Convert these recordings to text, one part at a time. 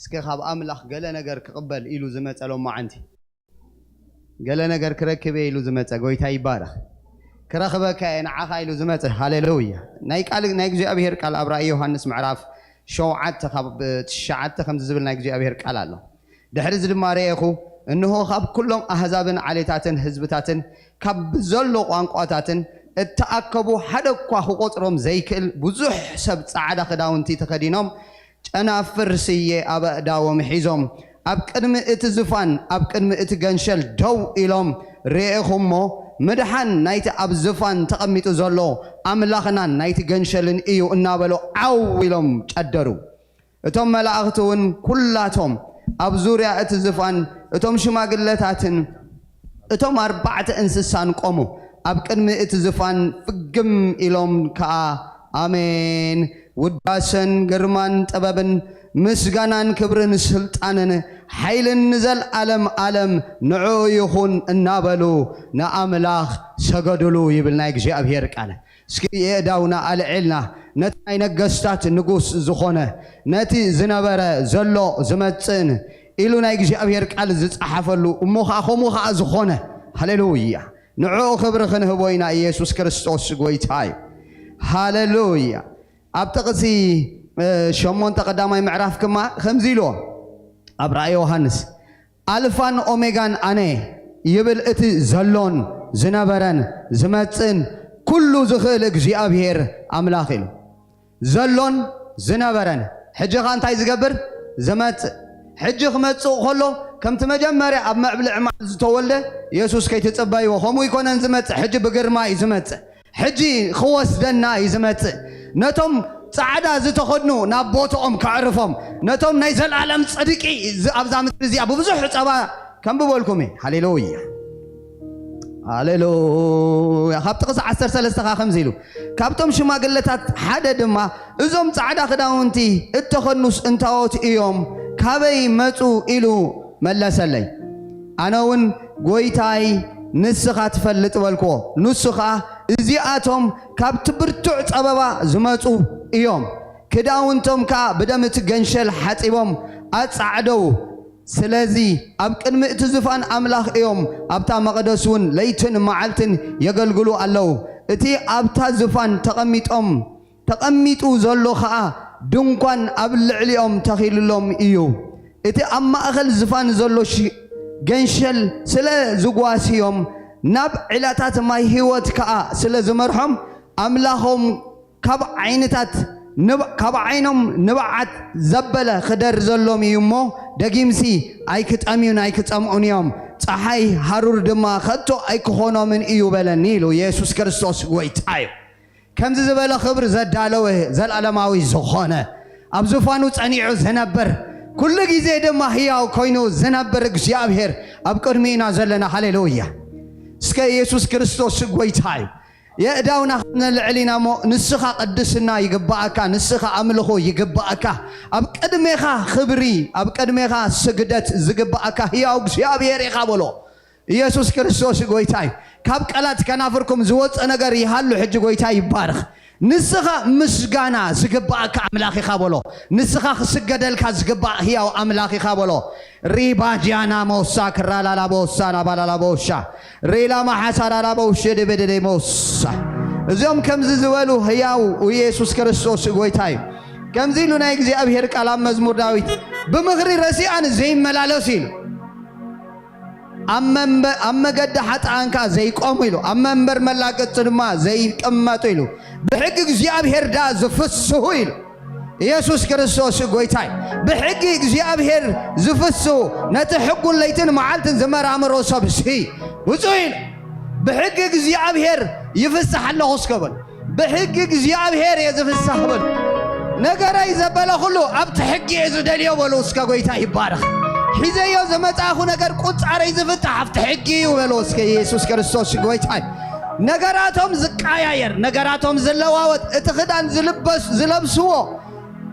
እስከ ካብ ኣምላኽ ገለ ነገር ክቕበል ኢሉ ዝመጸ ሎማዓንቲ፣ ገለ ነገር ክረክብ እየ ኢሉ ዝመጸ፣ ጎይታ ይባረኽ። ክረኽበካ እየ ንዓኻ ኢሉ ዝመጸ፣ ሃሌሉያ። ናይ ቃል፣ ናይ እግዚኣብሔር ቃል ኣብ ራእይ ዮሃንስ ምዕራፍ ሸውዓተ ካብ ትሽዓተ ከምዚ ዝብል ናይ እግዚኣብሔር ቃል ኣሎ። ድሕሪ እዚ ድማ ረኤኹ፣ እንሆ፣ ካብ ኩሎም ኣህዛብን ዓሌታትን ህዝብታትን ካብ ዘሎ ቋንቋታትን እተኣከቡ፣ ሓደ እኳ ክቆጽሮም ዘይክእል ብዙሕ ሰብ ጻዕዳ ክዳውንቲ ተኸዲኖም፣ ጨናፍር ስየ ኣብ ኣእዳዎም ሒዞም፣ ኣብ ቅድሚ እቲ ዝፋን፣ ኣብ ቅድሚ እቲ ገንሸል ደው ኢሎም ርኤኹ እሞ፣ ምድሓን ናይቲ ኣብ ዝፋን ተቐሚጡ ዘሎ ኣምላኽናን ናይቲ ገንሸልን እዩ እናበሉ ዓው ኢሎም ጨደሩ። እቶም መላእኽቲ እውን ኩላቶም ኣብ ዙርያ እቲ ዝፋን፣ እቶም ሽማግለታትን እቶም ኣርባዕተ እንስሳን ቆሙ። ኣብ ቅድሚ እቲ ዝፋን ፍግም ኢሎም ከኣ፣ ኣሜን፣ ውዳሰን ግርማን ጥበብን ምስጋናን ክብርን ስልጣንን ሓይልን ንዘልኣለም ኣለም ንዕኡ ይኹን እናበሉ ንኣምላኽ ሰገዱሉ ይብል ናይ እግዚኣብሔር ቃል። እስኪ የእዳውና ኣልዒልና ነቲ ናይ ነገስታት ንጉስ ዝኾነ፣ ነቲ ዝነበረ፣ ዘሎ፣ ዝመጽእን ኢሉ ናይ እግዚኣብሔር ቃል ዝጸሓፈሉ፣ እሞ ኸኣ ከምኡ ኸኣ ዝኾነ። ሃሌሉያ። ንዕኡ ክብሪ ክንህቦ ኢና። ኢየሱስ ክርስቶስ ጎይታ እዩ። ሃሌሉያ። ኣብ ጥቕሲ፣ እ፣ ሸሞንተ ቀዳማይ ምዕራፍ ክማ ከምዚ ኢልዎ፣ ኣብ ራእይ ዮሃንስ፣ ኣልፋን ኦሜጋን ኣነ ይብል እቲ ዘሎን ዝነበረን ዝመጽእን ኩሉ ዝኽእል እግዚኣብሔር ኣምላኽ ኢሉ። ዘሎን ዝነበረን። ሕጂ ኸ እንታይ ዝገብር? ዝመጽእ። ሕጂ ክመጽእ ከሎ ከምቲ መጀመርያ ኣብ መብልዕ ማል ዝተወልደ የሱስ ከይትጽበይዎ፣ ከምኡ ኣይኮነን ዝመጽእ። ሕጂ ብግርማ እዩ ዝመጽእ። ሕጂ ክወስደና እዩ ዝመጽእ። ነቶም ጻዕዳ ዝተኸድኑ ናብ ቦታኦም ከዕርፎም፣ ነቶም ናይ ዘልኣለም ጽድቂ ዝ-፣ ኣብዛ ምድሪ እዚኣ ብብዙሕ ጸባ ከንብበልኩም እየ። ሃሌሉያ። ሃሌሉያ። ካብ ጥቕሲ ዓሰርተ ሰለስተ ኸዓ ከምዚ ኢሉ፣ ካብቶም ሽማግለታት ሓደ ድማ፣ እዞም ጻዕዳ ክዳውንቲ እተኸድኑስ እንታዎት እዮም? ካበይ መጹ? ኢሉ መለሰለይ። ኣነ እውን፣ ጎይታይ፣ ንስኻ ትፈልጥ በልክዎ። ንሱ ኸኣ፣ እዚኣቶም ካብቲ ብርቱዕ ጸበባ ዝመጹ እዮም። ክዳውንቶም ከኣ ብደም እቲ ገንሸል ሓጺቦም ኣጻዕደው። ስለዚ ኣብ ቅድሚ እቲ ዝፋን ኣምላኽ እዮም፣ ኣብታ መቕደስ እውን ለይትን መዓልትን የገልግሉ ኣለዉ። እቲ ኣብታ ዝፋን ተቐሚጦም፣ ተቐሚጡ ዘሎ ኸኣ ድንኳን ኣብ ልዕሊኦም ተኺልሎም እዩ። እቲ ኣብ ማእከል ዝፋን ዘሎ ሽ-፣ ገንሸል ስለ ዝጓስዮም፣ ናብ ዒላታት ማይ ህይወት ከኣ ስለ ዝመርሖም፣ ኣምላኾም ካብ ዓይንታት ንብ-፣ ካብ ዓይኖም ንብዓት ዘበለ ክደርዘሎም እዩ እሞ፣ ደጊምሲ ኣይክጠምዩን ኣይክጸምኡን እዮም፣ ጸሓይ ሃሩር ድማ ከቶ ኣይክኾኖምን እዩ በለኒ ኢሉ። ኢየሱስ ክርስቶስ ጎይታ እዩ። ከምዚ ዝበለ ክብሪ ዘዳለወ፣ ዘልኣለማዊ ዝኾነ፣ ኣብ ዙፋኑ ጸኒዑ ዝነብር፣ ኩሉ ግዜ ድማ ህያው ኮይኑ ዝነብር እግዚኣብሔር ኣብ ቅድሚኡ ኢና ዘለና። ሃሌሉያ። እስከ ኢየሱስ ክርስቶስ ጎይታ እዩ። የእዳውና ከነልዕል ኢና እሞ፣ ንስኻ ቅድስና ይግባኣካ፣ ንስኻ ኣምልኾ ይግባኣካ፣ ኣብ ቅድሜኻ ክብሪ፣ ኣብ ቅድሜኻ ስግደት ዝግባኣካ ህያው እግዚኣብሔር ኢኻ በሎ። ኢየሱስ ክርስቶስ ጎይታ እዩ። ካብ ቃላት ከናፍርኩም ዝወፀ ነገር ይሃሉ፣ ሕጂ ጎይታ ይባረኽ። ንስኻ ምስጋና ዝግባኣካ ኣምላኽ ኢኻ በሎ። ንስኻ ክስገደልካ ዝግባእ ህያው ኣምላኽ ኢኻ በሎ። ሪባጅያና ሞሳ ክራላላ ቦሳ ናባላላ ቦሻ ሬላ ማሓሳራራ ቦሼ ደበደደ ሞሳ። እዚኦም ከምዚ ዝበሉ ህያው ኢየሱስ ክርስቶስ ጎይታ እዩ። ከምዚ ኢሉ ናይ እግዚኣብሔር ቃል ኣብ መዝሙር ዳዊት፣ "ብምኽሪ ረሲኣን ዘይመላለሱ" ኢሉ። ኣብ መንበ-፣ ኣብ መገዲ ሓጥኣን ከኣ ዘይቆሙ ኢሉ፣ ኣብ መንበር መላገጽቲ ድማ ዘይቀመጡ ኢሉ፣ ብሕጊ እግዚኣብሔር ደኣ ዝፍስሁ ኢሉ። ኢየሱስ ክርስቶስ ጎይታይ። ብሕጊ እግዚኣብሔር ዝፍስሁ፣ ነቲ ሕጉን ለይትን መዓልትን ዝመራምሮ ሰብሲ ብፁዕ ኢሉ። ብሕጊ እግዚኣብሔር ይፍሳሕ ኣለኹ እስከ በሉ። ብሕጊ እግዚኣብሔር እየ ዝፍሳህ በሉ። ነገረይ ዘበለ ኩሉ ኣብቲ ሕጊ እየ ዝደልዮ በሉ እስከ። ጎይታ ይባረኽ። ሒዘዮ ዝመጻእኹ ነገር ቁጻረይ ዝፍታሕ ኣብቲ ሕጊ እዩ በሉ እስከ። ኢየሱስ ክርስቶስ ጎይታ እዩ። ነገራቶም ዝቃያየር፣ ነገራቶም ዝለዋወጥ፣ እቲ ክዳን ዝልበስ-፣ ዝለብስዎ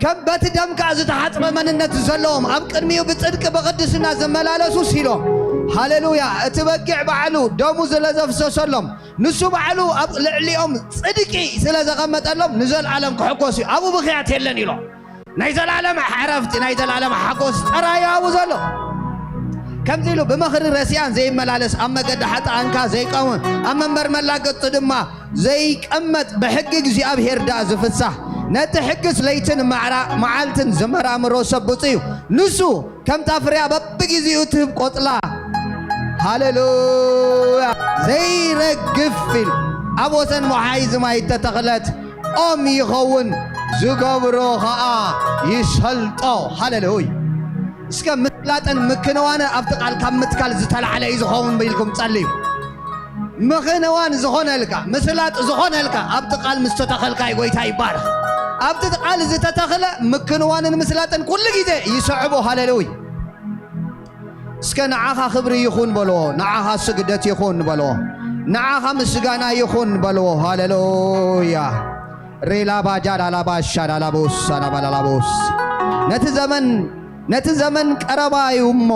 ከም በቲ ደም ከኣ ዝተሓጽበ መንነት ዘለዎም፣ ኣብ ቅድሚኡ ብጽድቂ ብቕድስና ዝመላለሱ ሲሎም። ሃሌሉያ! እቲ በጊዕ ባዕሉ ደሙ ስለ ዘፍሰሰሎም፣ ንሱ ባዕሉ ኣብ ልዕሊኦም ጽድቂ ስለ ዘቐመጠሎም ንዘለኣለም ክሕጎስ እዩ። ኣብኡ ብኽያት የለን ኢሎም። ናይ ዘላለም ዕረፍቲ፣ ናይ ዘላለም ሓጎስ ጥራይ ኣብኡ ዘሎ። ከምዚ ኢሉ፣ "ብመኽሪ ረሲኣን ዘይመላለስ፣ ኣብ መገዲ ሓጥኣንካ ዘይቀውም፣ ኣብ መንበር መላገጽቲ ድማ ዘይቀመጥ፣ ብሕጊ እግዚኣብሔር ደኣ ዝፍሳህ፣ ነቲ ሕግስ ለይትን ማዕራ-፣ መዓልትን ዝመራምሮ ሰብ ብፁዕ እዩ። ንሱ ከምታ ፍርያ በብግዜኡ እትህብ ቆጽላ፣ ሃሌሉያ፣ ዘይረግፍ" ኢሉ፣ "ኣብ ወሰን ወሓይዝ ማይ እተተኽለት ኦም ይኸውን፣ ዝገብሮ ኸኣ ይሰልጦ።" ሃሌሉያ። እስከ ምስላጥን ምክንዋንን ኣብቲ ቃል ካብ ምትካል ዝተላዕለ እዩ ዝኸውን ኢልኩም ጸልዩ። ምኽንዋን ዝኾነልካ፣ ምስላጥ ዝኾነልካ ኣብቲ ቃል ምስ ተተኸልካ እዩ። ጎይታ ይባረኽ። ኣብቲ ቃል ዝተተኽለ ምክንዋንን ምስላጥን ኩሉ ግዜ ይስዕቦ። ሃሌሉያ። እስከ ንዓኻ ክብሪ ይኹን በልዎ፣ ንዓኻ ስግደት ይኹን በልዎ፣ ንዓኻ ምስጋና ይኹን በልዎ። ሃሌሉያ። ሬላ ባጃ ዳላ ባሻ ዳላ ቦሳ ዳባ ዳላ ቦስ። ነቲ ዘመን፣ ነቲ ዘመን ቀረባ እዩ እሞ፣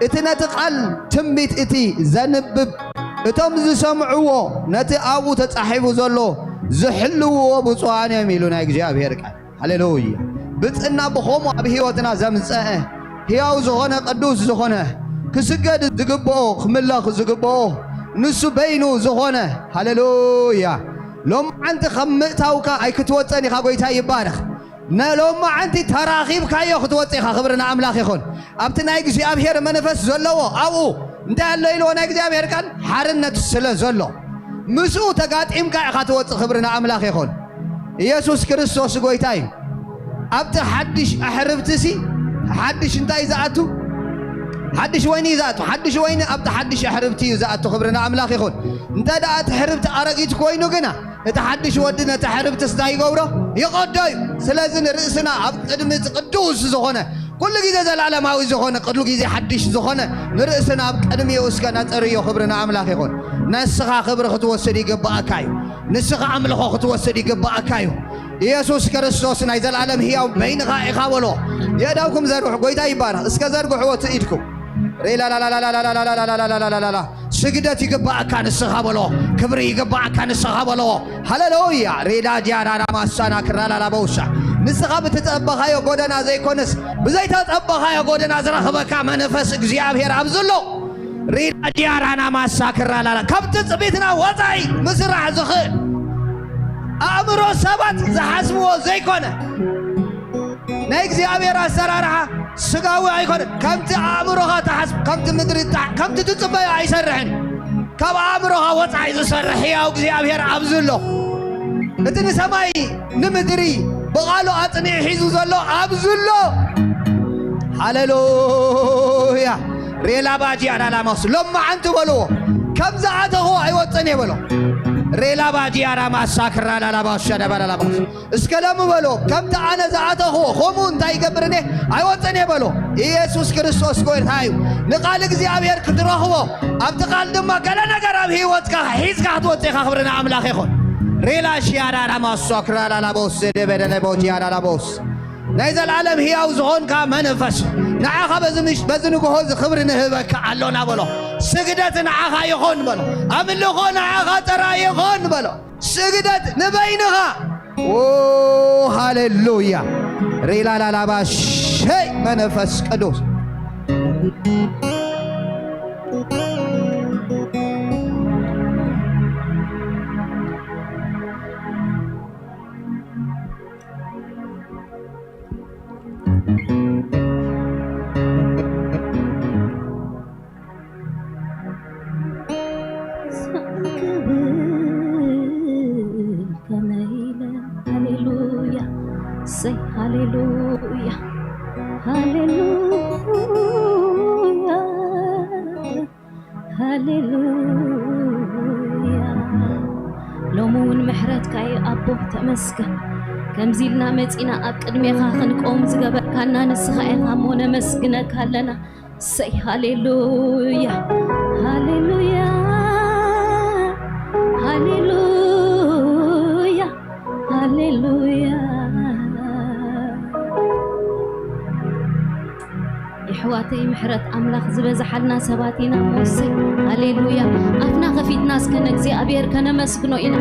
እቲ ነቲ ቃል ትንቢት እቲ ዘንብብ፣ እቶም ዝሰምዕዎ፣ ነቲ ኣብኡ ተጻሒፉ ዘሎ ዝሕልውዎ ብፁዓን እዮም ኢሉ ናይ እግዚኣብሔር ቃል። ሃሌሉያ። ብጽና ብኸምኡ ኣብ ህይወትና ዘምጸአ፣ ህያው ዝኾነ፣ ቅዱስ ዝኾነ፣ ክስገድ ዝግብኦ፣ ክምለኽ ዝግብኦ፣ ንሱ በይኑ ዝኾነ። ሃሌሉያ። ሎማዓንቲ ከም ምእታውካ ኣይክትወጸን ኢኻ። ጎይታ ይባረኽ። ነሎማዓንቲ ተራኺብካዮ ክትወጽእ ኢኻ። ክብሪ ንኣምላኽ ይኹን። ኣብቲ ናይ እግዚኣብሔር መንፈስ ዘለዎ ኣብኡ እንታይ ኣሎ ኢልዎ ናይ እግዚኣብሔር ቃል? ሓርነት ስለ ዘሎ፣ ምስኡ ተጋጢምካ ኢኻ ትወጽእ። ክብሪ ንኣምላኽ ይኹን። ኢየሱስ ክርስቶስ ጎይታ እዩ። ኣብቲ ሓድሽ ኣሕርብትሲ ሓድሽ እንታይ እዩ ዝኣቱ? ሓድሽ ወይኒ እዩ ዝኣቱ። ሓድሽ ወይኒ ኣብቲ ሓድሽ ኣሕርብቲ እዩ ዝኣቱ። ክብሪ ንኣምላኽ ይኹን። እንተ ደኣ እቲ ኣሕርብቲ ኣረጊት ኮይኑ ግና፣ እቲ ሓድሽ ወዲ ነቲ ኣሕርብትስ እንታይ ይገብሮ? ይቐዶ እዩ። ስለዚ ንርእስና ኣብ ቅድሚ እቲ ቅዱስ ዝኾነ፣ ኩሉ ግዜ ዘላለማዊ ዝኾነ፣ ኩሉ ግዜ ሓድሽ ዝኾነ ንርእስና ኣብ ቅድሚኡ እስከ ነጽርዮ። ክብሪ ንኣምላኽ ይኹን። ንስኻ ክብሪ ክትወስድ ይግብኣካ እዩ። ንስኻ ኣምልኾ ክትወስድ ይግብኣካ እዩ። ኢየሱስ ክርስቶስ ናይ ዘላለም ህያው በይንኻ ኢኻ በሎ። የእዳውኩም ዘርግሑ፣ ጎይታ ይባረኽ። እስከ ዘርግሕዎ እቲ ኢድኩም። ሬላላላላላላላላላላላላላላ። ስግደት ይግባኣካ ንስኻ በሎ። ክብሪ ይግባኣካ ንስኻ በሎ። ሃሌሉያ። ሬዳ ዲያራራ ማሳና ክራላላ በውሳ። ንስኻ ብትጸበኻዮ ጎደና ዘይኮነስ፣ ብዘይተጸበኻዮ ጎደና ዝረኽበካ መንፈስ እግዚኣብሔር ኣብዚ ኣሎ። ሬዳ ዲያራና ማሳ ክራላላ። ካብ ትጽቢትና ወጻኢ ምስራሕ ዝኽእል፣ ኣእምሮ ሰባት ዝሓስብዎ ዘይኮነ፣ ናይ እግዚኣብሔር ኣሰራርሓ ስጋዊ ኣይኮነን። ከምቲ ኣእምሮኻ ትሓስብ፣ ከምቲ ምድሪ ትሓ-፣ ከምቲ ትጽበዮ ኣይሰርሕን። ካብ ኣእምሮኻ ወጻኢ ዝሰርሕ ሕያው እግዚኣብሔር ኣብዚ ኣሎ። እቲ ንሰማይ ንምድሪ ብቓሉ ኣጽኒዑ ሒዙ ዘሎ ኣብዚ ኣሎ። ሃሌሉያ። ሬላ ባጂ ኣዳላማስ ሎማዓንቲ በልዎ፣ ከም ዝኣተኹ ኣይወጽን እየ በሎ። ሬላ ባጂ ኣዳማሳ ክራላላባሻ ደባላላባስ እስከ ሎሚ በሎ፣ ከምቲ ኣነ ዝኣተኽዎ፣ ከምኡ እንታይ ይገብር እኔ? ኣይወፅን እየ በሎ። ኢየሱስ ክርስቶስ ጎይታ እዩ። ንቃል እግዚኣብሔር ክትረኽቦ፣ ኣብቲ ቃል ድማ ገለ ነገር ኣብ ህይወትካ ሒዝካ ክትወፅእ ኢኻ። ክብሪ ንኣምላኽ ይኹን። ሬላ ሽያዳዳ ማሶ ክራላላ ቦስ ደበደለ ቦት ያዳዳ ቦስ። ናይ ዘላለም ህያው ዝኾንካ መንፈስ፣ ንዓኻ በዚ ምሽ-፣ በዚ ንግሆ እዚ ክብሪ ንህበካ ኣሎና በሎ። ስግደት ንዓኻ ይኹን በሎ። ኣምልኾ ንዓኻ ጥራይ ይኹን በሎ። ስግደት ንበይንኻ። ኦ፣ ሃሌሉያ። ሬላላላባ ሸይ መንፈስ ቅዱስ። ክብል ከመይ ኢለ፣ ሃሌሉያ፣ ሰይ፣ ሃሌሉያ፣ ሃሌሉያ፣ ሃሌሉያ። ሎሚ እውን ምሕረትካ እዩ ኣቦ፣ ተመስገን። ከምዚ ኢልና መጺና ኣብ ቅድሜኻ ክንቆም ዝገበርካና ንስኻ ኢኻ እሞ ነመስግነካ ኣለና። ሰይ ሃሌሉያ፣ ሃሌሉያ፣ ሃሌሉያ፣ ሃሌሉያ። የሕዋተይ፣ ምሕረት ኣምላኽ ዝበዝሓልና ሰባት ኢና እሞ፣ ሰይ ሃሌሉያ። ኣፍና ከፊትና እስከ ንእግዚኣብሔር ከነመስግኖ ኢና።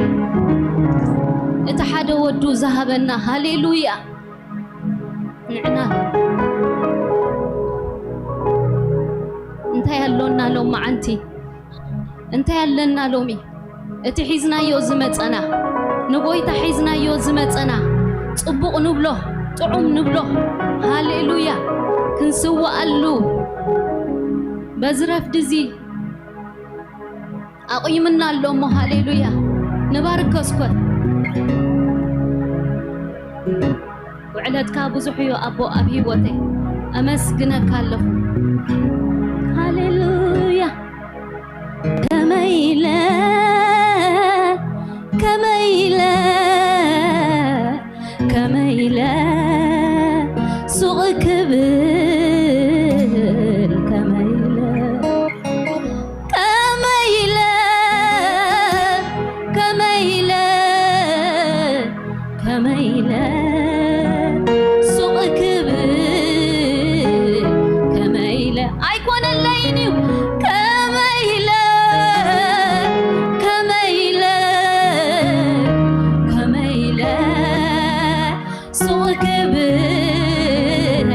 እቲ ሓደ ወዱ ዝሃበና፣ ሃሌሉያ። ንዕና እንታይ ኣሎና ሎማዓንቲ? እንታይ ኣለና ሎሚ? እቲ ሒዝናዮ ዝመጸና፣ ንጎይታ ሒዝናዮ ዝመጸና፣ ጽቡቕ ንብሎ፣ ጥዑም ንብሎ፣ ሃሌሉያ፣ ክንስውኣሉ በዚ ረፍዲ እዚ ኣቑይምና ኣሎ እሞ፣ ሃሌሉያ፣ ንባርከ እስኮ። ውዕለትካ ብዙሕ እዩ ኣቦ ኣብ ህይወተይ፣ ኣመስግነካ ኣለኹ። ሃሌሉያ። ከመይ ኢለ፣ ከመይ ኢለ፣ ከመይ ኢለ ሱቕ ክብል፣ ከመይ ኢለ፣ ከመይ ኢለ፣ ከመይ ኢለ፣ ከመይ ኢለ ሱቕ ክብል፣ ከመይ ኢለ ኣይኮነለይን እዩ። ከመይ ኢለ፣ ከመይ ኢለ፣ ከመይ ኢለ ሱቕ ክብል፣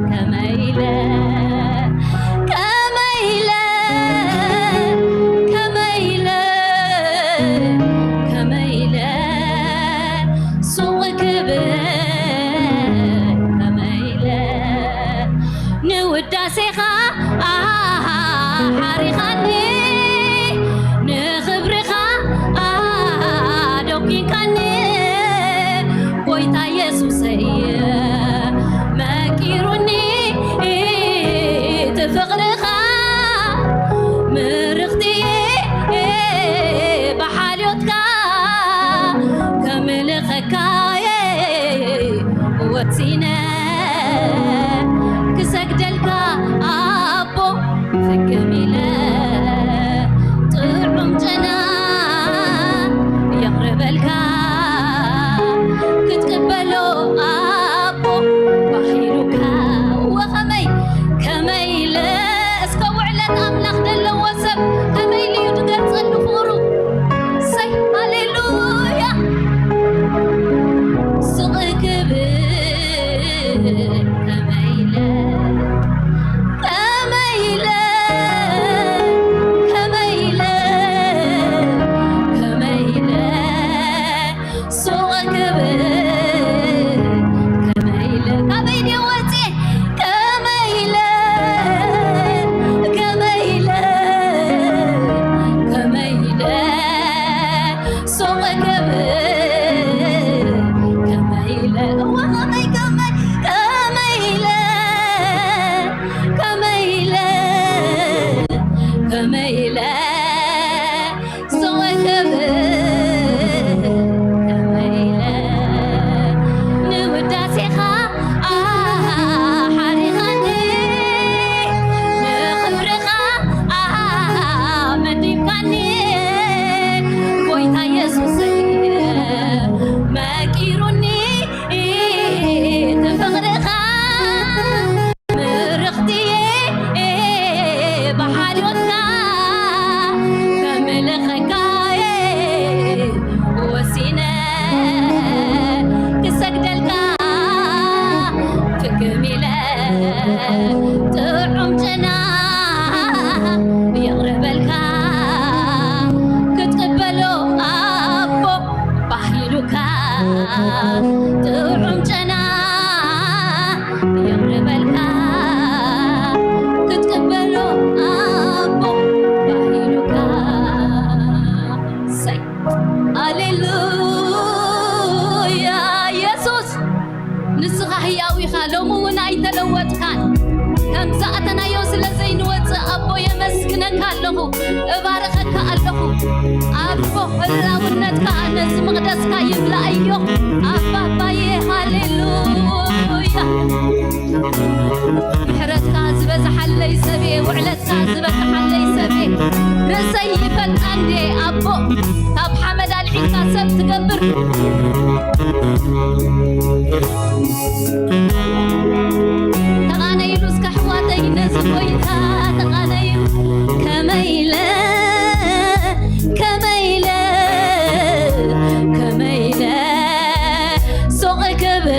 ከመይ ኢለ፣ ከመይ ኢለ፣ ከመይ ኢለ፣ ከመይ ኢለ ሱቕ ክብል፣ ከመይ ኢለ ንውዳሴኻ ኣሓሪኻኒ፣ ንኽብርኻ ኣዶኪንካኒ፣ ጎይታ የሱሰይ መቂሩኒ እቲ ፍቕርኻ፣ ምርኽቲ ብሓልዮትካ ከምልኸካየ ወሲነ ክሰግደልካ ኣቦ፣ ፍክም ኢለ ጥዑም ጨና የቕርበልካ ክትቅበሎ ኣቦ፣ ባሂሉካ ወኸመይ፣ ከመይ ኢለ እስከ ውዕለት ኣምላኽ ዘለዎ ሰብ ከመይ ኢሉ እዩ ዝገልጸሉ ፍቕሩ? እሰይ፣ ሃሌሉያ። ስቕ ክብል ከመይ ኢለ፣ ከመይ ኢለ፣ ከመይ ኢለ፣ ከመይ ኢለ ስቕ ክብል፣ ከመይ ኢለ፣ ካበይ ድየ ወፅየ? ከመይ ኢለ፣ ከመይ ኢለ፣ ከመይ ኢለ ስቕ ክብል፣ ከመይ ኢለ፣ እወ፣ ከመይ፣ ከመይ፣ ከመይ ኢለ፣ ከመይ ኢለ፣ ከመይ ኢለ ስቕ ክብል፣ ከመይ ኢለ ንውዳሴኻ ኣሓሪኻኒ፣ ንኽብርኻ ኣመዲብካኒ፣ ጎይታ የሱሰይ መቂሩኒ እቲ ፍቕርኻ። ምርኽቲ ብሓልዮትካ ከምልኸካ ወሲነ ክሰግደልካ ፍክም ኢለ ጥዑም ጨና የቕርበልካ ክትቅበሎ ኣቦ ባሂሉካ ጥዑም ጨና የቕርበልካ ክትቅበሎ ኣቦ ባሂሉካ። እሰይ፣ ሃሌሉያ። የሱስ፣ ንስኻ ህያው ኢኻ፣ ሎሚ እውን ኣይተለወጥካን። ከም ዝኣተናዮ ስለ ዘይንወጽእ ኣቦ የመስግነካ ኣለኹ፣ እባርኸካ ኣለኹ። ኣቦ ህላውነትካ ነዚ መቕደስካ ይምልኣዮ። ኣባባዬ፣ ሃሌሉያ። ምሕረትካ ዝበዝሓለይ ሰብየ፣ ውዕለትካ ዝበዝሓለይ ሰብየ። ርእሰይ ይፈልጣ እንድየ ኣቦ፣ ካብ ሓመድ ኣልዒልካ ሰብ ትገብር። ተቓነይሉ እስከ ኣሕዋተይ ነዚ ጎይታ ተቓነዩ። ከመይ ኢለ፣ ከመይ ኢለ፣ ከመይ ኢለ ሱቕ ክብል፣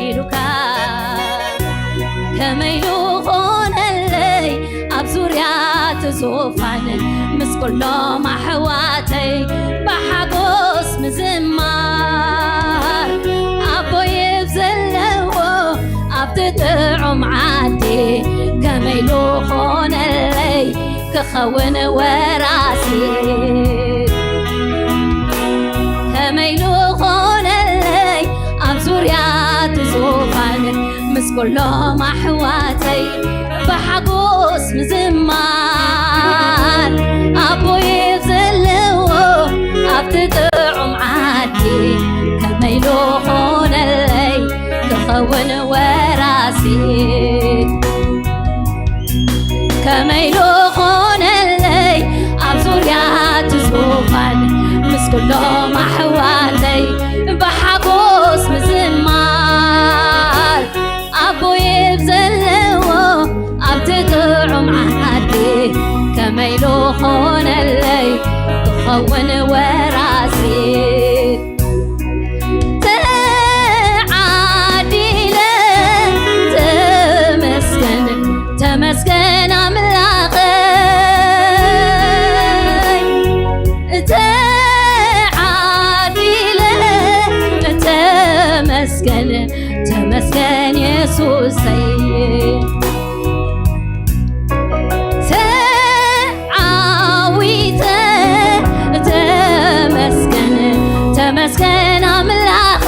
ኢሉካ ከመይ ኢሉ ኾነለይ ኣብ ዙርያ እቲ ዙፋን ምስ ኩሎም ኣሕዋተይ ብሓጎስ ምዝማር ኣቦይ ኣብ ዘለዎ ኣብቲ ጥዑም ዓዲ ከመይ ኢሉ ኾነለይ ክኸውን ወራሲ ከመይ ኢሉ ኾነለይ ኣብ ዙርያ እቲ ዙፋን ምስ ኩሎም ኣሕዋተይ ብሓጎስ ምዝማር ኣቦይ ዘለዎ ኣብቲ ጥዑም ዓዲ ከመይ ኢሉ ኾነለይ ክኸውን ወራሲ ከመይ ኢሉ ኾነለይ ኣብ ዙርያ እቲ ዙፋን ምስ ኩሎም ኣሕዋተይ ብሓጎስ ምዝማር ኣቦይ ኣብ ዘለዎ ኣብቲ ጥዑም ዓዲ ከመይ ኢሉ ኾነለይ ክኸውን ወራሲ ተዓዲለ ተመስገን ተመስገን ኣምላኸይ ተዓዲለ ተመስገን ተመስገን የሱሰይ ተዓዊተ ተመስገን ተመስገን ኣምላኸ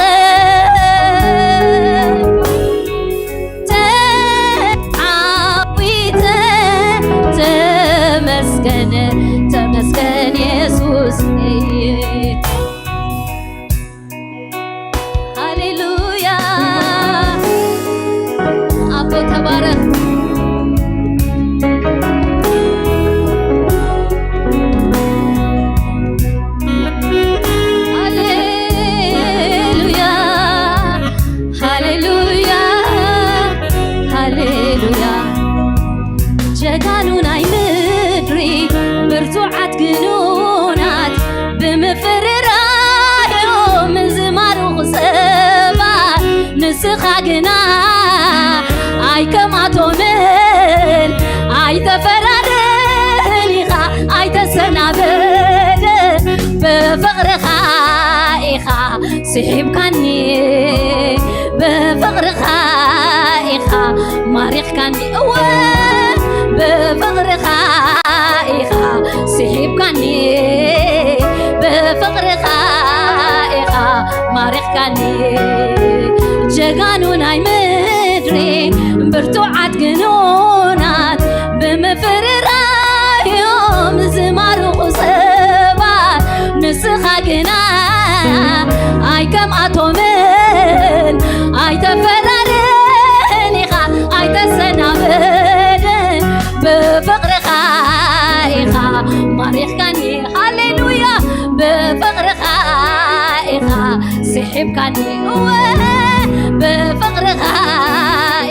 ተዓዊተ ተመስገን ተመስገን የሱስ ሃሌሉያ ኣቦ ተባረክ ሃሌሉያ ሃሌሉያ ሃሌሉያ ጀጋኑ ናይ ምድሪ ብርቱዓት ግኑናት ብምፍርራዮም ዝማርኹ ሰባት ንስኻ ግና ኣይከማቶምን ኣይተፈራርን ኢኻ ኣይተሰናበደ ብፍቕርኻ ኢኻ ስሒብካኒ ብፍቕርኻ ኢኻ ማሪኽካኒ እወ ብፍቕርኻ ኢኻ ስሒብካኒ ብፍቕርኻ ኢኻ ማሪኽካኒ ጀጋኑ ናይ ምድሪ ብርቱዓት ግኑናት ብምፍርራዮም ዝማርኹ ሰባት ንስኻ ግና ኣይከምኣቶምን ኣይተፈላለን ኢኻ ኣይተሰናበድን ብፍቕርኻ ኢኻ ማሪኽካኒ ሃሌሉያ ብፍቕርኻ ኢኻ ስሒብካኒ እወ ብፍቕርኻ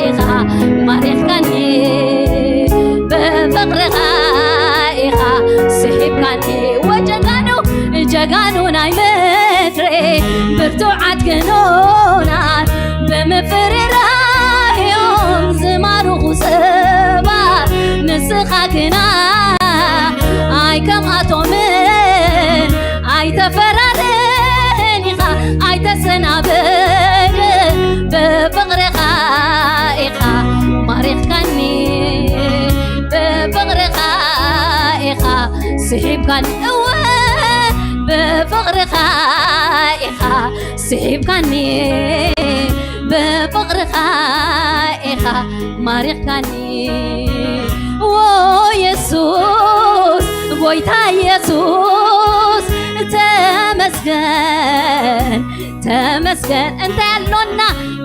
ኢኻ ማሪኽካኒ ብፍቕርኻ ኢኻ ስሒብካኒ ወጀጋኑ ጀጋኑ ናይ ምድሪ ብርቱዓት ግኑናት ብምፍርራዮም ዝማርኹ ሰባት ንስኻ ግና ኣይከምኣቶምን ኣይተፈራርን ኢኻ ኣይተሰናበድን ብፍቕርኻ ኢኻ ማሪኽካኒ ብፍቕርኻ ኢኻ ስሒብካኒ እወ ብፍቕርኻ ኢኻ ስሒብካኒ ብፍቕርኻ ኢኻ ማሪኽካኒ ዎ የሱስ ጎይታ የሱስ ተመስገን ተመስገን እንታይ ኣሎና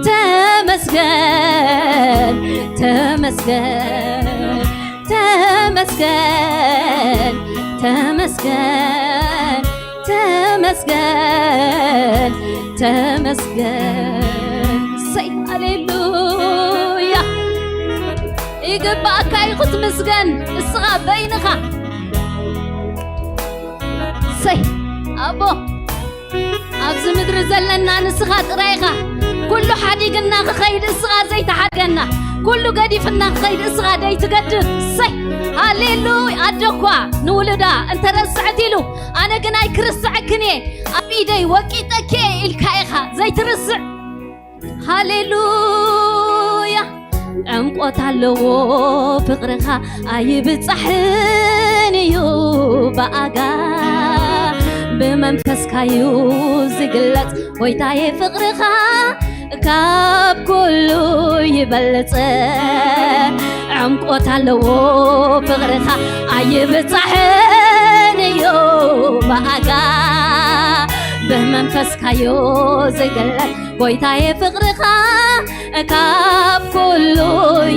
ተመስገን ተመስገን ተመስገን ተመስገን ተመስገን ተመስገን ሰይ ሃሌሉያ ይግባእካ እዩ ክትምስገን እስኻ በይንኻ ሰይ ኣቦ ኣብዚ ምድሪ ዘለና ንስኻ ጥራይ ኢኻ ኩሉ ሓዲግና ክኸይድ እስኻ ዘይትሓድገና፣ ኩሉ ገዲፍና ክኸይድ እስኻ ዘይትገድፍ። ሰይ ሃሌሉይ። ኣደኳ ንውሉዳ እንተረስዐት ኢሉ፣ ኣነ ግን ኣይክርስዐክን እየ፣ ኣብ ኢደይ ወቂጠኪ እየ ኢልካ ኢኻ ዘይትርስዕ። ሃሌሉያ። ዕምቆት ኣለዎ ፍቕርኻ፣ ኣይብጻሕን እዩ ብኣጋ፣ ብመንፈስካዩ ዝግለጽ ጎይታየ ፍቕርኻ፣ ካብ ኩሉ ይበልጽ። ዕምቆት ኣለዎ ፍቕርኻ፣ ኣይብጻሕን እዩ ብኣጋ፣ ብመንፈስካዩ ዝግለጽ ጎይታየ ፍቕርኻ፣ ካብ ኩሉ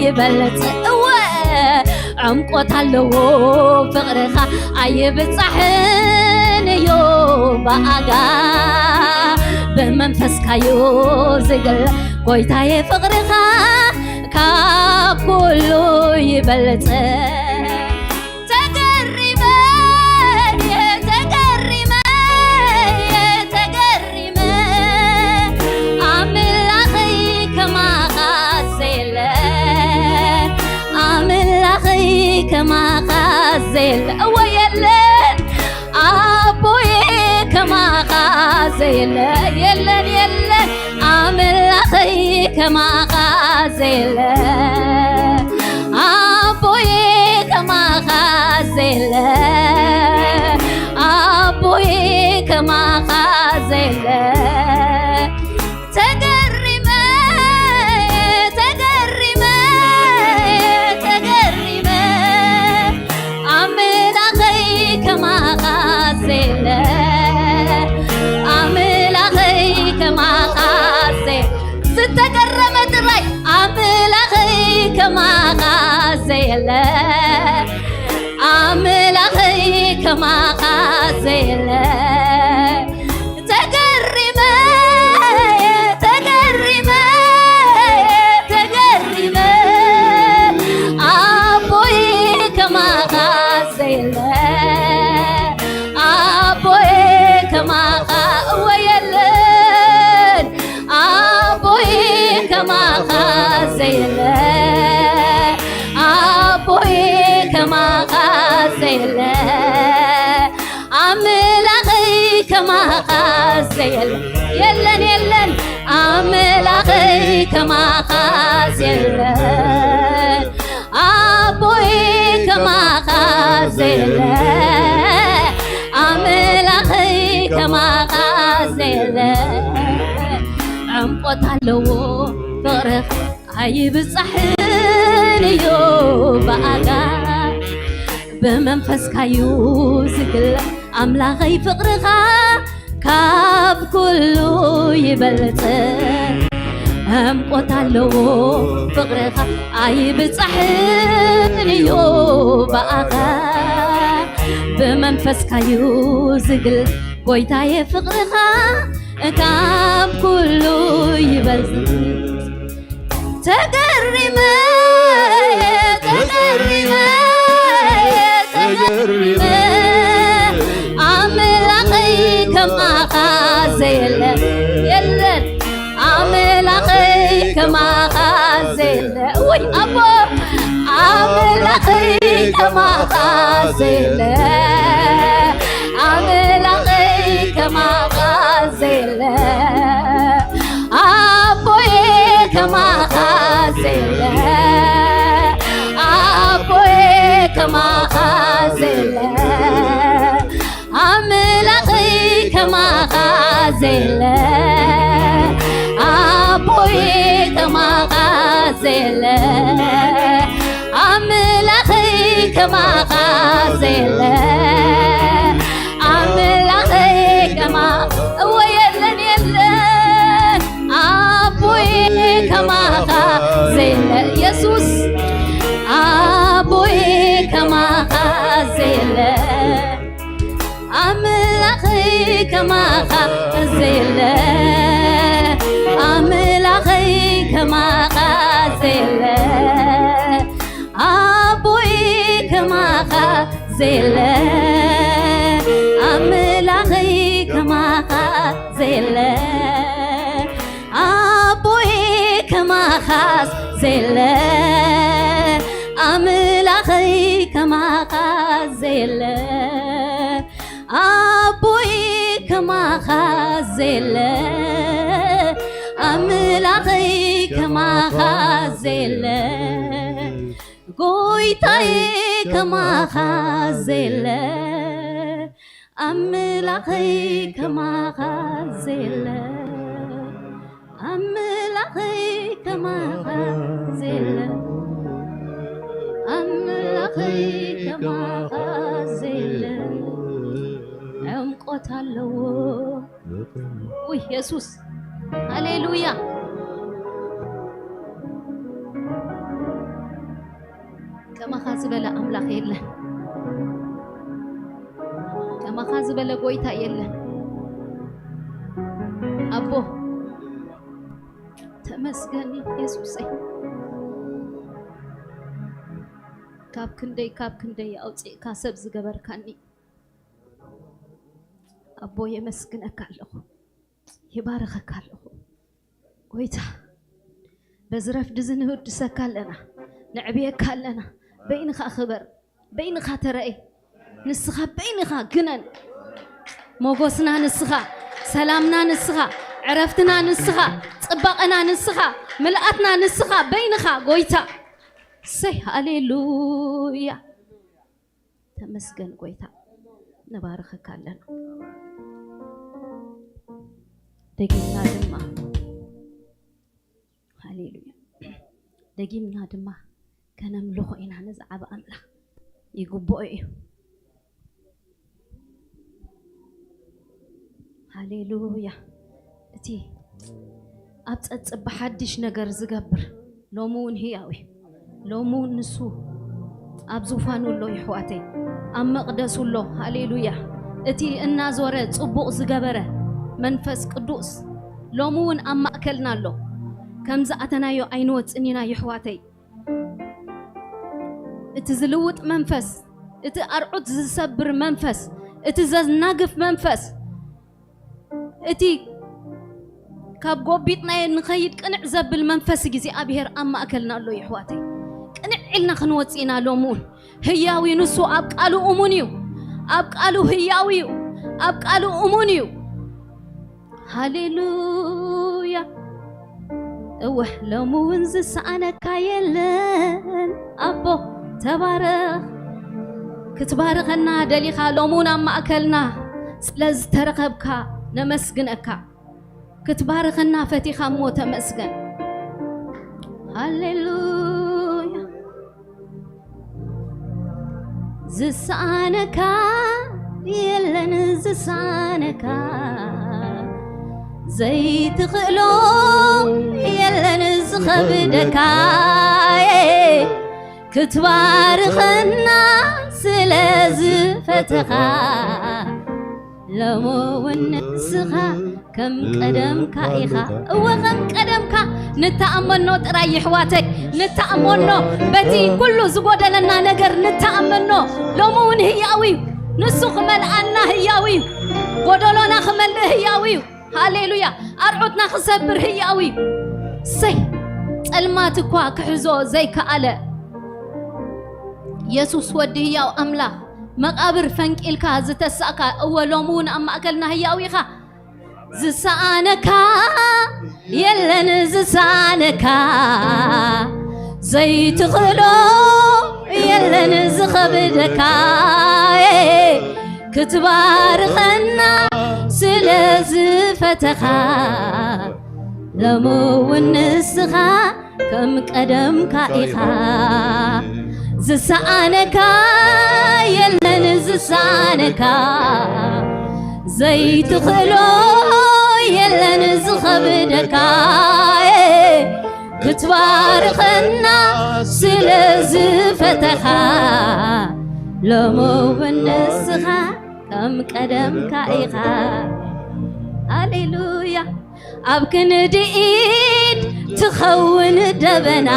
ይበልጽ። እወ ዕምቆት ኣለዎ ፍቕርኻ፣ ኣይብጻሕን እዩ ብኣጋ፣ ብመንፈስካዩ ዝግለጽ ጎይታየ ፍቕርኻ፣ ካብ ኩሉ ይበልጽ። ተገሪመ፣ ተገሪመ፣ ተገሪመ፣ ኣምላኸይ ከማኻ ዘየለ፣ ኣምላኸይ ከማኻ ዘየለ፣ እወ የለን፣ ኣቦዬ ከማኻ ዘየለ፣ የለን፣ የለን፣ ኣምላኸይ ከማኻ ዘየለ፣ ኣቦዬ ከማኻ ዘየለ፣ ኣቦዬ ከማኻ ዘየለ። ተገሪመ፣ ተገሪመ፣ ተገሪመ፣ ኣምላኸይ ከማኻ ዘየለ፣ ኣምላኸይ ከማኻ ዘየ-፣ ዝተገረመ ጥራይ ኣምላኸይ ከማኻ ዘየለ፣ ኣምላኸይ ከማኻ ዘየለ። ተገሪመ፣ ተገሪመ፣ ተገሪመ፣ ኣቦይ ከማኻ ዘየለ፣ ኣቦይ ከማኻ እወ የለን፣ ኣቦይ ከማኻ ዘየለ፣ ኣቦይ ከማኻ ዘየለ። ኣምላኸይ ከማኻ ዘየለ፣ የለን፣ የለን፣ ኣምላኸይ ከማኻ ዘየለ፣ ኣቦይ ከማኻ ዘየለ፣ ኣምላኸይ ከማኻ ዘየለ። ዕምቆት ኣለዎ ፍቕርኻ፣ ኣይብጻሕን እዩ ብኣጋ፣ ብመንፈስካዩ ዝግለጽ ኣምላኸይ ፍቕርኻ፣ ካብ ኩሉ ይበልጽ። ዕምቆት ኣለዎ ፍቕርኻ፣ ኣይብጻሕን እዩ ብኣጋ፣ ብመንፈስካዩ ዝግለጽ ጎይታየ ፍቕርኻ፣ ካብ ኩሉ ይበልጽ። ተገሪመ፣ ተገሪመ፣ ተገሪመ፣ ኣምላኸይ ከማኻ ዘየለ፣ የለን፣ ኣምላኸይ ከማኻ ዘየለ። ወይ ኣቦ፣ ኣምላኸይ ከማኻ ዘየለ፣ ኣምላኸይ ከማኻ ዘየለ፣ ኣቦዬ ከማኻ ዘየለ፣ ኣቦዬ ከማኻ ዘየለ፣ ኣምላኸይ ከማኻ ዘየለ፣ ኣቦዬ ከማኻ ዘየለ፣ ኣምላኸይ ከማኻ ዘየለ፣ ኣምላኸይ ከማኻ፣ እወ የለን፣ የለን፣ ኣቦዬ ከማኻ ዘየለ፣ የሱስ ኣቦዬ ከማኻ ዘየለ፣ ኣምላኸይ ከማኻ ዘየለ፣ ኣምላኸይ ከማኻ ዘየለ፣ ኣቦይ ከማኻ ዘየለ፣ ኣምላኸይ ከማኻ ዘየለ፣ ኣቦ ከማኻስ ዘየለ ኣምላኸይ ከማኻስ ዘየለ ኣቦይ ከማኻስ ዘየለ ኣምላኸይ ከማኻስ ዘየለ ጎይታዬ ከማኻስ ዘየለ ኣምላኸይ ከማኻ ዘየለ ኣምላኸይ ከማኻ ዘየለ ኣምላኸይ ከማኻ ዘየለ ዕምቆት ኣለዎ። ውይ የሱስ ሃሌሉያ። ከማኻ ዝበለ ኣምላኽ የለን። ከማኻ ዝበለ ጎይታ የለን። ኣቦ ተመስገን የሱሰይ። ካብ ክንደይ ካብ ክንደይ ኣውፅእካ ሰብ ዝገበርካኒ ኣቦ የመስግነካ ኣለኹ። ይባርኸካ ኣለኹ ጎይታ። በዚ ረፍዲ እዚ ንውድሰካ ኣለና፣ ንዕብየካ ኣለና። በይንኻ ክበር፣ በይንኻ ተረእይ፣ ንስኻ በይንኻ ግነን። ሞጎስና ንስኻ፣ ሰላምና ንስኻ፣ ዕረፍትና ንስኻ፣ ጽባቐና ንስኻ፣ ምልኣትና ንስኻ በይንኻ ጎይታ። ሰይ ሃሌሉያ። ተመስገን ጎይታ፣ ንባርኸካ ኣለና። ደጊምና ድማ ሃሌሉያ፣ ደጊምና ድማ ከነምልኾ ኢና። ነዚ ዓቢ ኣምላኽ ይግብኦ እዩ። ሃሌሉያ። እቲ ኣብ ጸጽብ ብሓድሽ ነገር ዝገብር ሎሚ እውን ህያው እዩ። ሎሚ እውን ንሱ ኣብ ዙፋኑ ኣሎ ይሕዋተይ፣ ኣብ መቕደሱ ኣሎ። ሃሌሉያ። እቲ እናዞረ ጽቡቕ ዝገበረ መንፈስ ቅዱስ ሎሚ እውን ኣብ ማእከልና ኣሎ። ከም ዝኣተናዮ ኣይንወጽን ኢና ይሕዋተይ። እቲ ዝልውጥ መንፈስ፣ እቲ ኣርዑት ዝሰብር መንፈስ፣ እቲ ዘናግፍ መንፈስ፣ እቲ ካብ ጎቢጥናዮ ንኸይድ ቅንዕ ዘብል መንፈስ እግዚኣብሔር ኣብ ማእከልና ኣሎ ይሕዋተይ። ቅንዕ ኢልና ክንወጽእ ኢና ሎሚ እውን። ህያው እዩ ንሱ፣ ኣብ ቃሉ እሙን እዩ። ኣብ ቃሉ ህያው እዩ። ኣብ ቃሉ እሙን እዩ። ሃሌሉያ። እወ ሎሚ እውን ዝሰኣነካ የለን ኣቦ ተባረኽ። ክትባርኸና ደሊኻ ሎሚ እውን ኣብ ማእከልና ስለ ዝተረኸብካ ነመስግነካ። ክትባርኸና ፈቲኻ እሞ ተመስገን። ሃሌሉያ። ዝሰኣነካ የለን ዝሰኣነካ ዘይትኽእሎ የለን ዝኸብደካ ክትባርኸና ስለ ዝፈተኻ ሎሚ እውን ንስኻ ከም ቀደምካ ኢኻ። እወ ከም ቀደምካ ንተኣመኖ ጥራይ ይሕዋተይ ንተኣመኖ። በቲ ኩሉ ዝጎደለና ነገር ንተኣመኖ። ሎሚ እውን ህያው እዩ። ንሱ ክመልኣና ህያው እዩ። ጎደሎና ክመልእ ህያው እዩ። ሃሌሉያ። ኣርዑትና ክሰብር ህያው እዩ። ሰይ ጸልማት እኳ ክሕዞ ዘይከኣለ የሱስ ወዲ ህያው ኣምላኽ መቓብር ፈንቂልካ ዝተሳእካ እወ ሎሚ እውን ኣብ ማእከልና ህያው ኢኻ። ዝሰኣነካ የለን ዝሰኣነካ ዘይትኽእሎ የለን ዝኸብደካ ክትባርኸና ስለ ዝፈተኻ ሎሚ እውን ንስኻ ከም ቀደምካ ኢኻ ዝሰኣነካ የለን ዝሰኣነካ ዘይትኽእሎ የለን ዝኸብደካ ክትባርኸና ስለ ዝፈተኻ ሎሚ እውን ንስኻ ከም ቀደምካ ኢኻ። ሃሌሉያ። ኣብ ክንዲ ኢድ ትኸውን ደበና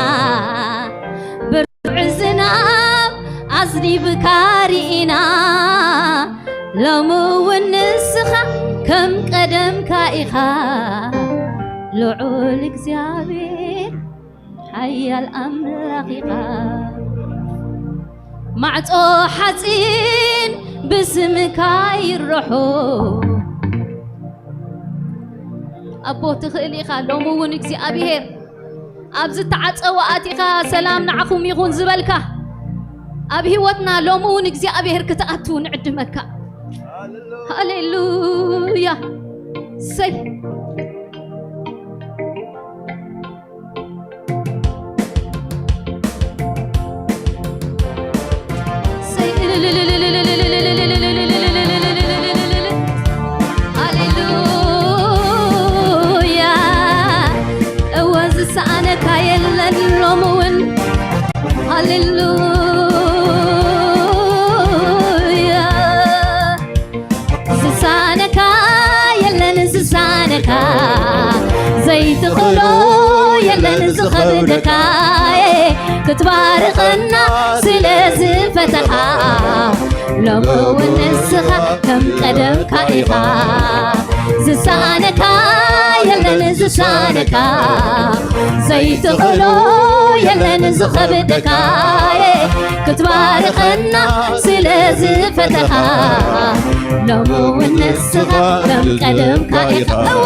ብርቱዕ ዝናብ ኣዝኒብካ ርኢና ሎሚ እውን ንስኻ ከም ቀደምካ ኢኻ ልዑል እግዚኣብሔር ሓያል ኣምላኽ ኢኻ። ማዕጾ ሓጺን ብስምካ ይረሖ። ኣቦ ትኽእል ኢኻ። ሎሚ እውን እግዚኣብሔር ኣብ ዝተዓጸወ ኣቲኻ ሰላም ንዓኹም ይኹን ዝበልካ፣ ኣብ ህይወትና ሎሚ እውን እግዚኣብሔር ክትኣቱ ንዕድመካ። ሃሌሉያ። ሰይ ሃሌሉያ። እወ ዝሰኣነካ የለን ሎሚ እውን። ሃሌሉያ። ዝሳነካ የለን ዝሳነካ፣ ዘይትኽእሎ የለን ዝኸብደካ። ክትባርኸና ስለ ዝፈተኻ፣ ሎሚ እውን ንስኻ ከም ቀደምካ ኢኻ። ዝሳነካ የለን ዝሳነካ፣ ዘይትኽእሎ የለን ዝኸብደካ። ክትባርኸና ስለ ዝፈተኻ፣ ሎሚ እውን ንስኻ ከም ቀደምካ ኢኻ። እወ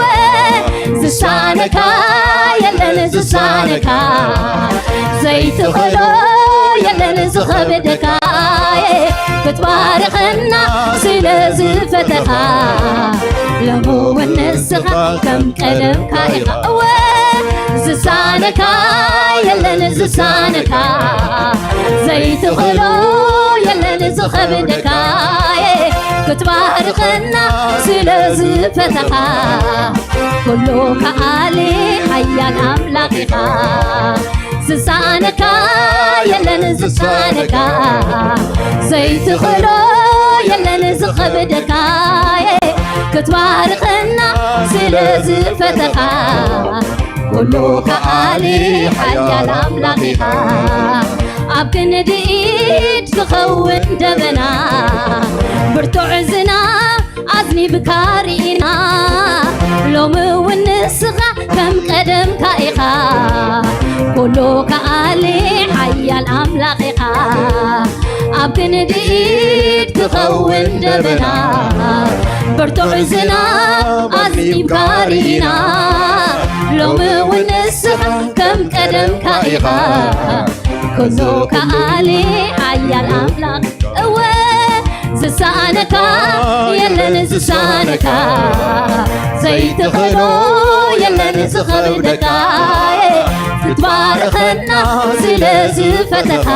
ዝሳነካ የለን ዝሳነካ፣ ዘይትኽእሎ የለን ዝኸብደካ። ክትባርኸና ስለ ዝፈተኻ፣ ሎሚ እውን ንስኻ ከም ቀደምካ ኢኻ። እወ ዝሳነካ የለን ዝሳነካ፣ ዘይትኽእሎ የለን ዝኸብደካ። ክትባርኸና ስለ ዝፈተኻ፣ ኩሉ ከኣሊ ሓያል ኣምላኽ ኢኻ። ዝሳነካ የለን ዝሳነካ፣ ዘይትኽእሎ የለን ዝኸብደካ። ክትባርኸና ስለ ዝፈተኻ፣ ኩሉ ከኣሊ ሓያል ኣምላኽ ኢኻ። ኣብ ክንዲ ኢድ ትኸውን ደበና፣ ብርቱዕ ዝናብ ኣዝኒብካ ርኢና። ሎሚ እውን ንስኻ ከም ቀደምካ ኢኻ፣ ኩሉ ከኣሊ ሓያል ኣምላኽ ኢኻ። ኣብ ክንዲ ኢድ ትኸውን ደበና፣ ብርቱዕ ዝናብ ኣዝኒብካ ርኢና። ሎሚ እውን ንስኻ ከም ቀደምካ ኢኻ፣ ኩሉ ከኣሊ ሓያል ኣምላኽ። እወ ዝሳነካ የለን ዝሳነካ፣ ዘይትኽእሎ የለን ዝኸብደካ። ክትባርኸና ስለ ዝፈተኻ፣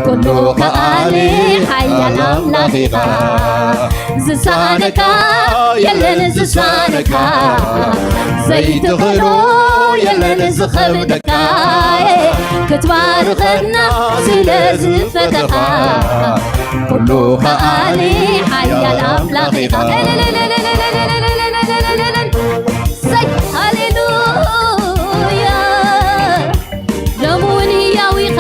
ኩሉ ከኣሊ ሓያል ኣምላኽ ኢኻ። ዝሳነካ የለን ዝሳነካ፣ ዘይትኽእሎ የለን ዝኸብደካ። ክትባርኸና ስለ ዝፈተኻ፣ ኩሉ ከኣሊ ሓያል ኣምላኽ ኢኻ። ሰይ ሃሌሉያ። ሎሚ እውን ህያው ኢኻ።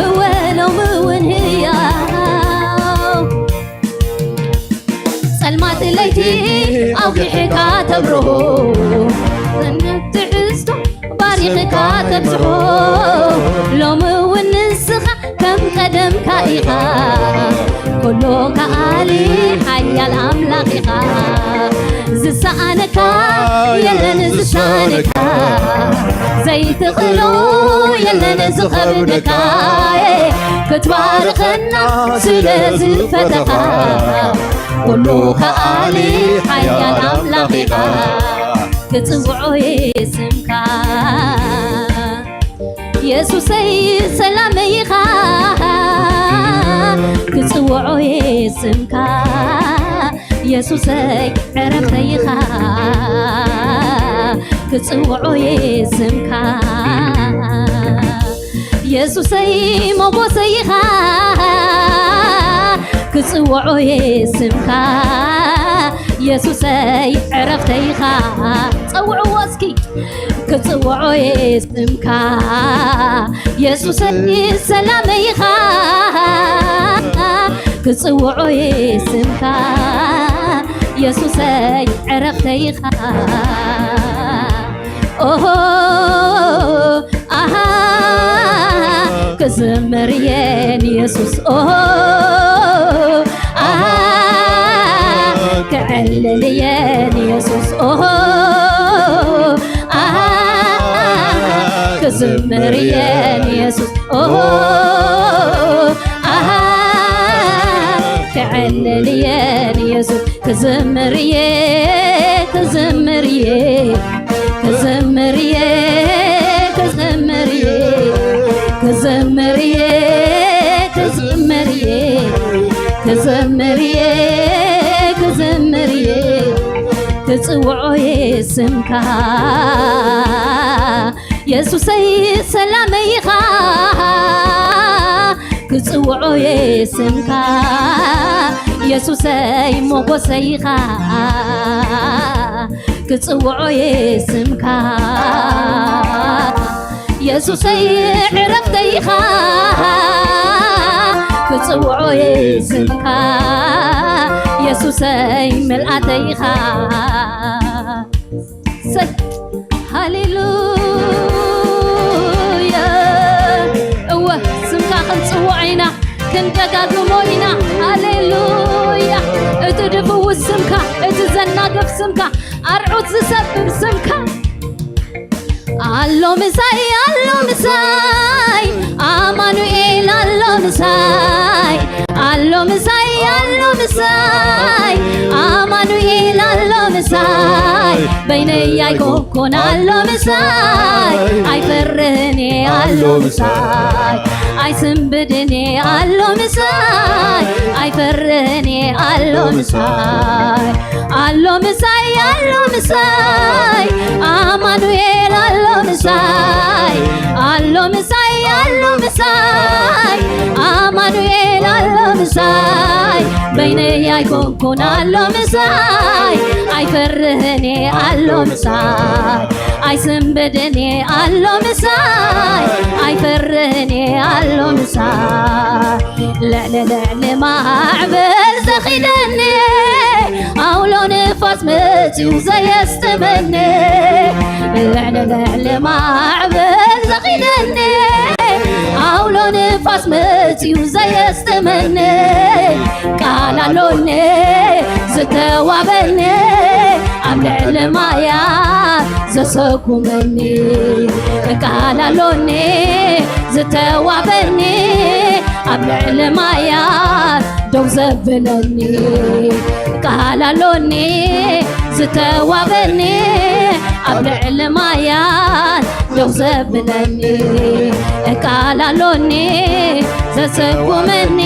እወ ሎሚ እውን ህያው። ጸልማት ለይቲ ኣውጊሕካ ተብርሆ፣ ትዕዝቶ ባሪኽካ ተብዝሖ። ሎሚ እውን ንስኻ ከም ቀደምካ ኢኻ፣ ኩሉ ከኣሊ ሓያል ኣምላኽ ኢኻ። ዝሰኣነካ የለን ዝሳነካ፣ ዘይትኽእሎ የለን ዝኸብደካ። ክትባርኸና ስለ ዝፈተኻ፣ ኩሉ ከኣሊ ሓያል ኣምላኽ ኢኻ። ክጽውዖ ስምካ የሱሰይ ሰላመይ ኢኻ፣ ክጽውዖ ስምካ የሱሰይ ዕረፍተይ ኢኻ፣ ክጽውዖ ስምካ የሱሰይ ሞጎሰይ ኢኻ፣ ክጽውዖ ስምካ የሱሰይ ዕረፍተይ ኢኻ። ጸውዕዎ እስኪ። ክጽውዖ ስምካ የሱሰይ ሰላመይ ኢኻ፣ ክጽውዖ ስምካ የሱሰይ ዕረፍተይ ኢኻ። ኦሆ ኣሃ ክዝምር እየ ንየሱስ ኦሆ ኣሃ ክዕልል እየ ንየሱስ ኦሆ ኣሃ ክዝምር እየ ንየሱስ ኦሆ ኣሃ ክዕልል እየ ንየሱስ ክዝምር እየ ክዝምር እየ ክዝምር እየ ክዝምር እየ ክዝምር እየ ክዝምር እየ ክዝምር እየ ክዝምር እየ ክጽውዖ እየ ስምካ የሱሰይ ሰላመይ ኢኻ ክጽውዖ እየ ስምካ የሱሰይ ሞጎሰይ ኢኻ ክጽውዖ እየ ስምካ የሱሰይ ዕረፍተይ ኢኻ ክጽውዖ እየ ስምካ የሱሰይ ምልኣተይ ኢኻ ሰይ ሃሌሉያ እወ ስምካ ክንጽውዖ ኢና ክንደጋግሞ ኢና ሃሌሉያ እቲ ድፍውስ ስምካ እቲ ዘናግፍ ስምካ ኣርዑት ዝሰብር ስምካ ኣሎ ምሳይ ኣሎ ምሳይ ኣማኑኤል ኣሎ ምሳይ ኣሎ ምሳይ ኣሎ ምሳይ ኣማኑኤል ኣሎ ምሳይ በይነይ ኣይኮንኩን ኣሎ ምሳይ ኣይፈርህን እየ ኣሎ ምሳይ ኣይስንብድን እየ ኣሎ ምሳይ ኣይፈርህን እየ ኣሎ ምሳይ ኣሎ ምሳይ ኣሎ ምሳይ ኣማኑኤል ኣሎ ምሳይ ኣሎ ምሳይ ኣሎ ምሳይ ኣማኑኤል ኣሎ ምሳይ በይነይ ኣይኮንኩን ኣሎ ምሳይ ኣይፈርህን እየ ኣሎ ምሳይ ኣይስንብድን እየ ኣሎ ምሳይ ኣይፈርህን እየ ኣሎ ምሳይ ልዕሊ ልዕሊ ማዕበል ዘኺደኒ ኣውሎ ንፋስ መፅዩ ዘየስጥመኒ ልዕሊ ልዕሊ ማዕበል ዘኺደኒ ኣውሎ ንፋስ መፅዩ ዘየስጥመኒ ቃል ኣሎኒ ዝተዋበኒ ኣብ ልዕሊ ማያ ዘሰጉመኒ ቃል ኣሎኒ ዝተዋበኒ ኣብ ልዕሊ ማያት ደው ዘብለኒ ቃል ኣሎኒ ዝተዋበኒ ኣብ ልዕሊ ማያት ደው ዘብለኒ ቃል ኣሎኒ ዘሰጉመኒ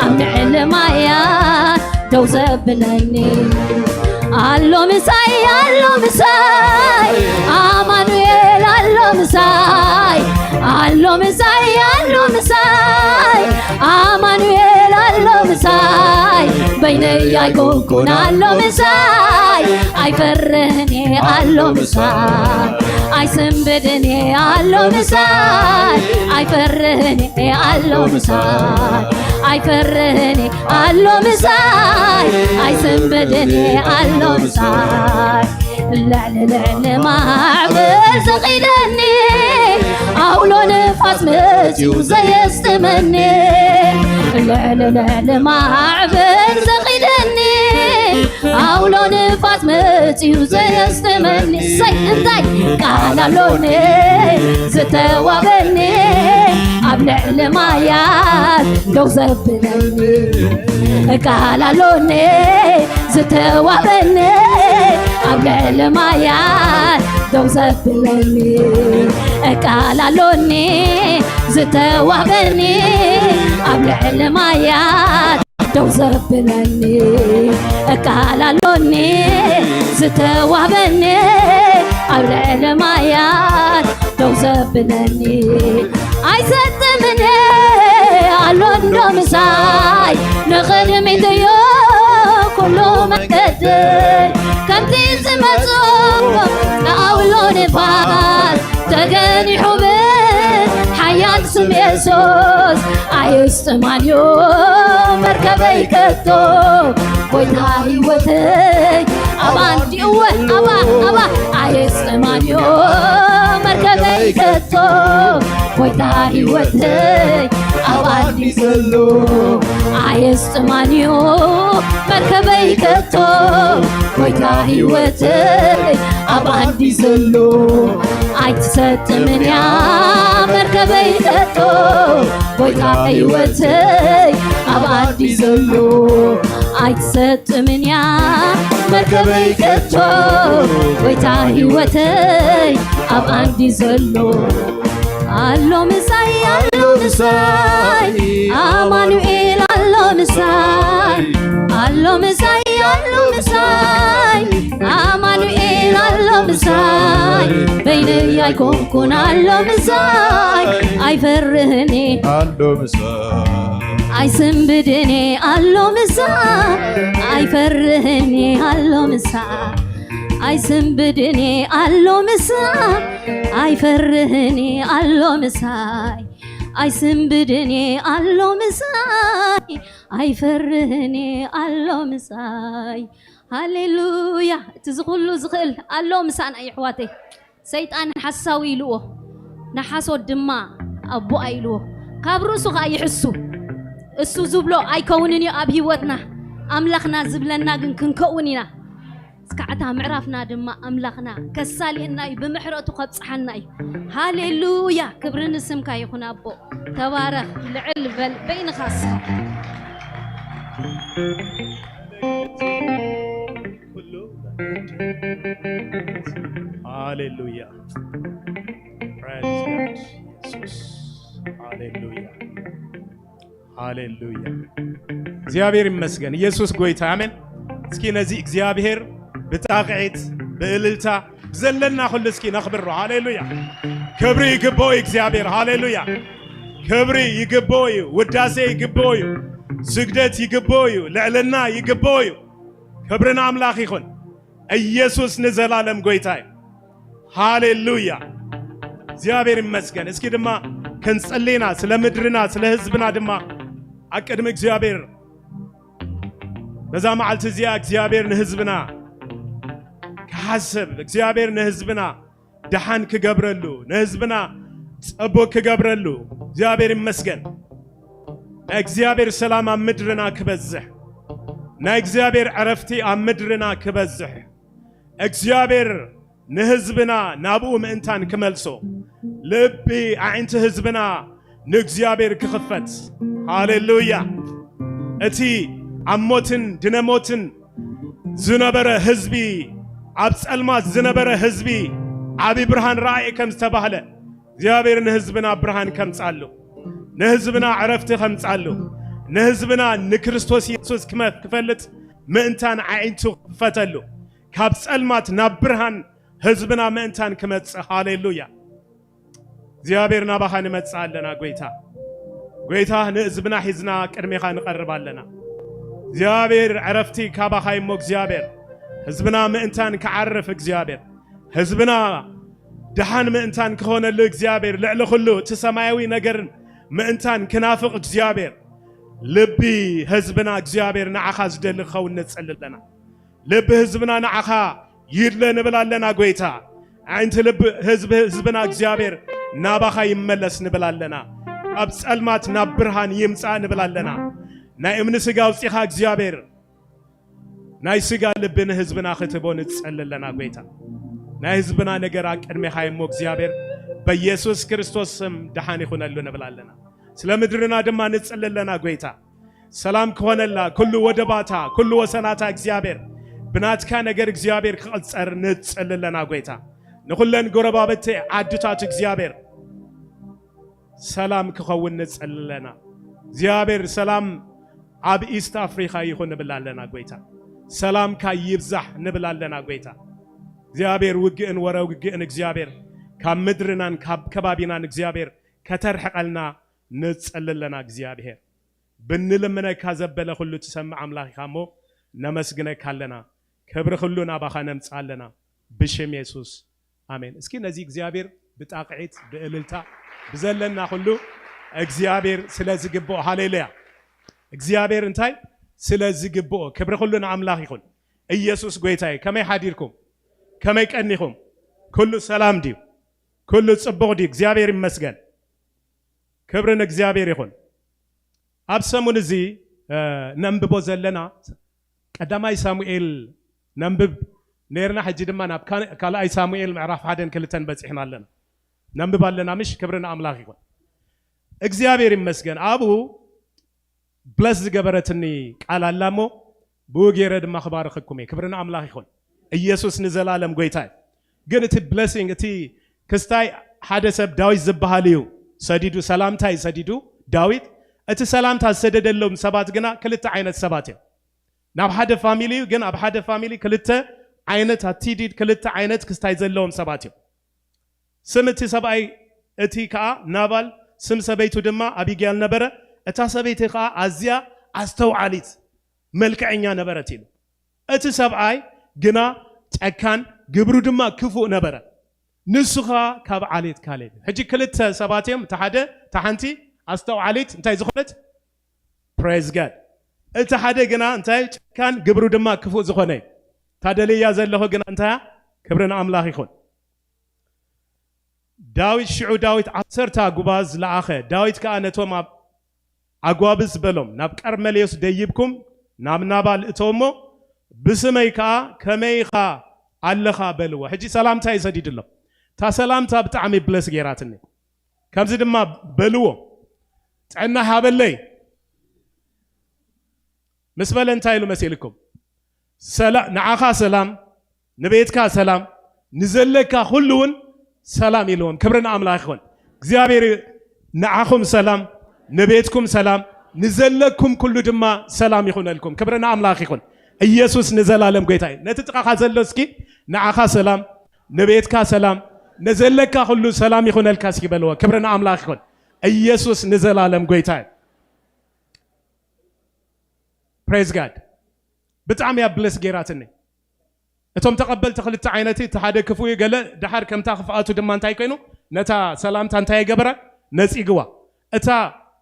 ኣብ ልዕሊ ማያት ደው ዘብለኒ ኣሎ ምሳይ ኣሎ ምሳይ ኣማኑኤል ኣሎ ምሳይ ኣሎ ምሳይ ኣሎ ምሳይ ኣማኑኤል ኣሎ ምሳይ በይነይ ኣይኮንኩን ኣሎ ምሳይ ኣይፈርህን እየ ኣሎ ምሳይ ኣይስንብድን እየ ኣሎ ምሳይ ኣይፈርህን እየ ኣሎ ምሳይ ኣይፈርህን እየ ኣሎ ምሳይ ኣይስንብድን እየ ኣሎ ምሳይ ልዕሊ ልዕሊ ማዕበል ዘኺደኒ ኣውሎ ንፋስ መፅዩ ዘየስጥመኒ ልዕሊ ልዕሊ ማዕበል ዘኺደኒ ኣውሎ ንፋስ መፅዩ ዘየስጥመኒ ሰይ እንታይ ቃል ኣሎኒ ዝተዋበኒ ኣብ ልዕሊ ማያት ደው ዘብለኒ ቃል ኣሎኒ ዝተዋበኒ ኣብ ልዕሊ ማያት ደው ዘብለኒ ቃል ኣሎኒ ዝተዋበኒ ኣብ ልዕሊ ማያት ደው ዘብለኒ ቃል ኣሎኒ ዝተዋበኒ ኣብ ልዕሊ ማያት ደው ዘብለኒ ኣይሰጥምን ኣሎ እንዶ ምሳይ ንቕድሚት እዮ ኩሉ መገዲ ከምቲ ዝመጾ ንኣውሎ ንፋስ ተገኒሑ ብሓያል ስም የሱስ ኣይስጥማን እዩ መርከበይ ከቶ ጎይታ ህይወተይ ኣብ ኣንዲ እወ ኣባ ኣባ ኣየስጥማንዮ መርከበይ ከቶ ጎይታ ህይወተይ ኣብ ኣንዲ ዘሎ ኣየስጥማንዮ መርከበይ ከቶ ጎይታ ህይወተይ ኣብ ኣንዲ ዘሎ ኣይትሰጥምን እያ መርከበይ ከቶ ጎይታ ህይወተይ ኣብ ኣንዲ ዘሎ ኣይትሰጥምን እያ መርከበይ ከቶ ጎይታ ህይወተይ ኣብ ኣንዲ ዘሎ ኣሎ ምሳይ ኣሎ ምሳይ ኣማኑኤል ኣሎ ምሳይ ኣሎ ምሳይ ኣሎ ምሳይ ኣማኑኤል ኣሎ ምሳይ በይነይ ኣይኮንኩን ኣሎ ምሳይ ኣይፈርህን እየ ኣሎ ምሳይ ኣይስንብድን እየ ኣሎ ምሳይ ኣይፈርህን እየ ኣሎ ምሳይ ኣይስንብድን እየ ኣሎ ምሳይ ኣይፈርህን እየ ኣሎ ምሳይ ኣይስንብድን እየ ኣሎ ምሳይ ኣይፈርህን እየ ኣሎ ምሳይ ሃሌሉያ እቲ ዝኩሉ ዝኽእል ኣሎ ምሳና እዩ ኣሕዋተይ ሰይጣን ሓሳዊ ኢልዎ ንሓሶት ድማ ኣቦኣ ኢልዎ ካብ ርእሱ ከዓ ይሕሱ እሱ ዝብሎ ኣይከውንን እዩ ኣብ ህይወትና ኣምላኽና ዝብለና ግን ክንከውን ኢና እስካዕ እታ ምዕራፍና ድማ ኣምላኽና ከሳልየና እዩ ብምሕረቱ ከብፅሓና እዩ ሃሌሉያ ክብሪ ንስምካ ይኹን ኣቦ ተባረኽ ልዕል በል በይንኻ ስሓቕ ሃሌሉያ Praise God. ኢየሱስ ሃሌሉያ ሃሌሉያ እግዚኣብሔር ይመስገን ኢየሱስ ጎይታ ኣሜን እስኪ ነዚ እግዚኣብሔር ብጣቕዒት ብእልልታ ዘለና ኩሉ እስኪ ነኽብሮ ሃሌሉያ ክብሪ ይግብኦ እግዚኣብሔር ሃሌሉያ ክብሪ ይግብኦ እዩ ውዳሴ ይግብኦ እዩ ስግደት ይግብኦ እዩ ልዕልና ይግብኦ እዩ ክብሪ ንኣምላኽ ይኹን ኢየሱስ ንዘላለም ጎይታ እዩ ሃሌሉያ እግዚኣብሔር ይመስገን እስኪ ድማ ክንጸልይና ስለ ምድርና ስለ ህዝብና ድማ ኣቅድሚ እግዚኣብሔር በዛ መዓልቲ እዚኣ እግዚኣብሔር ንህዝብና ክሓስብ እግዚኣብሔር ንህዝብና ደሓን ክገብረሉ ንህዝብና ጸቡቅ ክገብረሉ እግዚኣብሔር ይመስገን ናይ እግዚኣብሔር ሰላም ኣብ ምድርና ክበዝሕ ናይ እግዚኣብሔር ዕረፍቲ ኣብ ምድርና ክበዝሕ እግዚኣብሔር ንህዝብና ናብኡ ምእንታን ክመልሶ ልቢ ኣዒንቲ ህዝብና ንእግዚኣብሔር ክኽፈት ሃሌሉያ እቲ ኣብ ሞትን ድነሞትን ዝነበረ ህዝቢ ኣብ ጸልማት ዝነበረ ህዝቢ ዓቢ ብርሃን ረኣየ ከም ዝተባህለ እግዚኣብሔር ንህዝብና ብርሃን ከምጻሉ ንህዝብና ዕረፍቲ ከምጻሉ ንህዝብና ንክርስቶስ የሱስ ክመ- ክፈልጥ ምእንታን ኣዒንቱ ክፈተሉ ካብ ጸልማት ናብ ብርሃን ህዝብና ምእንታን ክመጽእ ሃሌሉያ እግዚኣብሔር ናባኻ ንመጽእ ኣለና ጎይታ ጎይታ ንህዝብና ሒዝና ቅድሜኻ ንቐርብ ኣለና እግዚኣብሔር ዕረፍቲ ካባኻ እሞ እግዚኣብሔር ህዝብና ምእንታን ክዓርፍ እግዚኣብሔር ህዝብና ደሓን ምእንታን ክኾነሉ እግዚኣብሔር ልዕሊ ኩሉ እቲ ሰማያዊ ነገርን ምእንታን ክናፍቕ እግዚኣብሔር ልቢ ህዝብና እግዚኣብሔር ንዓኻ ዝደሊ ክኸውን ንጽሊ ኣለና ልቢ ህዝብና ንዓኻ ይድለ ንብል ኣለና ጎይታ ኣንቲ ልቢ ህዝቢ ህዝብና እግዚኣብሔር ናባኻ ይመለስ ንብል ኣለና ኣብ ጸልማት ናብ ብርሃን ይምጻእ ንብል ኣለና ናይ እምኒ ስጋ ኣውጺኻ እግዚኣብሔር ናይ ስጋ ልቢ ንህዝብና ክትቦ ንጸሊ ኣለና ጎይታ ናይ ህዝብና ነገር ኣብ ቅድሜኻ እሞ እግዚኣብሔር በኢየሱስ ክርስቶስ ስም ደሓን ይኹነሉ ንብል ኣለና ስለ ምድርና ድማ ንጸሊ ኣለና ጎይታ ሰላም ክኾነላ ኩሉ ወደባታ ኩሉ ወሰናታ እግዚኣብሔር ብናትካ ነገር እግዚኣብሔር ክቐጸር ንጸሊ ኣለና ጎይታ ንኹለን ጎረባብቲ ዓድታት እግዚኣብሔር ሰላም ክኸውን ንጸሊ ኣለና እግዚኣብሔር ሰላም ኣብ ኢስት ኣፍሪካ ይኹን ንብል ኣለና ጎይታ ሰላምካ ይብዛሕ ንብል ኣለና ጎይታ እግዚኣብሔር ውግእን ወረ ውግእን እግዚኣብሔር ካብ ምድርናን ካብ ከባቢናን እግዚኣብሔር ከተርሕቀልና ንጸሊ ኣለና እግዚኣብሔር ብንልምነካ ዘበለ ኩሉ ትሰምዕ ኣምላኽ ኢኻ እሞ ነመስግነካ ኣለና ክብሪ ኩሉ ናባኻ ነምጽእ ኣለና ብሽም የሱስ ኣሜን እስኪ ነዚ እግዚኣብሔር ብጣቕዒት ብእልልታ ብዘለና ኩሉ እግዚኣብሔር ስለ ዝግብኦ ሃሌሉያ እግዚኣብሔር እንታይ ስለ ዝግብኦ ክብሪ ኩሉ ንኣምላኽ ይኹን ኢየሱስ ጎይታዬ፣ ከመይ ሓዲርኩም? ከመይ ቀኒኹም? ኩሉ ሰላም ድዩ? ኩሉ ጽቡቕ ድዩ? እግዚኣብሔር ይመስገን። ክብሪ ንእግዚኣብሔር ይኹን። ኣብ ሰሙን እዚ፣ እ፣ ነንብቦ ዘለና ቀዳማይ ሳሙኤል ነንብብ ነርና፣ ሕጂ ድማ ናብ ካ-፣ ካልኣይ ሳሙኤል ምዕራፍ ሓደን ክልተን በጺሕና ኣለና። ነንብብ ኣለና ምሽ? ክብሪ ንኣምላኽ ይኹን። እግዚኣብሔር ይመስገን። ኣብኡ ብለስ ዝገበረትኒ ቃል ኣላ እሞ፣ ብኡ ገይረ ድማ ክባርኸኩም እየ። ክብሪ ንኣምላኽ ይኹን። ኢየሱስ ንዘላለም ጎይታ እዩ። ግን እቲ ብለሲንግ፣ እቲ ክስታይ ሓደ ሰብ ዳዊት ዝበሃል እዩ ሰዲዱ፣ ሰላምታ እዩ ሰዲዱ ዳዊት። እቲ ሰላምታ ዝሰደደሎም ሰባት ግና ክልተ ዓይነት ሰባት እዮም። ናብ ሓደ ፋሚሊ እዩ፣ ግን ኣብ ሓደ ፋሚሊ ክልተ ዓይነት ኣቲቲድ፣ ክልተ ዓይነት ክስታይ ዘለዎም ሰባት እዮም። ስም እቲ ሰብኣይ እቲ ከኣ ናባል፣ ስም ሰበይቱ ድማ ኣቢግያል ነበረ። እታ ሰበይቲ ከኣ ኣዝያ ኣስተውዓሊት መልክዐኛ ነበረት ኢሉ። እቲ ሰብኣይ ግና ጨካን፣ ግብሩ ድማ ክፉእ ነበረ። ንሱ ኸኣ ካብ ዓሌት ካሌብ። ሕጂ ክልተ ሰባት እዮም፣ እታ ሓደ፣ እታ ሓንቲ ኣስተውዓሊት እንታይ ዝኾነት? ፕሬዝ ጋድ። እቲ ሓደ ግና እንታይ? ጨካን፣ ግብሩ ድማ ክፉእ ዝኾነ እዩ። እታ ደልያ ዘለኹ ግና እንታይ እያ? ክብሪ ንኣምላኽ ይኹን። ዳዊት፣ ሽዑ ዳዊት ዓሰርተ ኣጉባዝ ለኣኸ። ዳዊት ከኣ ነቶም ኣብ ኣጓብዝ በሎም፣ ናብ ቀርሜሎስ ደይብኩም ናብ ናባል እተው እሞ፣ ብስመይ ከኣ ከመይ ኢኻ ኣለኻ በልዎ። ሕጂ ሰላምታ እዩ ሰዲድሎም። እታ ሰላምታ ብጣዕሚ ብለስ ገይራትኒ። ከምዚ ድማ በልዎ፣ ጥዕና ሃበለይ ምስ በለ እንታይ ኢሉ መሲልኩም? ሰላ-፣ ንዓኻ ሰላም፣ ንቤትካ ሰላም፣ ንዘለካ ኩሉ እውን ሰላም ኢልዎም። ክብሪ ንኣምላኽ ይኹን። እግዚኣብሔር ንዓኹም ሰላም፣ ንቤትኩም ሰላም፣ ንዘለኩም ኩሉ ድማ ሰላም ይኹነልኩም። ክብሪ ንኣምላኽ ይኹን። ኢየሱስ ንዘላለም ጎይታ እዩ። ነቲ ጥቓኻ ዘሎ እስኪ ንዓኻ ሰላም፣ ንቤትካ ሰላም፣ ንዘለካ ኩሉ ሰላም ይኹነልካ እስኪ በልዎ። ክብሪ ንኣምላኽ ይኹን። ኢየሱስ ንዘላለም ጎይታ እዩ። ፕሬዝ ጋድ። ብጣዕሚ እያ ብለስ ገይራትኒ። እቶም ተቐበልቲ ክልተ ዓይነት፣ እቲ ሓደ ክፉእ እዩ፣ ገለ ደሓር ከምታ ክፍኣቱ ድማ እንታይ ኮይኑ፣ ነታ ሰላምታ እንታይ የገበራ? ነጺግዋ። እታ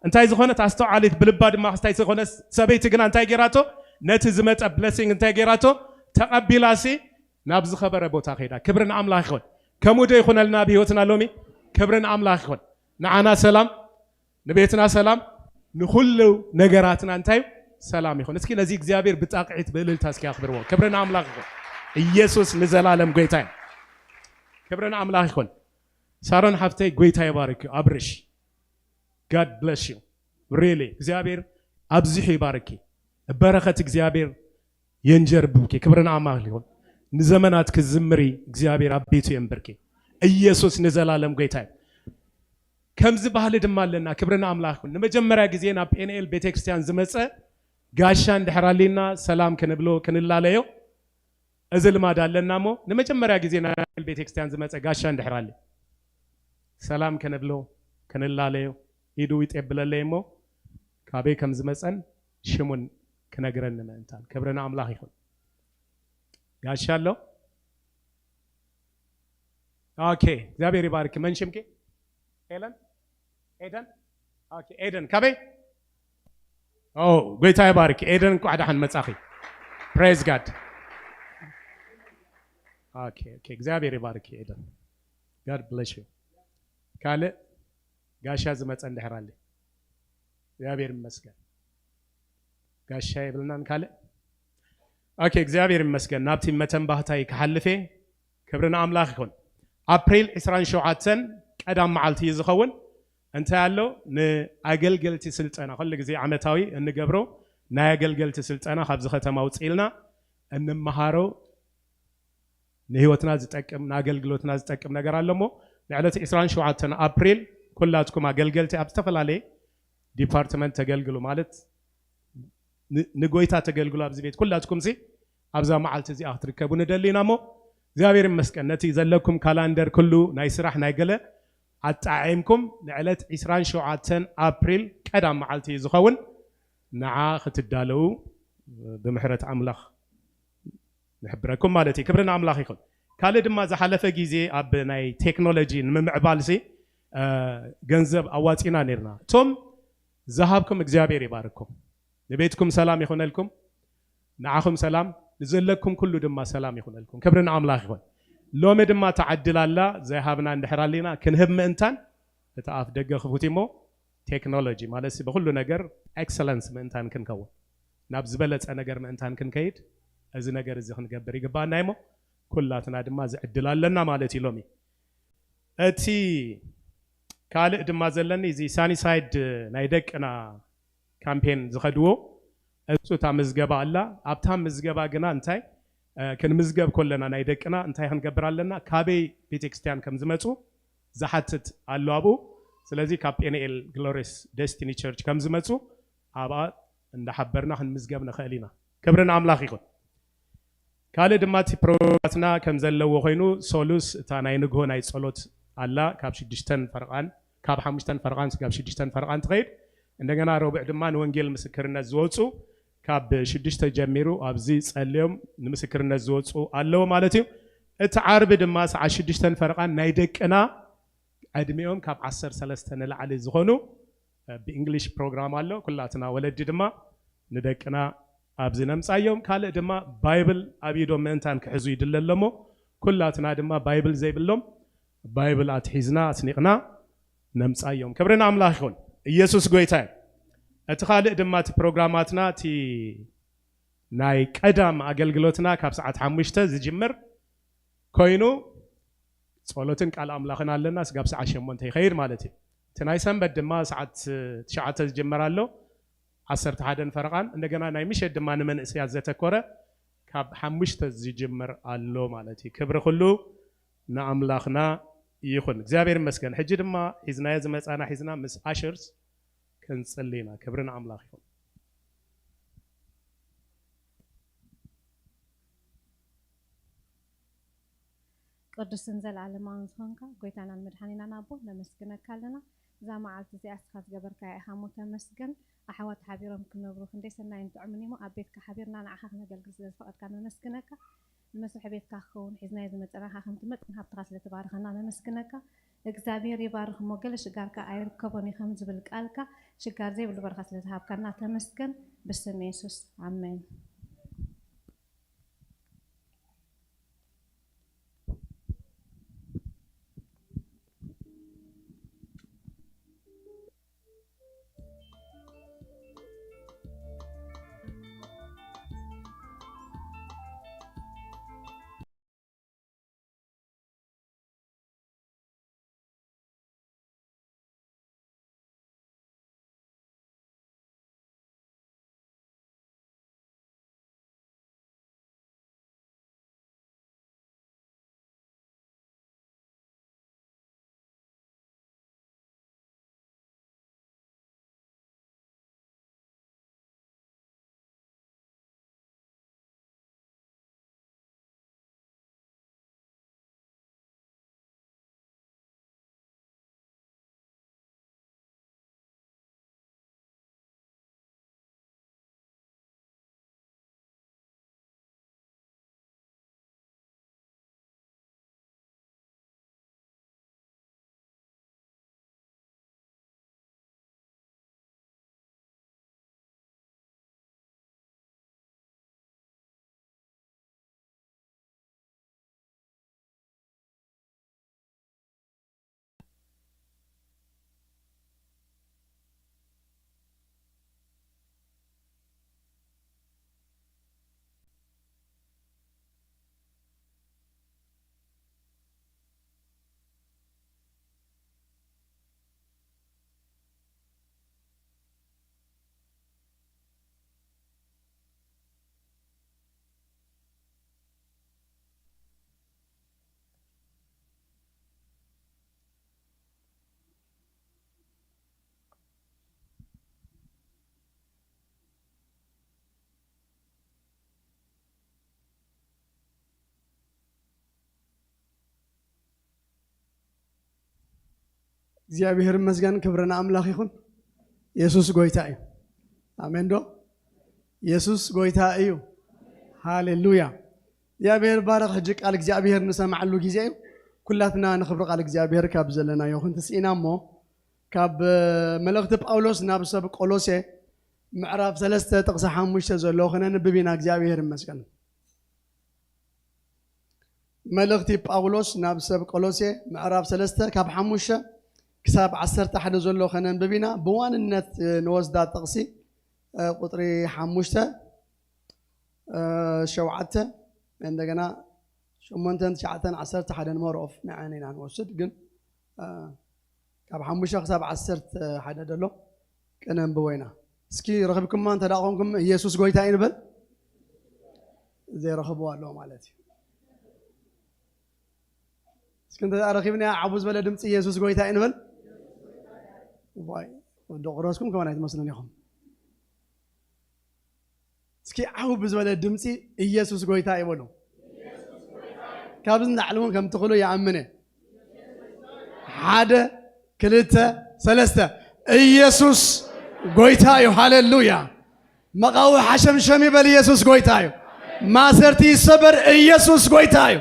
እንታይ ዝኾነት ኣስተውዓሊት ብልባ ድማ ክስታይ ዝኾነ ሰበይቲ ግና እንታይ ገይራቶ? ነቲ ዝመጸ ብለሲንግ እንታይ ገይራቶ? ተቐቢላሲ ናብ ዝኸበረ ቦታ ከይዳ። ክብሪ ንኣምላኽ ይኹን። ከምኡ ዶ ይኹነልና ኣብ ህይወትና ሎሚ? ክብሪ ንኣምላኽ ይኹን። ንዓና ሰላም፣ ንቤትና ሰላም፣ ንኹሉ ነገራትና እንታይ እዩ? ሰላም ይኹን። እስኪ ነዚ እግዚኣብሔር ብጣቕዒት ብእልልታ እስኪ ኣኽብርዎ። ክብሪ ንኣምላኽ ይኹን። ኢየሱስ ንዘላለም ጎይታ እዩ። ክብሪ ንኣምላኽ ይኹን። ሳሮን ሓፍተይ ጎይታ ይባርክ። ኣብርሽ፣ God bless you really። እግዚኣብሔር ኣብዚሑ ይባርኪ። በረኸት እግዚኣብሔር የንጀርብብኪ። ክብሪ ንኣምላኽ ይኹን። ንዘመናት ክዝምሪ እግዚኣብሔር ኣብ ቤቱ የንብርኪ። ኢየሱስ ንዘላለም ጎይታ እዩ። ከምዚ ባህሊ ድማ ኣለና። ክብሪ ንኣምላኽ ይኹን። ንመጀመርያ ግዜ ናብ ፔንኤል ቤተክርስትያን ዝመጸ ጋሻ እንድሕር ኣሊና ሰላም ክንብሎ፣ ክንላለዮ፣ እዚ ልማድ ኣለና። እሞ ንመጀመርያ ግዜ ናብ ፔንኤል ቤተክርስትያን ዝመጸ ጋሻ እንድሕር ኣሊ ሰላም ክንብሎ፣ ክንላለዮ፣ ኢዱ ይጤብለለይ እሞ ካበይ ከም ዝመጸን ሽሙን ክነግረኒ ምእንታን። ክብሪ ንኣምላኽ ይኹን። ጋሻ ኣሎ። ኦኬ፣ እግዚኣብሔር ይባርክ። መን ሽምኪ? ኤለን? ኤደን? ኦኬ፣ ኤደን ካበይ? ኦ፣ ጎይታ ይባርክ። ኤደን እንኳዕ ደሓን መጻኺ። ፕሬዝ ጋድ። ኦኬ፣ ኦኬ፣ እግዚኣብሔር ይባርክ ኤደን። God bless you። ካልእ ጋሻ ዝመጸ እንድሕር ኣለ? እግዚኣብሔር ይመስገን። ጋሻ የብልናን ካልእ? ኦኬ፣ እግዚኣብሔር ይመስገን። ናብቲ መተንባህታይ ክሓልፍ እየ። ክብሪ ንኣምላኽ ይኹን። ኣፕሪል ዕስራን ሸውዓተን ቀዳም መዓልቲ እዩ ዝኸውን። እንታይ ኣሎ? ንኣገልገልቲ ስልጠና፣ ኩሉ ግዜ ዓመታዊ እንገብሮ ናይ ኣገልገልቲ ስልጠና ካብዚ ከተማ ውፅእ ኢልና እንመሃሮ ንህይወትና ዝጠቅም፣ ንኣገልግሎትና ዝጠቅም ነገር ኣሎ እሞ፣ ንዕለት ዕስራን ሸውዓተን ኣፕሪል ኩላትኩም ኣገልገልቲ ኣብ ዝተፈላለየ ዲፓርትመንት ተገልግሉ፣ ማለት ን-፣ ንጎይታ ተገልግሉ ኣብዚ ቤት ኩላትኩም ሲ ኣብዛ መዓልቲ እዚኣ ክትርከቡ ንደሊ ኢና እሞ፣ እግዚኣብሔር ይመስገን ነቲ ዘለኩም ካላንደር ኩሉ ናይ ስራሕ ናይ ገለ ኣጣዒምኩም ንዕለት ዕስራን ሸውዓተን ኣፕሪል ቀዳም መዓልቲ እዩ ዝኸውን። ንዓ ክትዳለዉ ብምሕረት ኣምላኽ ንሕብረኩም ማለት እዩ። ክብሪ ንኣምላኽ ይኹን። ካልእ ድማ ዝሓለፈ ግዜ ኣብ ናይ ቴክኖሎጂ ንምምዕባል ሲ፣ እ፣ ገንዘብ ኣዋጺና ነርና። እቶም ዝሃብኩም እግዚኣብሔር ይባርኩም። ንቤትኩም ሰላም ይኹነልኩም። ንዓኹም ሰላም፣ ንዘለኩም ኩሉ ድማ ሰላም ይኹነልኩም። ክብሪ ንኣምላኽ ይኹን። ሎሚ ድማ እታ ዕድል ኣላ፣ ዘይሃብና እንድሕር ኣሊና ክንህብ ምእንታን፣ እቲ ኣፍ ደገ ክፉት እሞ ቴክኖሎጂ ማለት ብኩሉ ነገር ኤክሰለንስ ምእንታን ክንከውን፣ ናብ ዝበለጸ ነገር ምእንታን ክንከይድ፣ እዚ ነገር እዚ ክንገብር ይግባኣና እሞ ኩላትና ድማ እዚ ዕድል ኣለና ማለት እዩ ሎሚ። እቲ ካልእ ድማ ዘለኒ እዚ ሳኒሳይድ ናይ ደቅና ካምፔን ዝኸድዎ እሱ እታ ምዝገባ ኣላ። ኣብታ ምዝገባ ግና እንታይ፣ እ፣ ክንምዝገብ ከለና ናይ ደቅና እንታይ ክንገብር ኣለና? ካበይ ቤተክርስትያን ከም ዝመጹ ዝሓትት ኣሎ ኣብኡ። ስለዚ ካብ ፔንኤል ግሎሪስ ደስቲኒ ቸርች ከም ዝመጹ ኣብኣ እንዳሓበርና ክንምዝገብ ንኽእል ኢና። ክብሪ ንኣምላኽ ይኹን። ካልእ ድማ እቲ ፕሮግራማትና ከም ዘለዎ ኮይኑ፣ ሶሉስ እታ ናይ ንግሆ ናይ ጸሎት ኣላ፣ ካብ ሽዱሽተን ፈርቓን፣ ካብ ሓሙሽተን ፈርቓን ስጋብ ሽዱሽተን ፈርቓን ትኸይድ። እንደገና ረቡዕ ድማ ንወንጌል ምስክርነት ዝወጹ ካብ ሽዱሽተ ጀሚሩ ኣብዚ ጸልዮም ንምስክርነት ዝወጹ ኣለዉ ማለት እዩ። እቲ ዓርቢ ድማ ሰዓት ሽዱሽተን ፈርቓን ናይ ደቅና ዕድሚኦም ካብ ዓሰርተ ሰለስተ ንላዕሊ ዝኾኑ፣ እ፣ ብእንግሊሽ ፕሮግራም ኣሎ። ኩላትና ወለዲ ድማ ንደቅና ኣብዚ ነምጻዮም። ካልእ ድማ ባይብል ኣብ ኢዶም ምእንታን ክሕዙ ይድለ ኣለሞ፣ ኩላትና ድማ ባይብል ዘይብሎም ባይብል ኣትሒዝና ኣስኒቕና ነምጻዮም። ክብሪ ንኣምላኽ ይኹን። ኢየሱስ ጎይታ እዩ። እቲ ካልእ ድማ እቲ ፕሮግራማትና እቲ ናይ ቀዳም ኣገልግሎትና ካብ ሰዓት ሓሙሽተ ዝጅምር ኮይኑ፣ ጸሎትን ቃል ኣምላኽን ኣለና፣ ስጋብ ሰዓት ሸሞንተ ይኸይድ ማለት እዩ። እቲ ናይ ሰንበት ድማ ሰዓት ትሽዓተ ዝጅመር ኣሎ፣ ዓሰርተ ሓደን ፈረቓን። እንደገና ናይ ምሸት ድማ ንመንእሰያት ዘተኮረ ካብ ሓሙሽተ ዝጅምር ኣሎ ማለት እዩ። ክብሪ ኩሉ ንኣምላኽና ይኹን። እግዚኣብሔር ይመስገን። ሕጂ ድማ ሒዝናዮ ዝመጻና ሒዝና ምስ ኣሸርስ ክንጽሊ ኢና። ክብሪ ንኣምላኽ ይኹን። ቅዱስን ዘለዓለማውን ዝኾንካ ጎይታናን መድሓኒናን ኣቦ፣ ነመስግነካ ኣለና። እዛ መዓልቲ እዚኣ እስኻ ዝገበርካያ ኢኻ እሞ ተመስገን። ኣሕዋት ሓቢሮም ክነብሩ ክንደይ ሰናይን ጥዑምን እሞ ኣብ ቤትካ ሓቢርና ንዓኻ ክነገልግል ስለ ዝፈቐድካ ነመስግነካ። ንመስርሒ ቤትካ ክኸውን ሒዝናዮ ዝመጸናኻ ከም ትመጽእ ሃብትኻ ስለ ትባርኸና ነመስግነካ። እግዚኣብሔር ይባርኽ እሞ ገለ ሽጋርካ ኣይርከቦን እዩ ከም ዝብል ቃልካ ሽጋር ዘይብሉ በረኻ ስለ ዝሃብካና ተመስገን። ብስም የሱስ ኣሜን። እግዚኣብሔር ይመስገን፣ ክብሪ ንኣምላኽ ይኹን። የሱስ ጎይታ እዩ። ኣሜን ዶ? የሱስ ጎይታ እዩ። ሃሌሉያ። እግዚኣብሔር ባረኽ። ሕጂ ቃል እግዚኣብሔር ንሰማዓሉ ግዜ እዩ። ኩላትና ንኽብሪ ቃል እግዚኣብሔር ካብ ዘለናዮ ክንትስኢና እሞ፣ ካብ መልእኽቲ ጳውሎስ ናብ ሰብ ቆሎሴ ምዕራፍ ሰለስተ ጥቕሲ ሓሙሽተ ዘሎ ክነንብብ ኢና። እግዚኣብሔር ይመስገን። መልእኽቲ ጳውሎስ ናብ ሰብ ቆሎሴ ምዕራፍ ሰለስተ ካብ ሓሙሽተ ክሳብ ዓሰርተ ሓደ ዘሎ ከነንብብ ኢና። ብዋንነት ንወስዳ ጥቕሲ ቁጥሪ ሓሙሽተ፣ ሸውዓተ፣ እንደገና ሸሞንተን ትሽዓተን ዓሰርተ ሓደን more of ንዐን ኢና ንወስድ፣ ግን ካብ ሓሙሽተ ክሳብ ዓሰርተ ሓደ ደሎ ቅነንብቦ ኢና። እስኪ ረኽብኩማ እንተ ደኣ ኾንኩም፣ "ኢየሱስ ጎይታ እዩ" ንበል። ዘይረኽብዋ ኣለዉ ማለት እዩ። እስኪ እንተ ደኣ ረኺብናያ፣ ዓቡ ዝበለ ድምፂ "ኢየሱስ ጎይታ እዩ" ንበል። ዋይ፣ ወዲ ቁረስኩም ከማን ኣይትመስሉን ኢኹም። እስኪ ዓው ብዝበለ ድምፂ "ኢየሱስ ጎይታ" ይበሉ። ካብዚ ንላዕሊ እውን ከም ትኽእሉ ይኣምነ። ሓደ፣ ክልተ፣ ሰለስተ። "ኢየሱስ ጎይታ እዩ!" ሃሌሉያ! መቓዊ ሓሸምሸም ይበል፣ "ኢየሱስ ጎይታ እዩ!" ማሰርቲ ይሰበር፣ "ኢየሱስ ጎይታ እዩ!"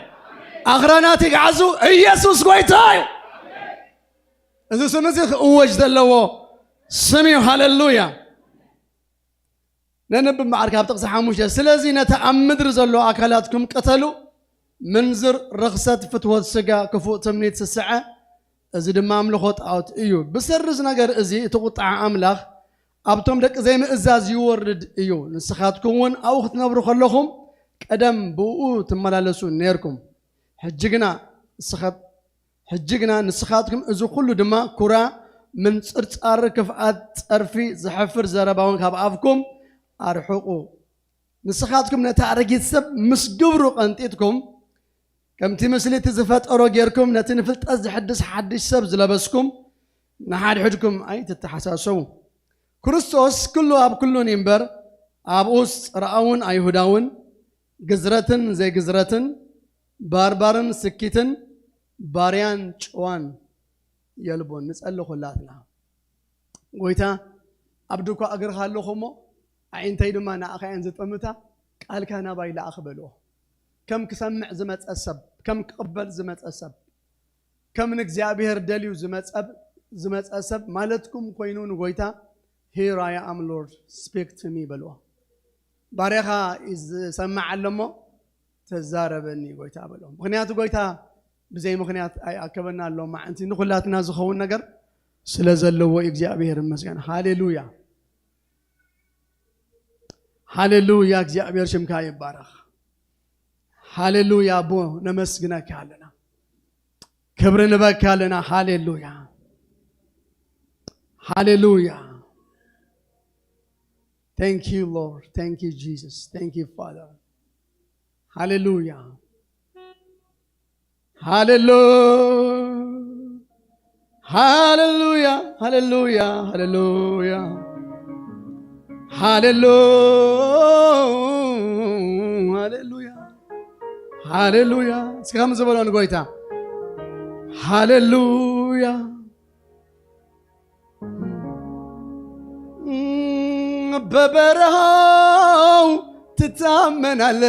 ኣኽራናት ይግዓዙ፣ "ኢየሱስ ጎይታ እዩ!" እዚ ስም እዚ ክእወጅ ዘለዎ ስም እዩ። ሃሌሉያ! ነንብብ እምበኣር ካብ ጥቕሲ ሓሙሽተ፣ "ስለዚ ነቲ ኣብ ምድሪ ዘሎ ኣካላትኩም ቅተሉ፣ ምንዝር፣ ርኽሰት፣ ፍትወት ስጋ፣ ክፉእ ትምኒት፣ ስስዐ፣ እዚ ድማ ኣምልኾ ጣዖት እዩ። ብሰሪ እዚ ነገር እዚ እቲ ቁጥዓ ኣምላኽ ኣብቶም ደቂ ዘይምእዛዝ ይወርድ እዩ። ንስኻትኩም እውን ኣብኡ ክትነብሩ ከለኹም ቀደም ብእኡ ትመላለሱ ነርኩም። ሕጂ ግና ንስኻ-" ሕጂ ግና ንስኻትኩም እዚ ኩሉ ድማ ኩራ፣ ምንጽርጻር፣ ክፍኣት፣ ጸርፊ፣ ዘሕፍር ዘረባ እውን ካብ ኣፍኩም ኣርሕቑ። ንስኻትኩም ነቲ ኣረጊት ሰብ ምስ ግብሩ ቀንጢጥኩም፣ ከምቲ ምስሊ እቲ ዝፈጠሮ ጌርኩም፣ ነቲ ንፍልጠት ዝሕድስ ሓድሽ ሰብ ዝለበስኩም፣ ንሓድሕድኩም ኣይትተሓሳሰቡ። ክርስቶስ ኩሉ ኣብ ኩሉን እዩ እምበር፣ ኣብኡስ ጽርኣውን ኣይሁዳውን፣ ግዝረትን ዘይግዝረትን፣ ባርባርን ስኪትን፣ ባርያን ጭዋን የልቦን። ንጸሊ ኩላትና። ጎይታ ኣብ ድኳ እግርኻ ኣለኹ እሞ፣ ኣዒንተይ ድማ ንኣኻ እየን ዝጥምታ፣ ቃልካ ናባይ ለኣኽ በልዎ። ከም ክሰምዕ ዝመጸ ሰብ፣ ከም ክቕበል ዝመጸ ሰብ፣ ከም ንእግዚኣብሔር ደልዩ ዝመጸብ-፣ ዝመጸ ሰብ ማለትኩም ኮይኑ ንጎይታ፣ "Here I am, Lord, speak to me" በልዎ። "ባርያኻ እዩ ዝሰምዕ ኣሎ እሞ ተዛረበኒ ጎይታ" በልዎ። ምኽንያቱ ጎይታ ብዘይ ምኽንያት ኣይኣከበና ኣሎ፣ ማዕንቲ ንኹላትና ዝኸውን ነገር ስለ ዘለዎ እዩ። እግዚኣብሔር ይመስገን። ሃሌሉያ፣ ሃሌሉያ። እግዚኣብሔር ሽምካ ይባረኽ። ሃሌሉያ። ኣቦ ነመስግነካ ኣለና፣ ክብሪ ንበካ ኣለና። ሃሌሉያ፣ ሃሌሉያ። Thank you, Lord. Thank you, Jesus. Thank you, Father. ሃሌሉያ፣ ሃሌሉ-፣ ሃሌሉያ፣ ሃሌሉያ፣ ሃሌሉያ፣ ሃሌሉ-፣ ሃሌሉያ፣ ሃሌሉያ። እስኪ ከም ዝበሎ ንጎይታ ሃሌሉያ። በበረሃው ትታመናለ፣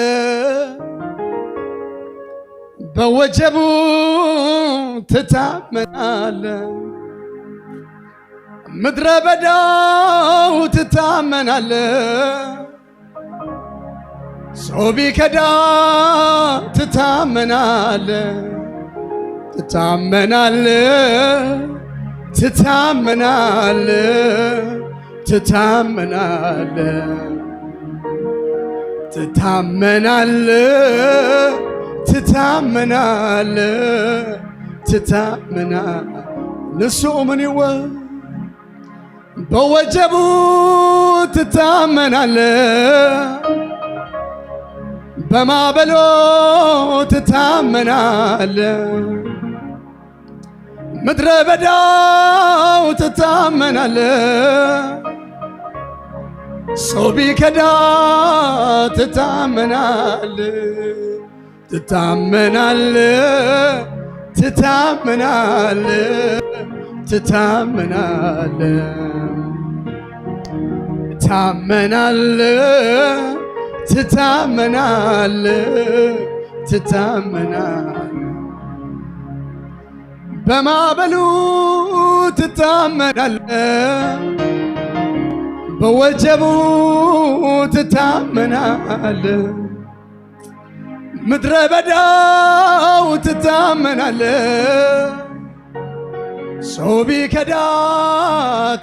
በወጀቡ ትታመናለ፣ ምድረ በዳው ትታመናለ፣ ሰው ቢከዳ ትታመናለ፣ ትታመናለ፣ ትታመናለ፣ ትታመናለ፣ ትታመናለ፣ ትታመናለ፣ ትታመና-፣ ንሱ እሙን ይወ-፣ በወጀቡ ትታመናለ፣ በማዕበሎ ትታመናለ፣ ምድረ በዳው ትታመናለ፣ ሰው ቢከዳ ትታመናለ፣ ትታመናለ፣ ትታመናለ፣ ትታመናለ፣ ትታመናለ፣ ትታመናለ፣ ትታመናለ። በማዕበሉ ትታመናለ፣ በወጀቡ ትታመናለ፣ ምድረ በዳው ትታመናለ፣ ሰው ቢከዳ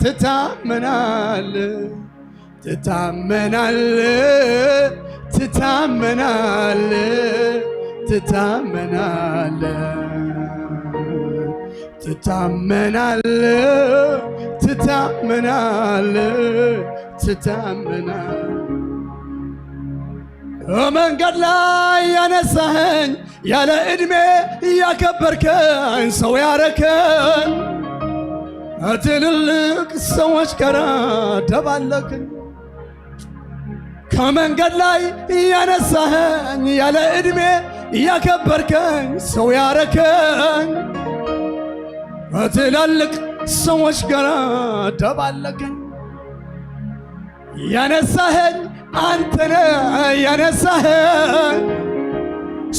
ትታመናለ፣ ትታመናለ፣ ትታመናለ፣ ትታመናለ፣ ትታመናለ፣ ትታመናለ፣ ትታመናለ። ከመንገድ ላይ ያነሳኸኝ፣ ያለ ዕድሜ ያከበርከኝ፣ ሰው ያረከኝ፣ ከትልልቅ ሰዎች ጋር ደባለከኝ። ከመንገድ ላይ ያነሳኸኝ፣ ያለ ዕድሜ ያከበርከኝ፣ ሰው ያረከኝ፣ ከትላልቅ ሰዎች ጋር ደባለከኝ። ያነሳኸኝ አንተነ፣ ያነሳኸኝ፣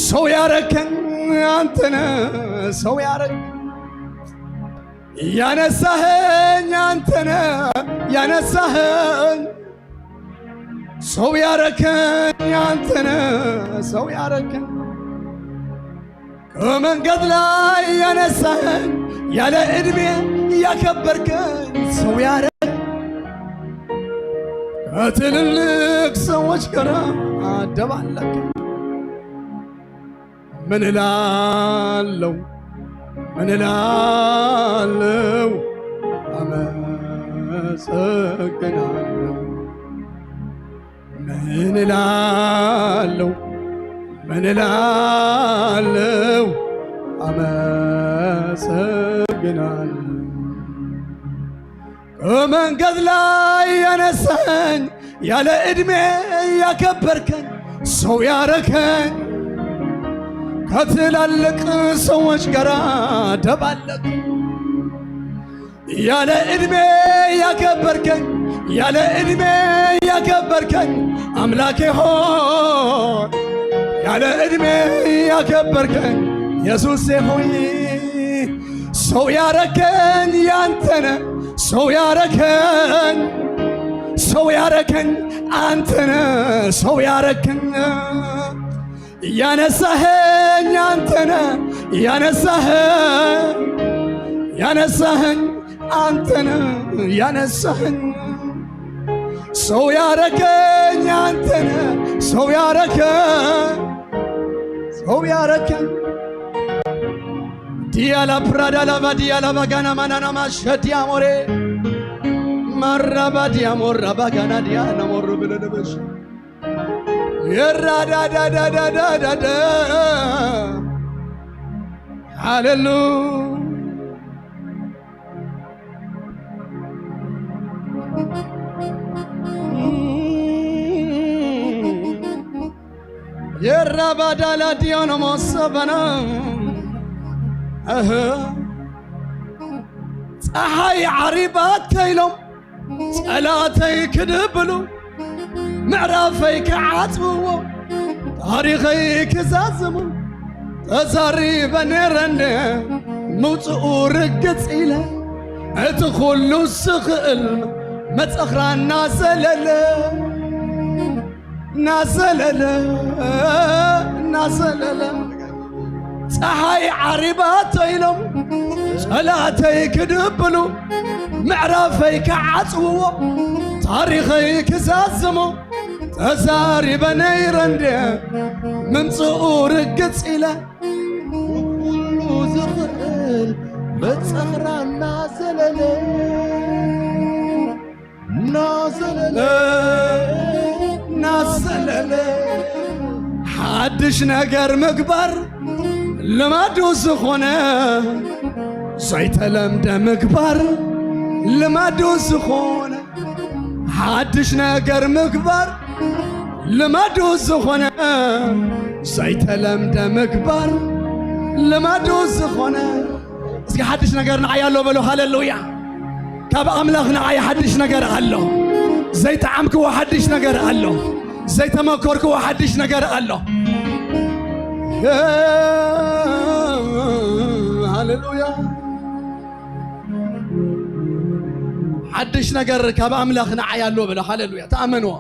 ሰው ያረከኝ አንተነ፣ ሰው ያረከኝ። ያነሳኸኝ አንተነ፣ ያነሳኸኝ፣ ሰው ያረከኝ አንተነ፣ ሰው ያረከኝ። ከመንገድ ላይ ያነሳኸኝ፣ ያለ ዕድሜ ያከበርከኝ፣ ሰው ያረከኝ፣ ከትልልቅ ሰዎች ጋር አደባለከኝ። ምን እላለሁ፣ ምን እላለሁ፣ አመሰግናለሁ። ምን እላለሁ፣ ምን እላለሁ፣ አመሰግናለሁ። ከመንገድ ላይ ያነሳኸኝ፣ ያለ ዕድሜ ያከበርከኝ፣ ሰው ያረከኝ፣ ከትላልቅ ሰዎች ጋር ደባለቅ። ያለ ዕድሜ ያከበርከኝ፣ ያለ ዕድሜ ያከበርከኝ አምላኬ ሆይ፣ ያለ ዕድሜ ያከበርከኝ ኢየሱሴ ሆይ፣ ሰው ያረከኝ ያንተነ፣ ሰው ያረከኝ፣ ሰው ያረከኝ አንተነ፣ ሰው ያረከኝ። ያነሳኸኝ አንተነ፣ ያነሳኸኝ፣ ያነሳኸኝ አንተነ፣ ያነሳኸኝ። ሰው ያረከኝ አንተነ፣ ሰው ያረከኝ፣ ሰው ያረከኝ። ዲያላ ፕራዳ ላባ ዲያላ ባጋና ማናና ማሸ ዲያሞሬ ማራባ ዲያሞራ ባጋና ዲያና ሞሮ ብለለበሽ የራዳዳዳዳዳዳ ሃሌሉ የራባዳላ ዲዮኖ ሞሰበና እህ ፀሓይ ዓሪባት ከይሎም ጸላተይ ክድብሉ ምዕራፈይ ክዓጽውዎ ታሪኸይ ክዛዝሙ ተዛሪበ ነይረ እንደ ምውፅኡ ርግጽ ኢለ እቲ ኩሉ ዝኽእል መጸኽራ እናዘለለ እናዘለለ እናዘለለ ፀሓይ ዓሪባቶ ኢሎም ጸላተይ ክድብሉ ምዕራፈይ ክዓጽውዎ ታሪኸይ ክዛዝሙ ተዛሪበ ነይረ እንደ ምምፅኡ ርግጽ ኢለ ኩሉ ዝኽእል መጸኽራ እናዘለለ ናዘለለ ናዘለለ ሓድሽ ነገር ምግባር ልማዱ ዝኾነ ዘይተለምደ ምግባር ልማዱ ዝኾነ ሓድሽ ነገር ምግባር ልማዱ ዝኾነ ዘይተለምደ ምግባር ልማዱ ዝኾነ እስኪ ሓድሽ ነገር ንዓይ ኣሎ በሉ ሃሌሉያ ካብ ኣምላኽ ንዓይ ሓድሽ ነገር ኣሎ ዘይጠዓምክዎ ሓድሽ ነገር ኣሎ ዘይተመኮርክዎ ሓድሽ ነገር ኣሎ ሃሌሉያ ሓድሽ ነገር ካብ ኣምላኽ ንዓይ ኣሎ በሉ ሃሌሉያ ተኣመንዎ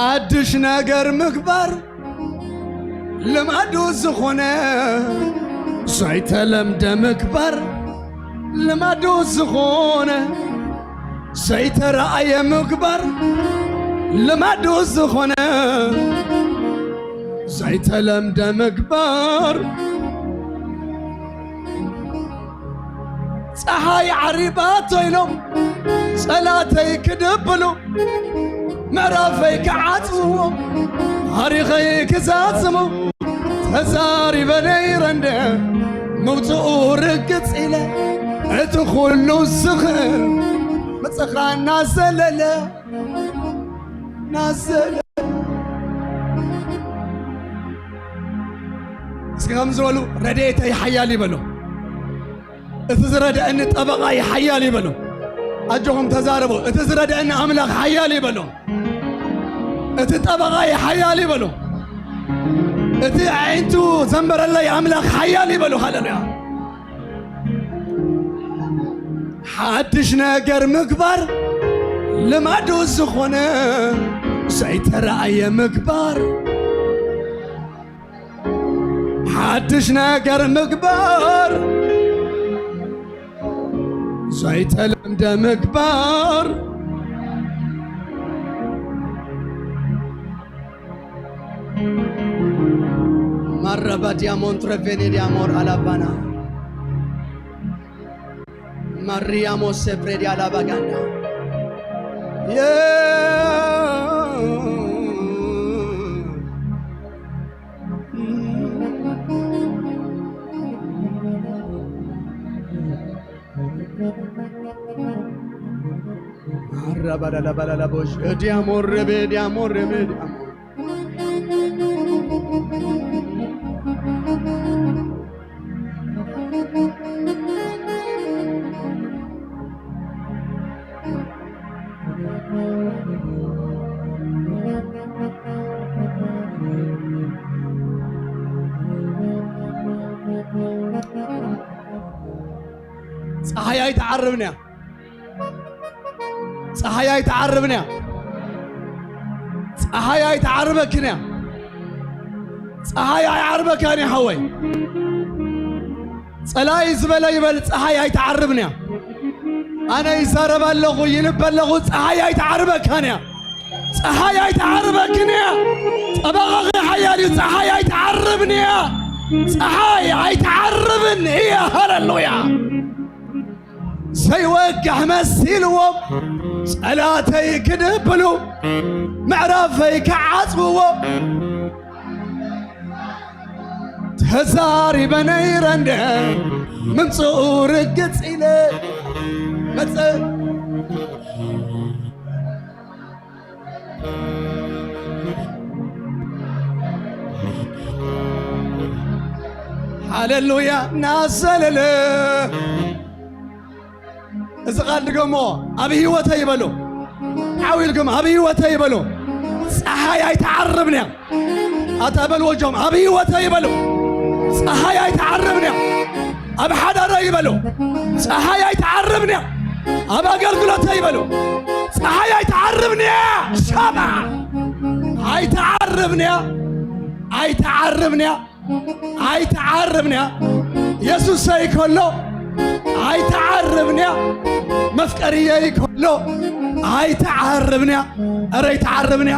ሓድሽ ነገር ምግባር ልማዱ ዝኾነ፣ ዘይተለምደ ምግባር ልማዱ ዝኾነ፣ ዘይተረኣየ ምግባር ልማዱ ዝኾነ፣ ዘይተለምደ ምግባር። ጸሓይ ዓሪባቶ ኢሎም ጸላተይ ክድብሉ፣ ምዕራፈይ ክዓጽዎ፣ ታሪኸይ ክዛዝሙ፣ ተዛሪበ ነይረ እንደ ምውጽኡ ርግጽ ኢለ፣ እቲ ኩሉ ዝኽእል መጸኻ እናዘለለ፣ እናዘለለ። እስኪ ከም ዝበሉ፣ ረድኤተይ ሓያል ይበሉ። እቲ ዝረድኣኒ ጠበቓይ ሓያል ይበሉ። ኣጆኹም ተዛረቡ። እቲ ዝረድኣኒ ኣምላኽ ሓያል ይበሉ። እቲ ጠበቓይ ሓያል ይበሉ። እቲ ኣዒንቱ ዘንበረለይ ኣምላኽ ሓያል ይበሉ። ሃሌሉያ። ሓድሽ ነገር ምግባር ልማዱ ዝኾነ፣ ዘይተረኣየ ምግባር። ሓድሽ ነገር ምግባር፣ ዘይተለምደ ምግባር። ማረባ ዲያሞን ትረቬኔ ዲያሞር አላባና ማሪያሞ ሴፕሬዲ አላባጋንዳ። የ- አራባዳዳባዳዳቦሽ ዲያሞር ረቤ ዲያሞር ረቤ ዲያሞር። ጸሓይ ኣይትዓርብን እያ። ጸሓይ ኣይትዓርብን እያ። ጸሓይ ኣይትዓርበክን እያ። ጸሓይ ኣይዓርበካን እያ ሓወይ። ጸላኢ ዝበለ ይበል፣ ጸሓይ ኣይትዓርብን እያ። ኣነ ይዛረብ ኣለኹ፣ ይንበ ኣለኹ፣ ጸሓይ ኣይትዓርበካን እያ። ጸሓይ ኣይትዓርበክን እያ። ጠበቓኺ ሓያል እዩ። ጸሓይ ኣይትዓርብን እያ። ጸሓይ ኣይትዓርብን እያ። ሃሌሉያ። ዘይወግሕ መሲልዎም ጸላተይ ክድብሉ፣ ምዕራፈይ ክዓጽውዎ፣ ተዛሪበ ነይረ እንደ ምምጽኡ ርግጽ ኢለ መጸ። ሃሌሉያ። እናዘለለ እዚ ቃል ድገሞ። ኣብ ህይወተይ ይበሉ። ዓው ኢልኩም ኣብ ህይወተይ ይበሉ። ጸሓይ ኣይትዓርብን እያ። ኣታ በሉ ወጆም ኣብ ህይወተይ ይበሉ። ጸሓይ ኣይትዓርብን እያ። ኣብ ሓዳረይ ይበሉ። ጸሓይ ኣይትዓርብን እያ። ኣብ ኣገልግሎተይ ይበሉ። ጸሓይ ኣይትዓርብን እያ። ሻማ ኣይትዓርብን እያ። ኣይትዓርብን እያ። ኣይትዓርብን እያ። የሱሰይ ከሎ ኣይትዓርብን እያ። መፍቀርየይ ከሎ ኣይትዓርብን እያ። ኧረ ኣይትዓርብን እያ።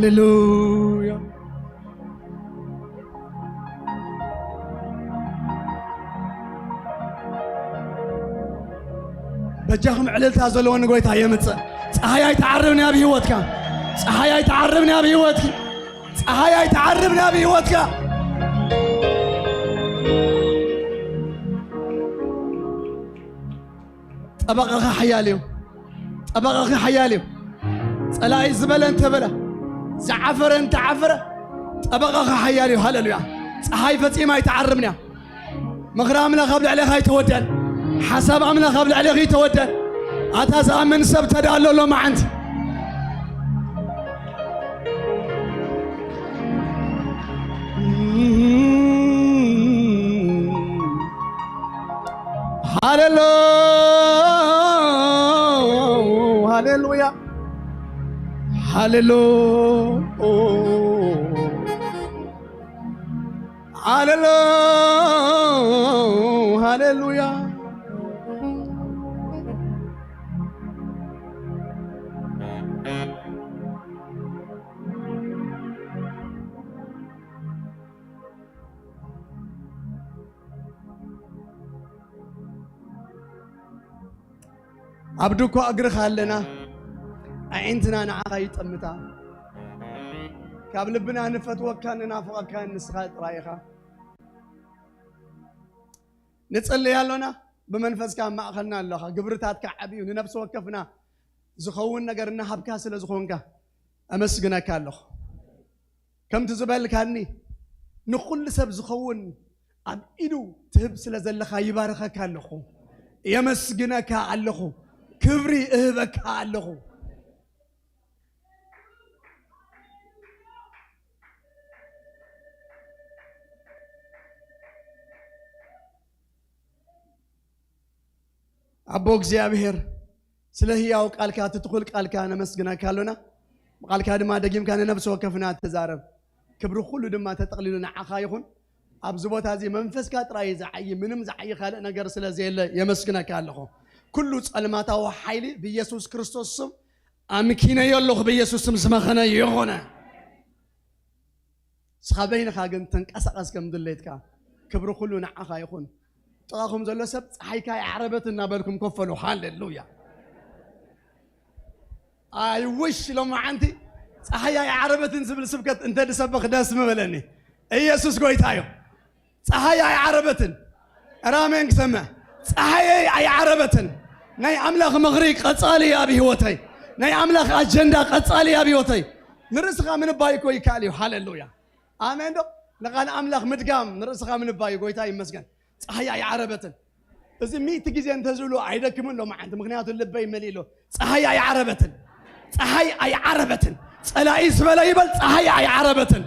ሃሌሉያ። በጃኹም ዕልልታ ዘለዎ ንጎይታ የምጽእ። ፀሓይ ኣይትዓርብን ኣብ ህይወትካ። ፀሓይ ኣይትዓርብን ኣብ ህይወትኪ። ፀሓይ ኣይትዓርብን ኣብ ህይወትካ። ጠበቓኻ ሓያል እዩ። ጠበቓኺ ሓያል እዩ። ጸላኢ ዝበለ እንተበለ፣ ዝዓፈረ እንተዓፈረ፣ ጠበቓኻ ሓያል እዩ። ሃሌሉያ። ፀሓይ ፈጺማ ኣይትዓርብን እያ። ምኽሪ ኣምላኽ ኣብ ልዕሌኻ ኣይተወደን። ሓሳብ ኣምላኽ ኣብ ልዕሌኺ ኣይተወደን። ኣታ ዝኣምን ሰብ ተዳሎ ሎማዓንቲ። ሃሌሉ-፣ ሃሌሉያ። ሃሌሉ-፣ ሃሌሉ-፣ ሃሌሉያ። ኣብ ድኳ እግርኻ ኣለና፣ ኣዒንትና ንዓኻ ይጠምታ። ካብ ልብና ንፈትወካን ንናፍቐካን ንስኻ ጥራይ ኢኻ። ንጽልይ ኣሎና፣ ብመንፈስካ ኣብ ማእኸልና ኣለኻ። ግብርታትካ ዓብዩ፣ ንነፍሲ ወከፍና ዝኸውን ነገር እናሃብካ ስለ ዝኾንካ ኣመስግነካ ኣለኹ። ከምቲ ዝበልካኒ ንኹሉ ሰብ ዝኸውን ኣብ ኢዱ ትህብ ስለ ዘለኻ ይባርኸካ ኣለኹ፣ የመስግነካ ኣለኹ፣ ክብሪ እህበካ ኣለኹ። ኣቦ እግዚኣብሔር፣ ስለ ህያው ቃልካ፣ እቲ ትኹል ቃልካ ነመስግነካ ኣሎና። ብቃልካ ድማ ደጊምካ ንነፍሲ ወከፍና ትዛረብ። ክብሪ ኩሉ ድማ ተጠቕሊሉ ንዓኻ ይኹን። ኣብዚ ቦታ እዚ መንፈስካ ጥራይ ዝዓዪ፣ ምንም ዝዓዪ ካልእ ነገር ስለ ዘየለ የመስግነካ ኣለኹ። ኩሉ ጸልማታዊ ሓይሊ ብኢየሱስ ክርስቶስ ስም ኣምኪነዮ ኣለኹ፣ ብኢየሱስ ስም ዝመኸነ ይኹነ። ንስኻ በይንኻ ግን ተንቀሳቐስ ከም ድሌትካ። ክብሪ ኩሉ ንዓኻ ይኹን። ጥቓኹም ዘሎ ሰብ፣ "ፀሓይካ ኣይዓረበት" እናበልኩም ኮፈሉ። ሃሌሉያ። ኣይ ውሽ ሎማዓንቲ "ፀሓይ ኣይዓረበትን" ዝብል ስብከት እንተ ድሰበኽ ደስ ምበለኒ። ኢየሱስ ጎይታ እዩ። ፀሓይ ኣይዓረበትን። ኧረ ኣሜን ክሰምዕ። ፀሓየይ ኣይዓረበትን። ናይ ኣምላኽ ምኽሪ ቀጻሊ ኣብ ህይወተይ። ናይ ኣምላኽ ኣጀንዳ ቀጻሊ ኣብ ህይወተይ። ንርእስኻ ምንባይ እኮ ይከኣል እዩ። ሃሌሉያ። ኣሜን ዶ? ንቓል ኣምላኽ ምድጋም ንርእስኻ ምንባይ እዩ። ጎይታ ይመስገን። ፀሓይ ኣይዓረበትን። እዚ ሚእቲ ግዜ እንተዝብሉ ኣይደክምን ሎማዓንቲ፣ ምኽንያቱ ልበይ መሊእሎ። ፀሓይ ኣይዓረበትን። ፀሓይ ኣይዓረበትን። ጸላኢ ዝበለ ይበል፣ ፀሓይ ኣይዓረበትን።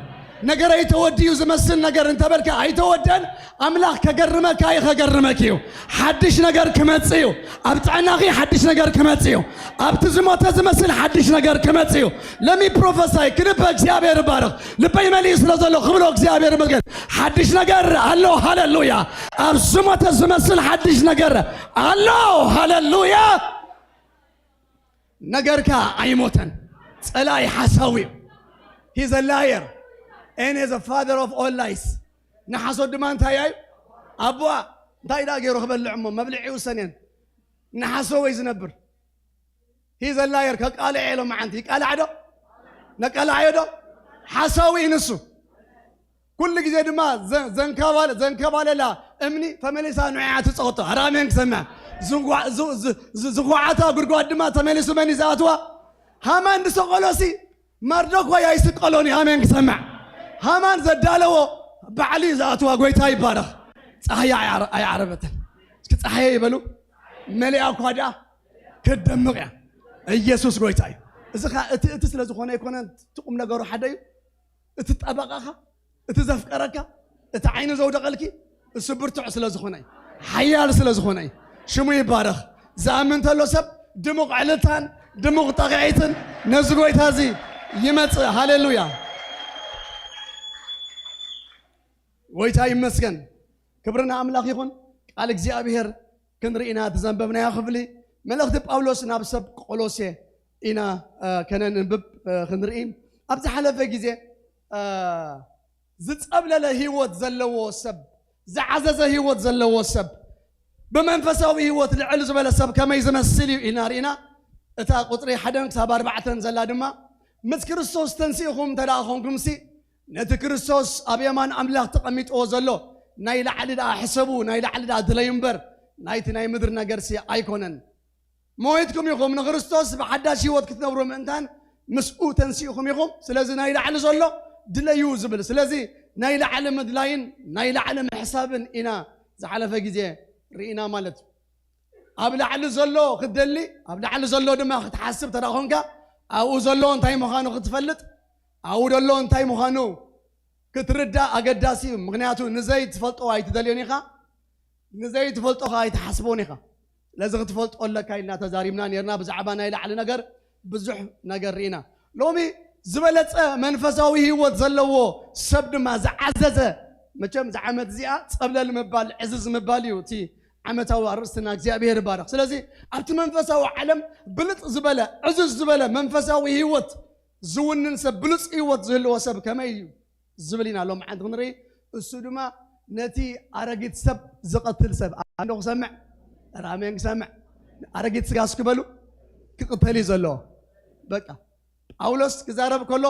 ነገረይ ተወዲኡ ዝመስል ነገር እንተበልካ ኣይተወደን። ኣምላኽ ከገርመካ እዩ፣ ከገርመኪ እዩ። ሓድሽ ነገር ክመጽእ እዩ። ኣብ ጥዕናኺ ሓድሽ ነገር ክመጽእ እዩ። ኣብቲ ዝሞተ ዝመስል ሓድሽ ነገር ክመጽእ እዩ። ለሚ ፕሮፈሳይ ክንበ እግዚኣብሔር ይባረኽ። ልበይ መሊኡ ስለ ዘሎ ክብሎ እግዚኣብሔር ይመስገን። ሓድሽ ነገር ኣሎ። ሃሌሉያ። ኣብ ዝሞተ ዝመስል ሓድሽ ነገር ኣሎ። ሃሌሉያ። ነገርካ ኣይሞተን። ጸላኢ ሓሳዊ እዩ። He's a liar and is a father of all lies። ንሓሶት ድማ እንታይ እዩ? ኣቦኣ። እንታይ ደኣ ገይሩ ክበልዕ እሞ መብልዒ ይውሰን እየን። ንሓሶ ወይ ዝነብር። He's a liar። ከቃልዕ ኢሎም መዓንቲ ይቃላዕ ዶ? ነቃላዓዮ ዶ? ሓሳዊ እዩ ንሱ። ኩሉ ግዜ ድማ ዘ-፣ ዘንከባለ-፣ ዘንከባለላ እምኒ ተመሊሳ ንዕኣ ትጸቕጦ። ኧረ ኣሜን ክሰምዕ። ዝጓ-፣ ዝ-፣ ዝ-፣ ዝ-፣ ዝጓዓታ ጉድጓድ ድማ ተመሊሱ መን እዩ ዝኣትዋ? ሃማን ዝሰቐሎሲ መርዶኳይ ኣይስቀሎን እዩ። ኣሜን ክሰምዕ። ሃማን ዘዳለዎ ባዕሉ እዩ ዝኣትዋ። ጎይታ ይባረኽ። ፀሓይ ኣይዓረ-፣ ኣይዓረበትን። እስኪ ፀሓየ ይበሉ። መሊኣ እኳ ደኣ ክትደምቕ እያ። ኢየሱስ ጎይታ እዩ። እዚ ኸ-፣ እቲ፣ እቲ ስለ ዝኾነ ኣይኮነን፣ እቲ ቁም ነገሩ ሓደ እዩ። እቲ ጠበቓኻ፣ እቲ ዘፍቀረካ፣ እቲ ዓይኑ ዘውደቐልኪ፣ እሱ ብርቱዕ ስለ ዝኾነ እዩ፣ ሓያል ስለ ዝኾነ እዩ። ሽሙ ይባረኽ። ዝኣምን ተሎ ሰብ ድሙቕ ዕልልታን ድሙቕ ጠቕዒትን ነዚ ጎይታ እዚ ይመጽእ። ሃሌሉያ። ጎይታ ይመስገን። ክብሪ ንኣምላኽ ይኹን። ቃል እግዚኣብሔር ክንርኢ ኢና። እቲ ዘንበብናዮ ክፍሊ መልእኽቲ ጳውሎስ ናብ ሰብ ቆሎሴ ኢና፣ እ፣ ከነንብብ፣ እ፣ ክንርኢ። ኣብ ዝሓለፈ ግዜ ዝጸብለለ ህይወት ዘለዎ ሰብ፣ ዝዓዘዘ ህይወት ዘለዎ ሰብ፣ ብመንፈሳዊ ህይወት ልዕል ዝበለ ሰብ ከመይ ዝመስል እዩ ኢልና ርኢና። እታ ቁፅሪ ሓደን ክሳብ ኣርባዕተን ዘላ ድማ፣ ምስ ክርስቶስ ተንሲእኹም እንተ ደኣ ኾንኩምሲ፣ ነቲ ክርስቶስ ኣብ የማን ኣምላኽ ተቐሚጥዎ ዘሎ ናይ ላዕሊ ደኣ ሕሰቡ፣ ናይ ላዕሊ ደኣ ድለዩ እምበር፣ ናይቲ ናይ ምድሪ ነገርሲ ኣይኮነን። ሞይትኩም ኢኹም፣ ንክርስቶስ ብሓዳሽ ህይወት ክትነብሩ ምእንታን ምስኡ ተንሲእኹም ኢኹም። ስለዚ ናይ ላዕሊ ዘሎ ድለዩ ዝብል። ስለዚ ናይ ላዕሊ ምድላይን ናይ ላዕሊ ምሕሳብን ኢና ዝሓለፈ ግዜ ርኢና ማለት እዩ። ኣብ ላዕሊ ዘሎ ክትደሊ፣ ኣብ ላዕሊ ዘሎ ድማ ክትሓስብ ተዳ ኾንካ፣ ኣብኡ ዘሎ እንታይ ምዃኑ ክትፈልጥ፣ ኣብኡ ዘሎ እንታይ ምዃኑ ክትርዳእ ኣገዳሲ እዩ። ምኽንያቱ ንዘይትፈልጦ ኣይትደልዮን ኢኻ፣ ንዘይትፈልጦ ኸዓ ኣይትሓስቦን ኢኻ። ስለዚ ክትፈልጦ ኣለካ ኢልና ተዛሪብና ነርና። ብዛዕባ ናይ ላዕሊ ነገር ብዙሕ ነገር ርኢና። ሎሚ ዝበለጸ መንፈሳዊ ህይወት ዘለዎ ሰብ ድማ ዝዓዘዘ፣ መቸም እዛ ዓመት እዚኣ ጸብለል ምባል ዕዝዝ ምባል እዩ እቲ ዓመታዊ ኣርእስትና። እግዚኣብሔር ይባረኽ። ስለዚ ኣብቲ መንፈሳዊ ዓለም ብልጽ ዝበለ ዕዝዝ ዝበለ መንፈሳዊ ህይወት ዝውንን ሰብ፣ ብሉጽ ህይወት ዝህልዎ ሰብ ከመይ እዩ ዝብል ኢና ሎም ዓንት ክንርኢ። እሱ ድማ ነቲ ኣረጊት ሰብ ዝቐትል ሰብ። ኣንዶ ክሰምዕ ራሜን ክሰምዕ ኣረጊት ስጋ እስክበሉ ክቕተል እዩ ዘለዎ። በቃ ጳውሎስ ክዛረብ ከሎ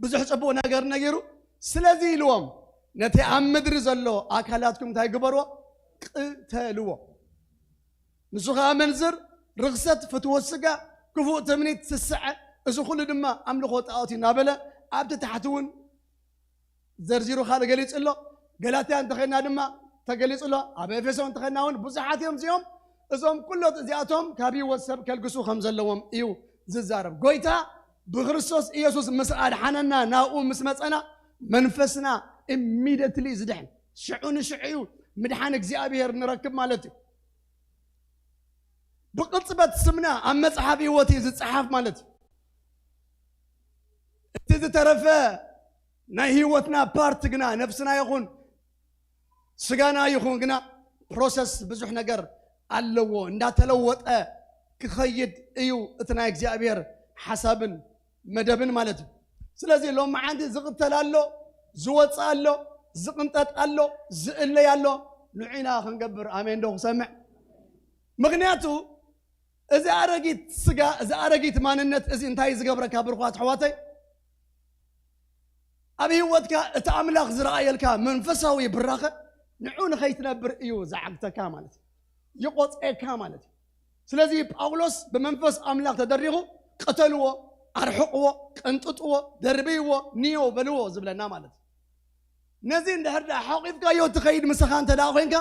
ብዙሕ ጽቡቕ ነገር ነጊሩ። ስለዚ ኢልዎም፣ ነቲ ኣብ ምድሪ ዘሎ ኣካላትኩም እንታይ ግበርዎ? ቅተልዎ። ንሱ ኸዓ መንዝር፣ ርኽሰት፣ ፍትወት ስጋ፣ ክፉእ ትምኒት፣ ስስዐ፣ እዚ ኩሉ ድማ ኣምልኾ ጣዖት እዩ እናበለ ኣብቲ ታሕቲ እውን ዘርዚሩ ካልእ ገሊጹ ኣሎ። ገላትያ እንተኸድና ድማ ተገሊጹ ኣሎ። ኣብ ኤፌሶን እንተኸድና እውን ብዙሓት እዮም እዚኦም። እዞም ኩሎት እዚኣቶም ካብ ህይወት ሰብ ከልግሱ ከም ዘለዎም እዩ ዝዛረብ። ጎይታ ብክርስቶስ ኢየሱስ ምስ ኣድሓነና፣ ናብኡ ምስ መጸና መንፈስና ኢሚደትሊ ዝድሕን። ሽዑ ንሽዑ እዩ ምድሓን እግዚኣብሔር ንረክብ ማለት እዩ። ብቕጽበት ስምና ኣብ መጽሓፍ ህይወት እዩ ዝጸሓፍ ማለት እዩ። እቲ ዝተረፈ ናይ ህይወትና ፓርት ግና፣ ነፍስና ይኹን ስጋና ይኹን ግና፣ ፕሮሰስ ብዙሕ ነገር ኣለዎ። እንዳተለወጠ ክኸይድ እዩ እቲ ናይ እግዚኣብሔር ሓሳብን መደብን ማለት እዩ። ስለዚ ሎም መዓንቲ ዝቕተል ኣሎ፣ ዝወፅእ ኣሎ፣ ዝቕንጠጥ ኣሎ፣ ዝእለይ ኣሎ። ንዑና ክንገብር ኣሜን ዶ ክሰምዕ? ምኽንያቱ እዚ ኣረጊት ስጋ፣ እዚ ኣረጊት ማንነት እዚ እንታይ እዩ ዝገብረካ ብርኳት ኣሕዋተይ? ኣብ ህይወትካ እቲ ኣምላኽ ዝረኣየልካ መንፈሳዊ ብራኸ ንዑ ንኸይትነብር እዩ ዝዓግተካ ማለት እዩ። ይቆጽየካ ማለት እዩ። ስለዚ ጳውሎስ ብመንፈስ ኣምላኽ ተደሪኹ ቅተልዎ፣ ኣርሕቕዎ፣ ቀንጥጥዎ፣ ደርብይዎ፣ ንዮ በልዎ ዝብለና ማለት እዩ። ነዚ እንድሕር ደኣ ሓቂፍካዮ ትኸይድ ምሳኻ እንተ ደኣ ኮይንካ፣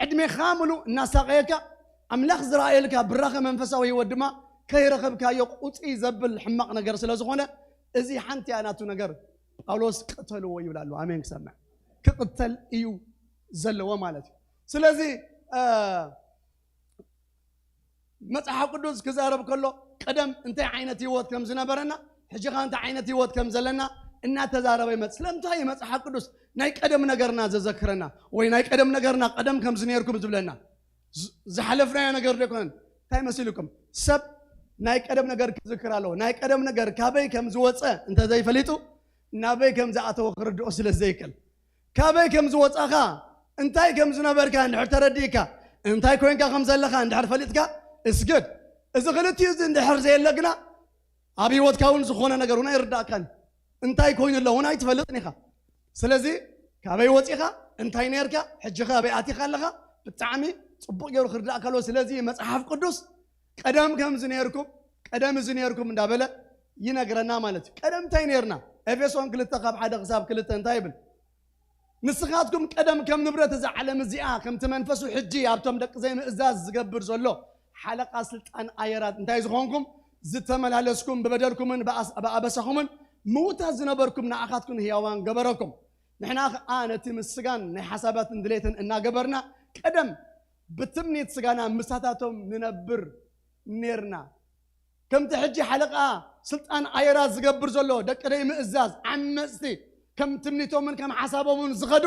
ዕድሜኻ ምሉእ እናሳቐየካ፣ ኣምላኽ ዝረኣየልካ ብራኸ መንፈሳዊ ህይወት ድማ ከይረኸብካዮ ቁፅይ ዘብል ሕማቕ ነገር ስለ ዝኾነ፣ እዚ ሓንቲ እያ ናቱ ነገር። ጳውሎስ ቅተልዎ ይብል ኣሎ። ኣሜን ክሰምዕ። ክቕተል እዩ ዘለዎ ማለት እዩ። ስለዚ፣ እ፣ መጽሓፍ ቅዱስ ክዛረብ ከሎ፣ ቀደም እንታይ ዓይነት ህይወት ከም ዝነበረና፣ ሕጂ ኸኣ እንታይ ዓይነት ህይወት ከም ዘለና እናተዛረበ ይመጽእ። ስለምንታይ እዩ መጽሓፍ ቅዱስ ናይ ቀደም ነገርና ዘዘክረና፣ ወይ ናይ ቀደም ነገርና ቀደም ከምዚ ነይርኩም ዝብለና? ዝ-፣ ዝሓለፍናዮ ነገር ዶ ኣይኮነን? እንታይ መሲልኩም? ሰብ ናይ ቀደም ነገር ክዝክር ኣለዎ። ናይ ቀደም ነገር ካበይ ከም ዝወጸ እንተ ዘይፈሊጡ፣ ናበይ ከም ዝኣተወ ክርድኦ ስለ ዘይክእል። ካበይ ከም ዝወጻኻ፣ እንታይ ከም ዝነበርካ እንድሕር ተረዲእካ፣ እንታይ ኮይንካ ከም ዘለኻ እንድሕር ፈሊጥካ፣ እስግድ። እዚ ክልቲኡ እዚ እንድሕር ዘየለ ግና፣ ኣብ ህይወትካ እውን ዝኾነ ነገር እውን ኣይርዳእካን። እንታይ ኮይኑ ኣሎ እውን ኣይትፈልጥን ኢኻ። ስለዚ ካበይ ወጺኻ፣ እንታይ ነርካ፣ ሕጂ ኸ ኣበይ ኣቲኻ ኣለኻ፣ ብጣዕሚ ጽቡቕ ገይሩ ክርዳእካ ኣለዎ። ስለዚ መጽሓፍ ቅዱስ ቀደም ከምዚ ነርኩም፣ ቀደም እዚ ነርኩም እንዳበለ ይነግረና ማለት እዩ። ቀደም እንታይ ነርና? ኤፌሶን ክልተ ካብ ሓደ ክሳብ ክልተ እንታይ ይብል? ንስኻትኩም ቀደም ከም ንብረት እዛ ዓለም እዚኣ፣ ከምቲ መንፈሱ ሕጂ ኣብቶም ደቂ ዘይምእዛዝ ዝገብር ዘሎ ሓለቓ ስልጣን ኣየራት እንታይ ዝኾንኩም? ዝተመላለስኩም፣ ብበደልኩምን ብኣስ-፣ ብኣበሳኹምን ምዉታት ዝነበርኩም፣ ንኣኻትኩም ህያዋን ገበረኩም። ንሕና ኸኣ ነቲ ምስ ስጋን ናይ ሓሳባትን ድሌትን እናገበርና፣ ቀደም ብትምኒት ስጋና ምሳታቶም ንነብር ኔርና። ከምቲ ሕጂ ሓለቓ ስልጣን ኣየራት ዝገብር ዘሎ፣ ደቂ ደይ ምእዛዝ፣ ዓመጽቲ፣ ከም ትምኒቶምን ከም ሓሳቦምን ዝኸዱ፣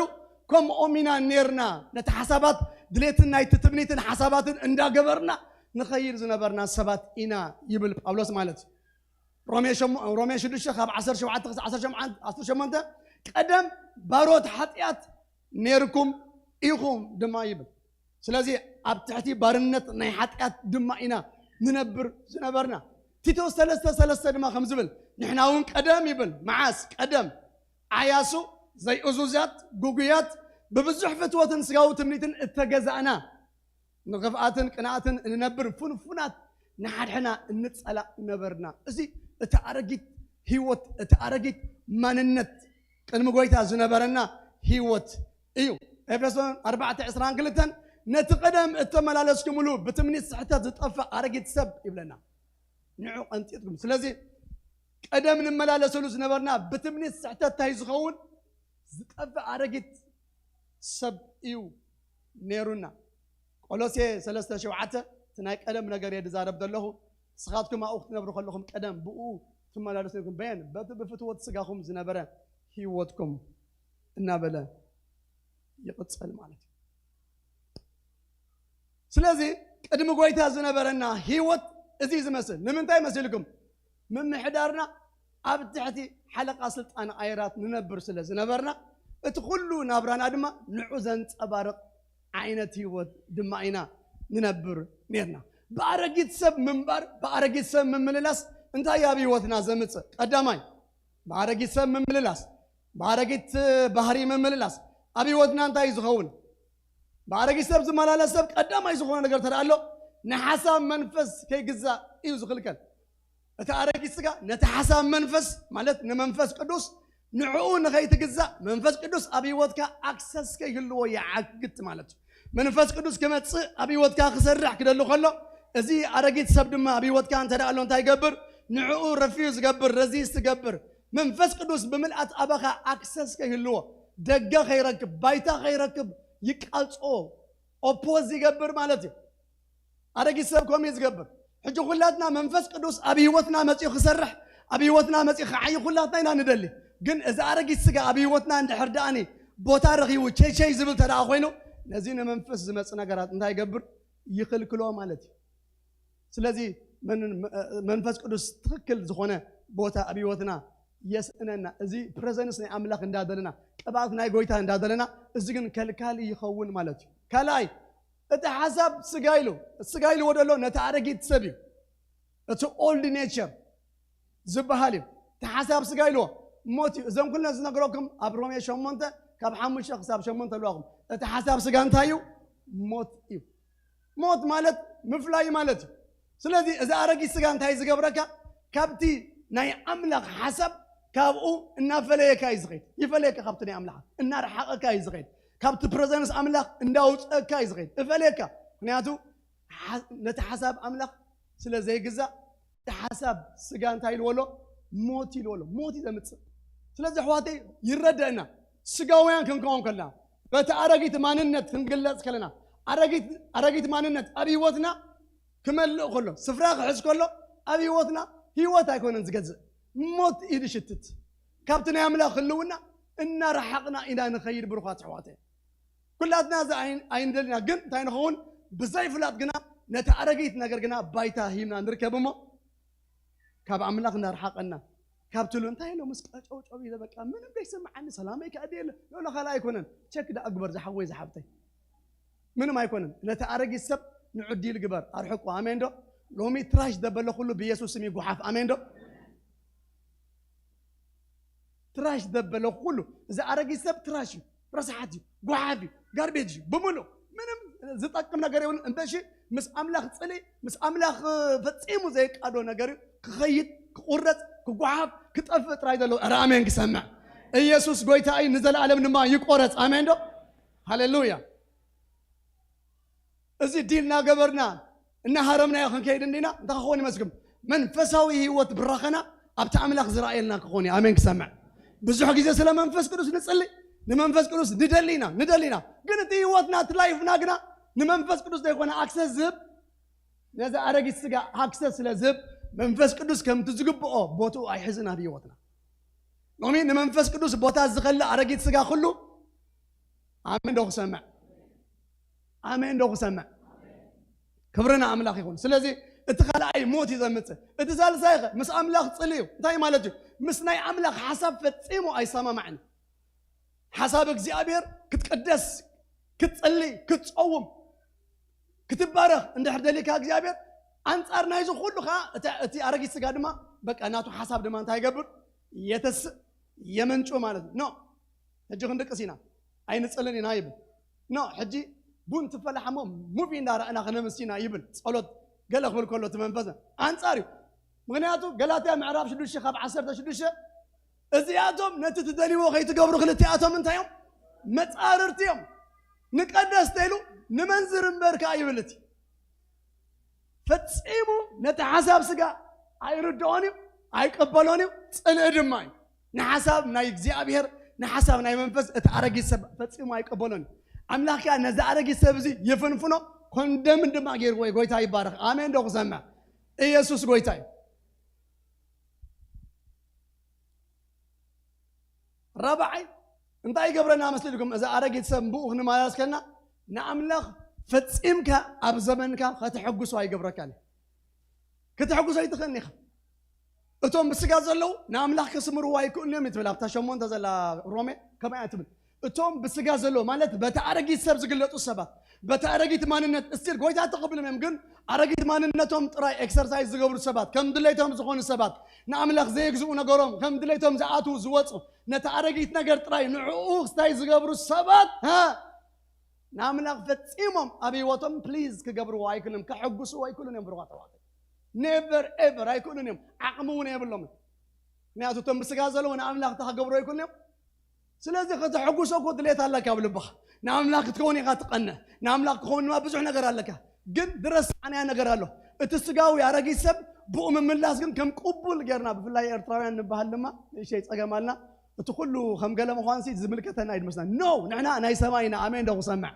ከምኦም ኢና ኔርና። ነቲ ሓሳባት ድሌትን ናይቲ ትምኒትን ሓሳባትን እንዳገበርና ንኸይድ ዝነበርና ሰባት ኢና ይብል ጳውሎስ ማለት እዩ። ሮሜ ሸሞ- ሮሜ ሽዱሽተ ካብ ዓሰርተ ሸውዓተ ክሳብ ዓሰርተ ሸሞንተ፣ ቀደም ባሮት ሓጢኣት ነርኩም ኢኹም ድማ ይብል። ስለዚ ኣብ ትሕቲ ባርነት ናይ ሓጢኣት ድማ ኢና ንነብር ዝነበርና። ቲቶስ ሰለስተ ሰለስተ ድማ ከም ዝብል ንሕና እውን ቀደም ይብል። መዓስ ቀደም? ዓያሱ፣ ዘይእዙዛት፣ ጉጉያት፣ ብብዙሕ ፍትወትን ስጋዊ ትምኒትን እተገዛእና፣ ንኽፍኣትን ቅንኣትን እንነብር ፍንፉናት፣ ንሓድሕና እንጸላእ ነበርና። እዚ እቲ ኣረጊት ህይወት፣ እቲ ኣረጊት ማንነት ቅድሚ ጎይታ ዝነበረና ህይወት እዩ። ኤፌሶን ኣርባዕተ ዕስራን ክልተን ነቲ ቀደም እተመላለስኩምሉ ብትምኒት ስሕተት ዝጠፍእ ኣረጊት ሰብ ይብለና። ንዑ ቀንጢጥኩም። ስለዚ ቀደም ንመላለሰሉ ዝነበርና ብትምኒት ስሕተት እንታይ ዝኸውን ዝጠፍእ ኣረጊት ሰብ እዩ ነይሩና። ቆሎሴ ሰለስተ ሸውዓተ እቲ ናይ ቀደም ነገር እየ ዝዛረብ ዘለኹ። ንስኻትኩም ኣብኡ ክትነብሩ ከለኹም ቀደም ብኡ ትመላለሱ ነርኩም። በየን? በቲ ብፍትወት ስጋኹም ዝነበረ ህይወትኩም እናበለ ይቕጽል ማለት እዩ። ስለዚ ቅድሚ ጎይታ ዝነበረና ህይወት እዚ ዝመስል ንምንታይ መሲልኩም? ምምሕዳርና ኣብ ትሕቲ ሓለቓ ስልጣን ኣየራት ንነብር ስለ ዝነበርና እቲ ኩሉ ናብራና ድማ ንዑ ዘንጸባርቕ ዓይነት ህይወት ድማ ኢና ንነብር ነርና። ብኣረጊት ሰብ ምንባር፣ ብኣረጊት ሰብ ምምልላስ እንታይ ኣብ ህይወትና ዘምጽእ? ቀዳማይ ብኣረጊት ሰብ ምምልላስ፣ ብኣረጊት ባህሪ ምምልላስ ኣብ ህይወትና እንታይ እዩ ዝኸውን? ብኣረጊት ሰብ ዝመላለስ ሰብ ቀዳማይ ዝኾነ ነገር ተደኣ ኣሎ፣ ንሓሳብ መንፈስ ከይግዛእ እዩ ዝኽልከል። እቲ ኣረጊት ስጋ ነቲ ሓሳብ መንፈስ ማለት ንመንፈስ ቅዱስ ንዕኡ ንኸይትግዛእ መንፈስ ቅዱስ ኣብ ህይወትካ ኣክሰስ ከይህልዎ ይዓግት ማለት እዩ። መንፈስ ቅዱስ ክመጽእ ኣብ ህይወትካ ክሰርሕ ክደሊ ከሎ እዚ ኣረጊት ሰብ ድማ ኣብ ህይወትካ እንተ ደኣ ኣሎ እንታይ ይገብር? ንዕኡ ረፊዩ ዝገብር፣ ረዚስ ዝገብር። መንፈስ ቅዱስ ብምልኣት ኣባኻ ኣክሰስ ከይህልዎ፣ ደገ ከይረክብ፣ ባይታ ከይረክብ ይቃልጾ፣ ኦፖዝ ይገብር ማለት እዩ። ኣረጊት ሰብ ከምኡ እዩ ዝገብር። ሕጂ ኩላትና መንፈስ ቅዱስ ኣብ ህይወትና መጺኡ ክሰርሕ፣ ኣብ ህይወትና መጺኡ ክዓይ ኩላትና ኢና ንደሊ። ግን እዚ ኣረጊት ስጋ ኣብ ህይወትና እንድሕር ደኣኒ ቦታ ረኺቡ ቸይ ቸይ ዝብል ተደኣ ኮይኑ ነዚ ንመንፈስ ዝመጽእ ነገራት እንታይ ይገብር? ይኽልክሎ ማለት እዩ። ስለዚ መን- መንፈስ ቅዱስ ትኽክል ዝኾነ ቦታ ኣብ ህይወትና የስእነና። እዚ ፕሬዘንስ ናይ ኣምላኽ እንዳደለና፣ ቅብኣት ናይ ጎይታ እንዳደለና፣ እዚ ግን ከልካሊ ይኸውን ማለት እዩ። ካልኣይ እቲ ሓሳብ ስጋ ኢሉ፣ ስጋ ኢልዎ ደሎ ነቲ ኣረጊት ሰብ እዩ። እቲ ኦልድ ኔቸር ዝበሃል እዩ። እቲ ሓሳብ ስጋ ኢልዎ ሞት እዩ። እዞም ኩልና ዝነግረኩም ኣብ ሮሜ ሸሞንተ ካብ ሓሙሽተ ክሳብ ሸሞንተ ኣለዋኹም። እቲ ሓሳብ ስጋ እንታይ እዩ? ሞት እዩ። ሞት ማለት ምፍላይ ማለት እዩ። ስለዚ እዚ ኣረጊት ስጋ እንታይ ዝገብረካ? ካብቲ ናይ ኣምላኽ ሓሳብ ካብኡ እናፈለየካ እዩ ዝኸይድ። ይፈለየካ ካብቲ ናይ ኣምላኽ፣ እናረሓቐካ እዩ ዝኸይድ። ካብቲ ፕሬዘንስ ኣምላኽ እንዳውፀእካ እዩ ዝኸይድ። እፈለየካ። ምክንያቱ ሓ- ነቲ ሓሳብ ኣምላኽ ስለ ዘይግዛእ እቲ ሓሳብ ስጋ እንታይ ኢልዎ ኣሎ? ሞት ኢልዎ ኣሎ። ሞት እዩ ዘምፅእ። ስለዚ ኣሕዋተይ ይረደእና፣ ስጋውያን ክንከውን ከለና በቲ ኣረጊት ማንነት ክንግለፅ ከለና ኣረጊት ኣረጊት ማንነት ኣብ ህይወትና ክመልእ ከሎ ስፍራ ክሕዝ ከሎ ኣብ ህይወትና ህይወት ኣይኮነን ዝገዝእ፣ ሞት እዩ ዝሽትት። ካብቲ ናይ ኣምላኽ ህልውና እናረሓቕና ኢና ንኸይድ ብሩኻት ኣሕዋተይ። ኩላትና እዚ ኣይ- ኣይንደልና፣ ግን እንታይ ንኸውን? ብዘይፍላጥ ግና ነቲ ኣረጊት ነገር ግና ባይታ ሂብና ንርከብ እሞ ካብ ኣምላኽ እናርሓቐና ካብ ትሉ እንታይ ኢሎ ምስ ቀጨውጨው ኢለ በቃ ምንም ዘይስምዓኒ ሰላመይ ከኣ የለ ሎሎ ካልኣ ኣይኮነን። ቸክ ደኣ ግበር ዝሓወይ ዝሓብተይ፣ ምንም ኣይኮነን። ነቲ ኣረጊት ሰብ ንዑ ዲል ግበር ኣርሕቆ። ኣሜን ዶ? ሎሚ ትራሽ ዘበለ ኩሉ ብኢየሱስ ስም ይጉሓፍ። ኣሜን ዶ? ትራሽ ዘበለ ኩሉ እዚ ኣረጊት ሰብ ትራሽ እዩ፣ ረስሓት እዩ፣ ጓሓፍ እዩ፣ ጋርቤጅ እዩ ብምሉእ። ምንም ዝጠቅም ነገር የብሉን። እምበሺ ምስ ኣምላኽ ጽልኢ፣ ምስ ኣምላኽ ፈጺሙ ዘይቃዶ ነገር እዩ። ክኸይድ፣ ክቁረጽ፣ ክጓሓፍ፣ ክጠፍእ ጥራይ ዘለዎ። ኧረ ኣሜን ክሰምዕ። ኢየሱስ ጎይታ እዩ፣ ንዘለኣለም ድማ ይቆረጽ። ኣሜን ዶ? ሃሌሉያ። እዚ ዲል እናገበርና እናሃረምናዮ ክንከይድ እንዲና። እንታይ ክኸውን ይመስልኩም? መንፈሳዊ ህይወት ብራኸና ኣብቲ ኣምላኽ ዝረኣየልና ክኸውን እዩ። ኣሜን ክሰምዕ። ብዙሕ ግዜ ስለ መንፈስ ቅዱስ ንጽሊ፣ ንመንፈስ ቅዱስ ንደሊና ንደሊና፣ ግን እቲ ህይወትና እቲ ላይፍና ግና ንመንፈስ ቅዱስ ዘይኮነ ኣክሰስ ዝህብ፣ ነዚ ኣረጊት ስጋ ኣክሰስ ስለ ዝህብ መንፈስ ቅዱስ ከምቲ ዝግብኦ ቦትኡ ኣይሕዝን ኣብ ህይወትና። ሎሚ ንመንፈስ ቅዱስ ቦታ ዝኸልእ ኣረጊት ስጋ ኩሉ ኣሜን ዶ ክሰምዕ? ኣሜን ዶ ክሰምዕ? ክብሪ ንኣምላኽ ይኹን። ስለዚ እቲ ካልኣይ ሞት እዩ ዘምጽእ። እቲ ሳልሳይ ኸ ምስ ኣምላኽ ጽልዩ። እንታይ ማለት እዩ? ምስ ናይ ኣምላኽ ሓሳብ ፈጺሙ ኣይሰማማዕን። ሓሳብ እግዚኣብሔር ክትቅደስ፣ ክትጽሊ፣ ክትጸውም፣ ክትባረኽ እንድሕር ደሊካ እግዚኣብሔር፣ ኣንጻር ናይዚ ኩሉ ኸዓ እቲ፣ እቲ ኣረጊት ስጋ ድማ በቃ ናቱ ሓሳብ ድማ እንታይ ይገብር? የተስእ፣ የመንጩ ማለት እዩ። ኖ፣ ሕጂ ክንድቅስ ኢና፣ ኣይንጽልን ኢና ይብል። ኖ፣ ሕጂ ቡን ትፈላሕ እሞ ሙቪ እንዳረኣና ክነምስ ኢና ይብል። ጸሎት ገለ ክብል ከሎ እቲ መንፈስ ኣንጻር እዩ። ምኽንያቱ ገላትያ ምዕራፍ ሽዱሽተ ካብ ዓሰርተ ሽዱሽተ፣ እዚኣቶም ነቲ ትደልይዎ ከይትገብሩ ክልቲኣቶም እንታይ እዮም? መጻርርቲ እዮም። ንቀደስ ተይሉ ንመንዝር እምበር ከኣ ይብል። እቲ ፈጺሙ ነቲ ሓሳብ ስጋ ኣይርድኦን እዩ፣ ኣይቀበሎን እዩ፣ ጽልኢ ድማ እዩ። ንሓሳብ ናይ እግዚኣብሔር፣ ንሓሳብ ናይ መንፈስ እቲ ኣረጊት ሰብ ፈጺሙ ኣይቀበሎን እዩ። ኣምላኽ ከኣ ነዚ ኣረጊት ሰብ እዚ ይፍንፍኖ፣ ኮንደምን ድማ ገይርዎ እዩ። ጎይታ ይባረኽ። ኣሜን ዶ ክሰምዕ? ኢየሱስ ጎይታ እዩ። ራብዓይ እንታይ ይገብረና መስልኩም? እዚ ኣረጊት ሰብ ብኡ ክንመላለስ ከልና ንኣምላኽ ፈጺምካ ኣብ ዘመንካ ከተሐጉሶ ኣይገብረካን እዩ። ከተሐጉሶ ኣይትኽእልን ኢኻ። እቶም ብስጋ ዘለዉ ንኣምላኽ ከስምርዎ ኣይክእሉን እዮም እዩ ትብል ኣብታ ሸሞንተ ዘላ ሮሜ። ከምኣ እያ ትብል። እቶም ብስጋ ዘለዉ ማለት በቲ ኣረጊት ሰብ ዝግለጹ ሰባት፣ በቲ ኣረጊት ማንነት እስቲል ጎይታ ተቐብሎም እዮም፣ ግን ኣረጊት ማንነቶም ጥራይ ኤክሰርሳይዝ ዝገብሩ ሰባት፣ ከም ድሌቶም ዝኾኑ ሰባት፣ ንኣምላኽ ዘየግዝኡ ነገሮም ከም ድሌቶም ዝኣትዉ ዝወጹ፣ ነቲ ኣረጊት ነገር ጥራይ ንዕኡ ክስታይ ዝገብሩ ሰባት፣ ሃ፣ ንኣምላኽ ፈጺሞም ኣብ ህይወቶም ፕሊዝ ክገብርዎ ኣይክእሉን፣ ከሐጉስዎ ኣይክእሉን እዮም። ብሩኻት ኣሕዋተይ፣ ኔቨር ኤቨር ኣይክእሉን እዮም። ዓቕሚ እውን የብሎምን። ምክንያቱ እቶም ብስጋ ዘለዉ ንኣምላኽ እንታይ ክገብሩ ኣይክእሉን እዮም። ስለዚ ከተሐጉሶ እኮ ድሌት ኣለካ ኣብ ልብኻ። ንኣምላኽ ክትከውን ኢኻ ትቐንእ። ንኣምላኽ ክኸውን ድማ ብዙሕ ነገር ኣለካ። ግን ዝረሳዕናዮ ነገር ኣሎ። እቲ ስጋዊ ኣረጊት ሰብ ብኡ ምምላስ ግን ከም ቅቡል ጌርና፣ ብፍላይ ኤርትራውያን ንበሃል ድማ ንእሽተይ ጸገም ኣልና። እቲ ኩሉ ከም ገለ ምዃንሲ ዝምልከተና እዩ ዝመስለና። ኖ፣ ንሕና ናይ ሰማይ ኢና። ኣሜን ዶ ክሰምዕ?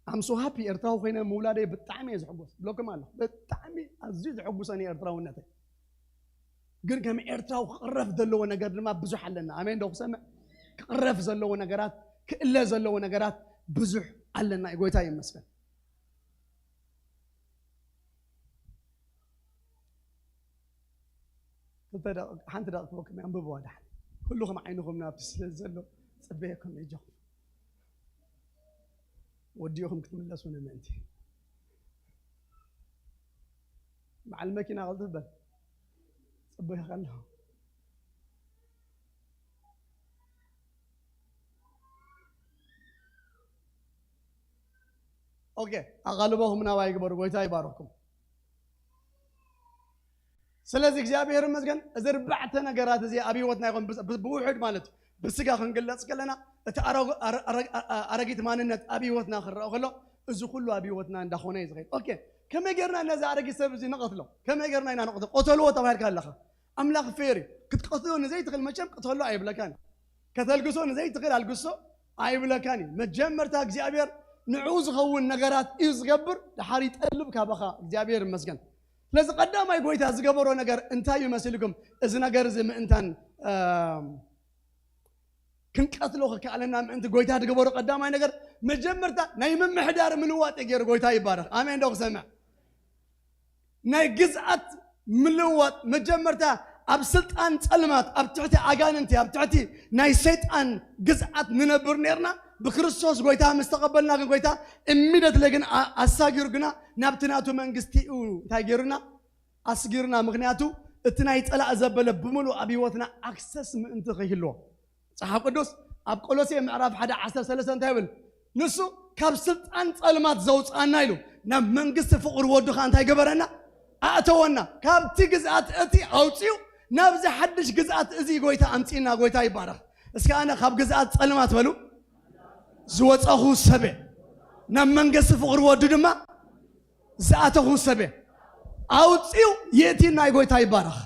I'm so happy ኤርትራዊ ኮይነ ምውላደይ ብጣዕሚ እየ ዝሕጎስ። ብለኩም ኣለኹ። ብጣዕሚ ኣዝዩ ዘሐጉሰኒ ኤርትራውነተይ። ግን ከም ኤርትራዊ ክቕረፍ ዘለዎ ነገር ድማ ብዙሕ ኣለና። ኣሜን ዶ ክሰምዕ? ክቕረፍ ዘለዎ ነገራት፣ ክእለ ዘለዎ ነገራት ብዙሕ ኣለና። ጎይታ ይመስገን። ክልተ ደቂቕ፣ ሓንቲ ደቂቕ ክበኩም እየ፣ ኣንብብዋ ደሓን። ኩልኹም ዓይንኹም ናብቲ ስለ ዘሎ ጽበየኩም እየ፣ ኣጆኹም። ወዲእኹም ክትምለሱ ንምእንቲ። በዓል መኪና ቅልጥፍ በል። ጽበየካ ኣለኹ። ኦኬ፣ ኣቓልቦኹም ናባይ ግበሩ። ጎይታ ይባርኽኩም። ስለዚ እግዚኣብሔር ይመስገን፣ እዚ ኣርባዕተ ነገራት እዚ ኣብ ህይወትና ይኹን፣ ብ-፣ ብ-፣ ብውሑድ ማለት እዩ። ብስጋ ክንግለጽ ከለና፣ እቲ ኣረግ-፣ ኣረ-፣ ኣረ-፣ ኣረ-፣ ኣረጊት ማንነት ኣብ ህይወትና ክረአ ከሎ፣ እዚ ኩሉ ኣብ ህይወትና እንዳኾነ እዩ ዝኸይድ። ኦኬ፣ ከመይ ጌርና ነዚ ኣረጊት ሰብ እዚ ንቐትሎ? ከመይ ጌርና ኢና ንቐትሎ? ቀተልዎ ተባሂልካ ኣለኻ። ኣምላኽ ፌር እዩ። ክትቀትሎ ንዘይትኽእል መቸም ቅተሎ ኣይብለካን። ከተልግሶ ንዘይትኽእል ኣልግሶ ኣይብለካን እዩ። መጀመርታ እግዚኣብሔር ንዕኡ ዝኸውን ነገራት እዩ ዝገብር፣ ደሓር ይጠልብ ካባኻ። እግዚኣብሔር ይመስገን። ስለዚ ቀዳማይ ጎይታ ዝገበሮ ነገር እንታይ እዩ መሲልኩም? እዚ ነገር እዚ ምእንታን፣ እም፣ ክንቀትሎ ክከኣለና ምእንቲ ጎይታ ዝገበሮ ቀዳማይ ነገር መጀመርታ ናይ ምምሕዳር ምልዋጥ እዩ ገይሩ። ጎይታ ይባረኽ። ኣሜን ዶ ክሰምዕ? ናይ ግዝኣት ምልዋጥ መጀመርታ ኣብ ስልጣን ጸልማት፣ ኣብ ትሕቲ ኣጋንንቲ፣ ኣብ ትሕቲ ናይ ሰይጣን ግዝኣት ንነብር ኔርና። ብክርስቶስ ጎይታ ምስ ተቐበልና ግን ጎይታ ኢሚደትሊ ግን ኣ-፣ ኣሳጊሩ ግና ናብቲ ናቱ መንግስቲ እዩ እንታይ ገይሩና? ኣስጊሩና። ምኽንያቱ እቲ ናይ ጸላእ ዘበለ ብምሉእ ኣብ ህይወትና ኣክሰስ ምእንቲ ከይህልዎ። መጽሓፍ ቅዱስ ኣብ ቆሎሴ ምዕራፍ ሓደ ዓሰርተ ሰለስተ እንታይ ይብል? ንሱ ካብ ስልጣን ጸልማት ዘውጽኣና ኢሉ ናብ መንግስቲ ፍቕሪ ወዱ ኸኣ እንታይ ገበረና? ኣእተወና። ካብቲ ግዝኣት እቲ ኣውጽኡ ናብዚ ሓድሽ ግዝኣት እዚ ጎይታ ኣምጺእና። ጎይታ ይባረኽ። እስከ ኣነ ካብ ግዝኣት ጸልማት በሉ ዝወጻኹ ሰበ፣ ናብ መንግስቲ ፍቕሪ ወዱ ድማ ዝኣተኹ ሰበ ኣውፂኡ የእቲና። ጎይታ ይባረኽ።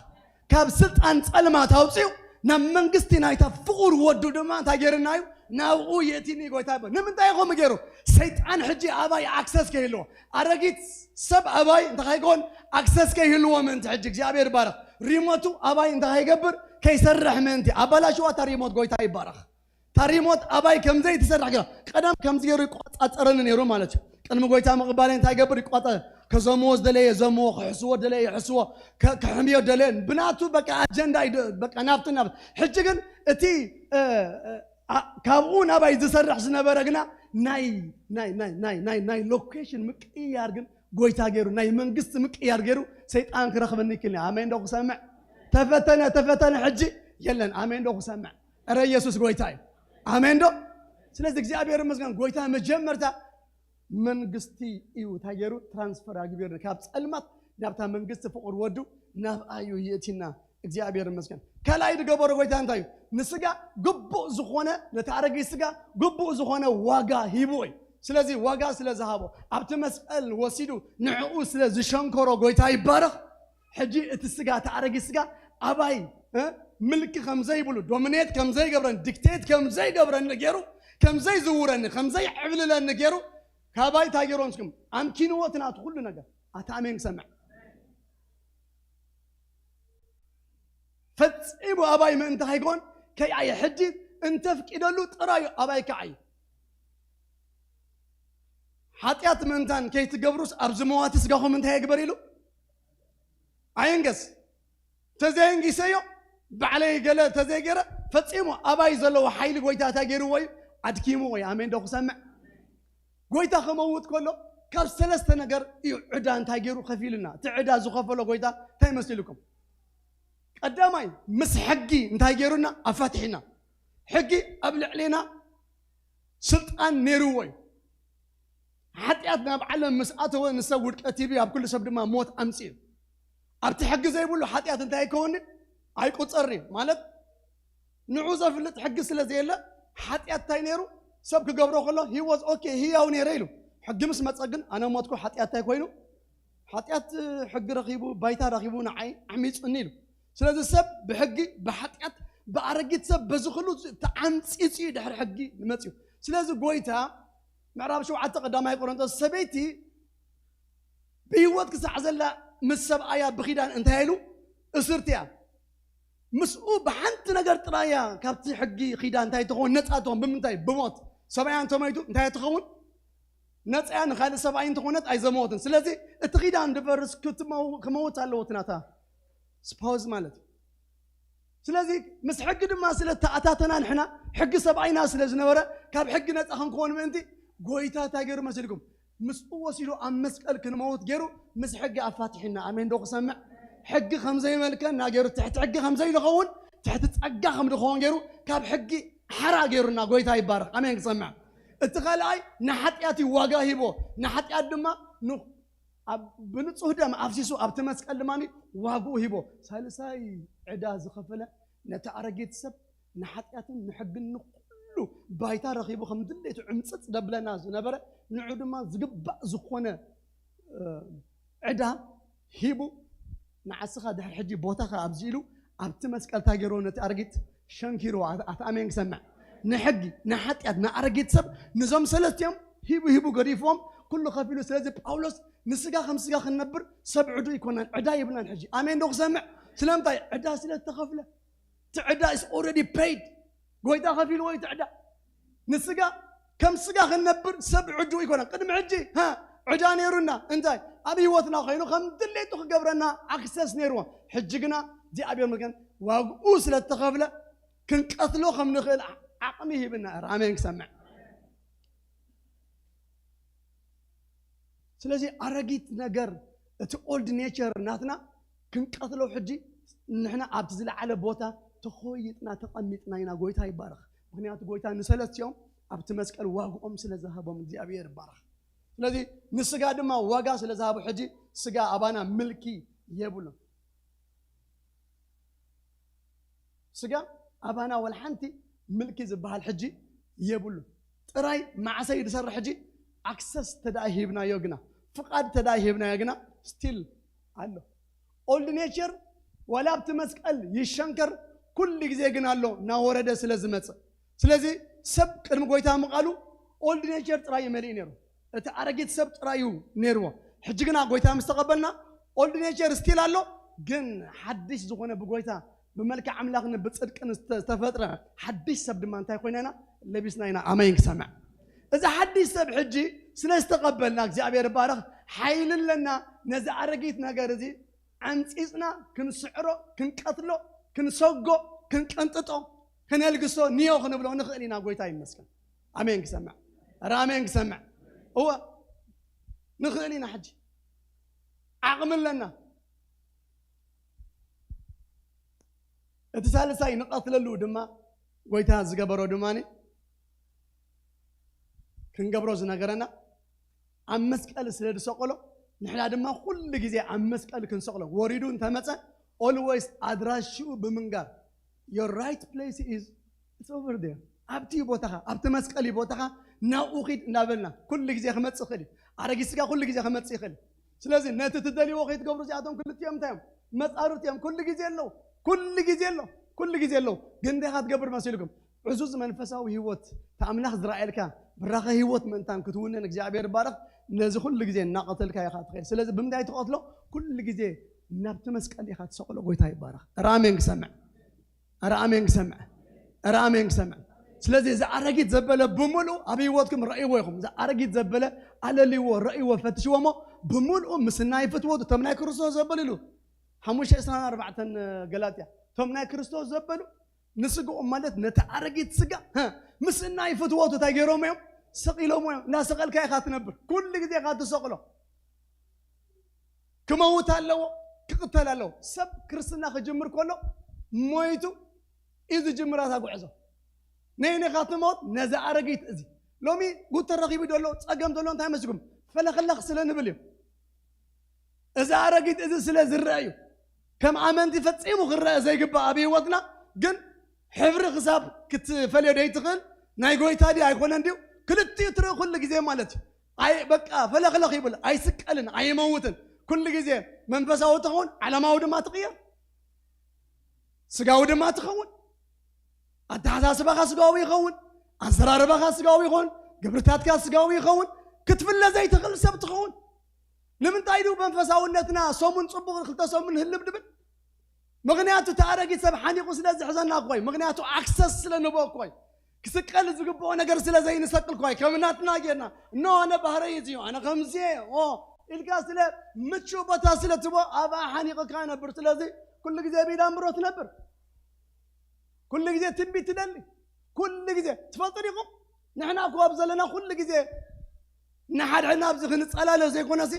ካብ ስልጣን ጸልማት ኣውፂኡ ናብ መንግስቲ ናይታ ፍቑር ወዱ ድማ እንታይ ገይርና እዩ? ናብኡ የእቲኒ። ጎይታ ይባረኽ። ንምንታይ ከምኡ ገይሩ? ሰይጣን ሕጂ ኣባይ ኣክሰስ ከይህልዎ፣ ኣረጊት ሰብ ኣባይ እንታይ ከይኮን ኣክሰስ ከይህልዎ ምእንቲ ሕጂ እግዚኣብሔር ይባረኽ። ሪሞቱ ኣባይ እንታይ ከይገብር ከይሰርሕ ምእንቲ ኣባላሽዋ እታ ሪሞት። ጎይታ ይባረኽ። እታ ሪሞት ኣባይ ከምዘይ ትሰርሕ ገይራ። ቀደም ከምዚ ገይሩ ይቆጻጸረኒ ነይሩ ማለት እዩ። ቅድሚ ጎይታ ምቕባለይ እንታይ ይገብር? ይቋጠ ከዘምዎ ዝደለየ ዘምዎ፣ ክሕስዎ ደለየ ይሕስዎ፣ ከ- ክሕምዮ ደለየ ብናቱ በቃ ኣጀንዳ እዩ። በቃ ናብቲ ናብ ሕጂ ግን እቲ እ፣ እ፣ ኣ- ካብኡ ናባይ ዝሰርሕ ዝነበረ ግና ናይ ናይ ናይ ናይ ናይ ናይ ሎኬሽን ምቅያር ግን ጎይታ ገይሩ፣ ናይ መንግስቲ ምቅያር ገይሩ ሰይጣን ክረኽበኒ ይክእል። ኣሜን ዶ ክሰምዕ? ተፈተነ ተፈተነ ሕጂ የለን። ኣሜን ዶ ክሰምዕ? እረ ኢየሱስ ጎይታ እዩ። ኣሜን ዶ? ስለዚህ እግዚኣብሔር ይመስገን። ጎይታ መጀመርታ መንግስቲ እዩ እንታይ ገይሩ ትራንስፈር ኣግቢርኒ ካብ ጸልማት ናብታ መንግስቲ ፍቕር ወዱ ናብኣ እዩ ይእቲና። እግዚኣብሔር ይመስገን። ካልኣይ ዝገበሮ ጎይታ እንታይ እዩ? ንስጋ ግቡእ ዝኾነ፣ ነቲ ኣረጊት ስጋ ግቡእ ዝኾነ ዋጋ ሂቡ እዩ። ስለዚ ዋጋ ስለ ዝሃቦ ኣብቲ መስቀል ወሲዱ ንዕኡ ስለ ዝሸንከሮ ጎይታ ይባረኽ። ሕጂ እቲ ስጋ፣ እቲ ኣረጊት ስጋ ኣባይ እ? ምልኪ ከም ዘይብሉ፣ ዶሚኔት ከም ዘይገብረኒ፣ ዲክቴት ከም ዘይገብረኒ ገይሩ፣ ከም ዘይዝውረኒ፣ ከም ዘይዕብልለኒ ገይሩ ካባይ እንታይ ገይሩ ንስኩም ኣምኪንዎ እቲ ናቱ ኩሉ ነገር ኣታ ኣሜን ክሰምዕ ፈጺሙ ኣባይ ምእንቲ ከይኮን ከይኣየ ሕጂ እንተፍቂደሉ ጥራዩ ኣባይ ከዓይ ሓጢኣት ምእንታን ከይትገብሩስ ኣብዚ መዋቲ ስጋኹም እንታይ የግበር ኢሉ ኣይንገስ ተዘይንጊሰዮ ባዕለይ ገለ ተዘይገረ ፈጺሙ ኣባይ ዘለዎ ሓይሊ ጎይታ እንታይ ገይርዎ እዩ ኣድኪምዎ እዩ ኣሜን ዶ ክሰምዕ ጎይታ ክመውት ከሎ ካብ ሰለስተ ነገር እዩ ዕዳ እንታይ ገይሩ ከፊልና እቲ ዕዳ ዝኸፈሎ ጎይታ እንታይ መስልኩም ቀዳማይ ምስ ሕጊ እንታይ ገይሩና ኣፋትሒና ሕጊ ኣብ ልዕሌና ስልጣን ነይርዎ እዩ ሓጢኣት ናብ ዓለም ምስ ኣተወ ንሰብ ውድቀት ሂቡ ኣብ ኩሉ ሰብ ድማ ሞት ኣምፅኡ ኣብቲ ሕጊ ዘይብሉ ሓጢኣት እንታይ ይከውኒ ኣይቁፀርን ማለት ንዑ ዘፍልጥ ሕጊ ስለ ዘየለ ሓጢኣት እንታይ ነይሩ ሰብ ክገብሮ ከሎ he was okay ህያው ነይረ ኢሉ ሕጊ ምስ መፀ ግን ኣነ ሞትኩ ሓጢኣት እንታይ ኮይኑ ሓጢኣት ሕጊ ረኺቡ ባይታ ረኺቡ ንዓይ ዓሚፁኒ ኢሉ ስለዚ ሰብ ብሕጊ ብሓጢኣት ብኣረጊት ሰብ በዚ ኩሉ ተዓምፂፂ ድሕሪ ሕጊ መፅዩ ስለዚ ጎይታ ምዕራብ ሸውዓተ ቀዳማይ ቆሮንቶስ ሰበይቲ ብህይወት ክሳዕ ዘላ ምስ ሰብኣያ ብኺዳን እንታይ ኢሉ እስርቲ እያ ምስኡ ብሓንቲ ነገር ጥራያ ካብቲ ሕጊ ኺዳን እንታይ ትኸውን ነፃ ትኸውን ብምንታይ ብሞት ሰብኣያ እንተመይቱ እንታይ ትኸውን ነፃያ ንኻልእ ሰብኣይ እንተኾነት ኣይዘመወትን ስለዚ እቲ ኺዳን ድፈርስ ክመውት ኣለዎ ትናታ ስፖዝ ማለት እዩ ስለዚ ምስ ሕጊ ድማ ስለ ተኣታተና ንሕና ሕጊ ሰብኣይና ስለ ዝነበረ ካብ ሕጊ ነፃ ክንከውን ምእንቲ ጎይታ እንታይ ገይሩ መሲልኩም ምስኡ ወሲዱ ኣብ መስቀል ክንመውት ገይሩ ምስ ሕጊ ኣፋትሒና ኣሜን ዶ ክሰምዕ ሕጊ ከም ዘይመልከና ገይሩ ትሕቲ ሕጊ ከም ዘይንኸውን ትሕቲ ፀጋ ከም ዝኸውን ገይሩ ካብ ሕጊ ሓራ ገይሩና ጎይታ ይባረኽ ኣሜን ክሰምዕ እቲ ካልኣይ ንሓጢኣት እዩ ዋጋ ሂቦ ንሓጢኣት ድማ ን- ኣብ ብንጹህ ደም ኣፍሲሱ ኣብቲ መስቀል ድማ ዋግኡ ሂቦ ሳልሳይ ዕዳ ዝኸፈለ ነቲ ኣረጊት ሰብ ንሓጢኣትን ንሕግን ንኩሉ ባይታ ረኺቡ ከም ድሌቱ ዕምፅፅ ደብለና ዝነበረ ንዑ ድማ ዝግባእ ዝኾነ ዕዳ ሂቡ ንዓስኻ ድሕሪ ሕጂ ቦታኻ ኣብዚ ኢሉ ኣብቲ መስቀል እንታይ ገይርዎ ነቲ ኣረጊት ሸንኪርዎ ኣት ኣሜን ክሰምዕ ንሕጊ ንሓጢኣት ንኣረጊት ሰብ ንዞም ሰለስቲኦም ሂቡ ሂቡ ገዲፍዎም ኩሉ ከፊሉ ስለዚ ጳውሎስ ንስጋ ከም ስጋ ክንነብር ሰብ ዕዱ ይኮናን ዕዳ ይብናን ሕጂ ኣሜን ዶ ክሰምዕ ስለምንታይ ዕዳ ስለ ዝተኸፍለ እቲ ዕዳ is already paid ጎይታ ከፊልዎ እዩ እቲ ዕዳ ንስጋ ከም ስጋ ክንነብር ሰብ ዕዱ ይኮነ ቅድሚ ሕጂ ዕዳ ነይሩና እንታይ ኣብ ህይወትና ኮይኑ ከም ድሌቱ ክገብረና ኣክሰስ ነይርዎ ሕጂ ግና እግዚኣብሔር መገን ዋግኡ ስለ ዝተኸፍለ ክንቀትሎ ከም ንኽእል ዓቕሚ ሂብና ኣሜን ክሰምዕ ስለዚ ኣረጊት ነገር እቲ ኦልድ ኔቸር ናትና ክንቀትሎ ሕጂ ንሕና ኣብቲ ዝለዓለ ቦታ ተኾይጥና ተቐሚጥና ኢና ጎይታ ይባረኽ ምክንያቱ ጎይታ ንሰለስቲኦም ኣብቲ መስቀል ዋግኦም ስለ ዝሃቦም እግዚኣብሔር ይባረኽ ስለዚ ንስጋ ድማ ዋጋ ስለ ዝሃቦ ሕጂ ስጋ ኣባና ምልኪ የብሉን ስጋ ኣባና ወላ ሓንቲ ምልኪ ዝበሃል ሕጂ የብሉ ጥራይ ማዕሰ እዩ ዝሰርሕ ሕጂ ኣክሰስ ተደኣ ሂብናዮ ግና ፍቓድ ተደኣ ሂብናዮ ግና ስቲል ኣሎ ኦልድ ኔቸር ዋላ ኣብቲ መስቀል ይሸንከር ኩሉ ግዜ ግን ኣሎ እናወረደ ስለ ዝመፅእ ስለዚ ሰብ ቅድሚ ጎይታ ምቓሉ ኦልድ ኔቸር ጥራይ እዩ መሊእ ነይሩ እቲ ኣረጊት ሰብ ጥራይ እዩ ነይርዎ ሕጂ ግና ጎይታ ምስ ተቐበልና ኦልድ ኔቸር ስቲል ኣሎ ግን ሓድሽ ዝኾነ ብጎይታ ብመልክዕ ኣምላኽን ብፅድቅን ዝተፈጥረ ሓድሽ ሰብ ድማ እንታይ ኮይና ኢና ለቢስና ኢና ኣመይን ክሰምዕ እዚ ሓድሽ ሰብ ሕጂ ስለ ዝተቐበልና እግዚኣብሔር ይባረኽ። ሓይሊ ኣለና ነዚ ኣረጊት ነገር እዚ ዓንጺጽና ክንስዕሮ፣ ክንቀትሎ፣ ክንሰጎ፣ ክንቀንጥጦ፣ ክነልግሶ፣ ንዮ ክንብሎ ንኽእል ኢና። ጎይታ ይመስገን። ኣሜን ክሰምዕ። ኧረ ኣሜን ክሰምዕ። እወ፣ ንኽእል ኢና። ሕጂ ዓቕሚ ኣለና። እቲ ሳልሳይ ንቐትለሉ ድማ ጎይታ ዝገበሮ ድማ ክንገብሮ ዝነገረና ኣብ መስቀል ስለ ዝሰቐሎ ንሕና ድማ ኩሉ ግዜ ኣብ መስቀል ክንሰቕሎ ወሪዱ እንተመፀ always ኣድራሽኡ ብምንጋር your right place is it's over there ኣብቲ ቦታኻ ኣብቲ መስቀል እዩ ቦታኻ ናብኡ ኺድ እናበልና ኩሉ ግዜ ክመፅእ ይኽእል እዩ ኣረጊት ስጋ ኩሉ ግዜ ክመፅእ ይኽእል እዩ ስለዚ ነቲ ትደልይዎ ከይትገብሩ እዚኣቶም ክልቲኦም እንታይ እዮም መፃርርቲ እዮም ኩሉ ግዜ ኣለዉ ኩሉ ግዜ ኣለዉ ኩሉ ግዜ ኣለዉ ግን እንታይ ኢኻ ትገብር መሲልኩም ዕዙዝ መንፈሳዊ ህይወት እቲ ኣምላኽ ዝረኣየልካ ብራኸ ህይወት ምእንታን ክትውንን እግዚኣብሔር ይባረኽ ነዚ ኩሉ ግዜ እናቐተልካ ኢኻ ትኸይድ ስለዚ ብምንታይ ትቐትሎ ኩሉ ግዜ ናብቲ መስቀል ኢኻ ትሰቕሎ ጎይታ ይባረኽ ራሜን ክሰምዕ ራሜን ክሰምዕ ራሜን ክሰምዕ ስለዚ እዚ ኣረጊት ዘበለ ብምልኡ ኣብ ህይወትኩም ረእይዎ ኢኹም እዚ ኣረጊት ዘበለ ኣለልዎ ረእይዎ ፈትሽዎ ሞ ብምልኡ ምስ ናይ ፍትወቱ እቶም ናይ ክርስቶስ ዘበሉ ኢሉ ሓሙሽተ ዕስራን ኣርባዕተን ገላትያ እቶም ናይ ክርስቶስ ዘበሉ ንስግኦም ማለት ነቲ ኣረጊት ስጋ ምስ ናይ ፍትወቱ እንታይ ገይሮም እዮም ሰቒሎም እዮም እናሰቐልካ ኢኻ ትነብር ኩሉ ግዜ ኢኻ ትሰቕሎ ክመውት ኣለዎ ክቕተል ኣለዎ ሰብ ክርስትና ክጅምር ከሎ ሞይቱ እዩ ዝጅምር እታ ጉዕዞ ነይኒኻ ትሞት ነዚ ኣረጊት እዚ ሎሚ ጉድ ተረኺቡ ዘሎ ፀገም ዘሎ እንታይ መስልኩም ፈለኽለኽ ስለ ንብል እዩ እዚ ኣረጊት እዚ ስለ ዝረአ እዩ ከም ኣመንቲ ፈፂሙ ክረአ ዘይግባእ ኣብ ህይወትና ግን ሕብሪ ክሳብ ክትፈልዮ ደይትኽእል ናይ ጎይታ ድዩ ኣይኮነን ድዩ ክልቲኡ ትርኢ ኩሉ ግዜ ማለት እዩ ኣይ በቃ ፈለኽለኽ ይብል ኣይስቀልን ኣይመውትን ኩሉ ግዜ መንፈሳዊ ትኸውን ዓለማዊ ድማ ትቕየር ስጋዊ ድማ ትኸውን ኣተሓሳስባኻ ስጋዊ ይኸውን ኣዘራርባኻ ስጋዊ ይኸውን ግብርታትካ ስጋዊ ይኸውን ክትፍለ ዘይትኽእል ሰብ ትኸውን ንምንታይ ድዩ መንፈሳውነትና ሰሙን ፅቡቕ ክልተ ሰሙን ህልብ ድብል ምኽንያቱ እቲ ኣረጊት ሰብ ሓኒቑ ስለ ዝሕዘና እኮ እዩ ምኽንያቱ ኣክሰስ ስለ ንቦ እኮ እዩ ክስቀል ዝግብኦ ነገር ስለ ዘይንሰቅል እኮ እዩ ከም ናትና ጌርና እኖ ኣነ ባህረይ እዚ እዩ ኣነ ከምዚ እየ ኦ ኢልካ ስለ ምቹእ ቦታ ስለ ትቦ ኣብኣ ሓኒቕካ ነብር ስለዚ ኩሉ ግዜ ብኢዳ ምሮ ትነብር ኩሉ ግዜ ትንቢት ትደሊ ኩሉ ግዜ ትፈልጡ ዲኹም ንሕና እኮ ኣብ ዘለና ኩሉ ግዜ ንሓድሕድና ኣብዚ ክንጸላለፍ ዘይኮነሲ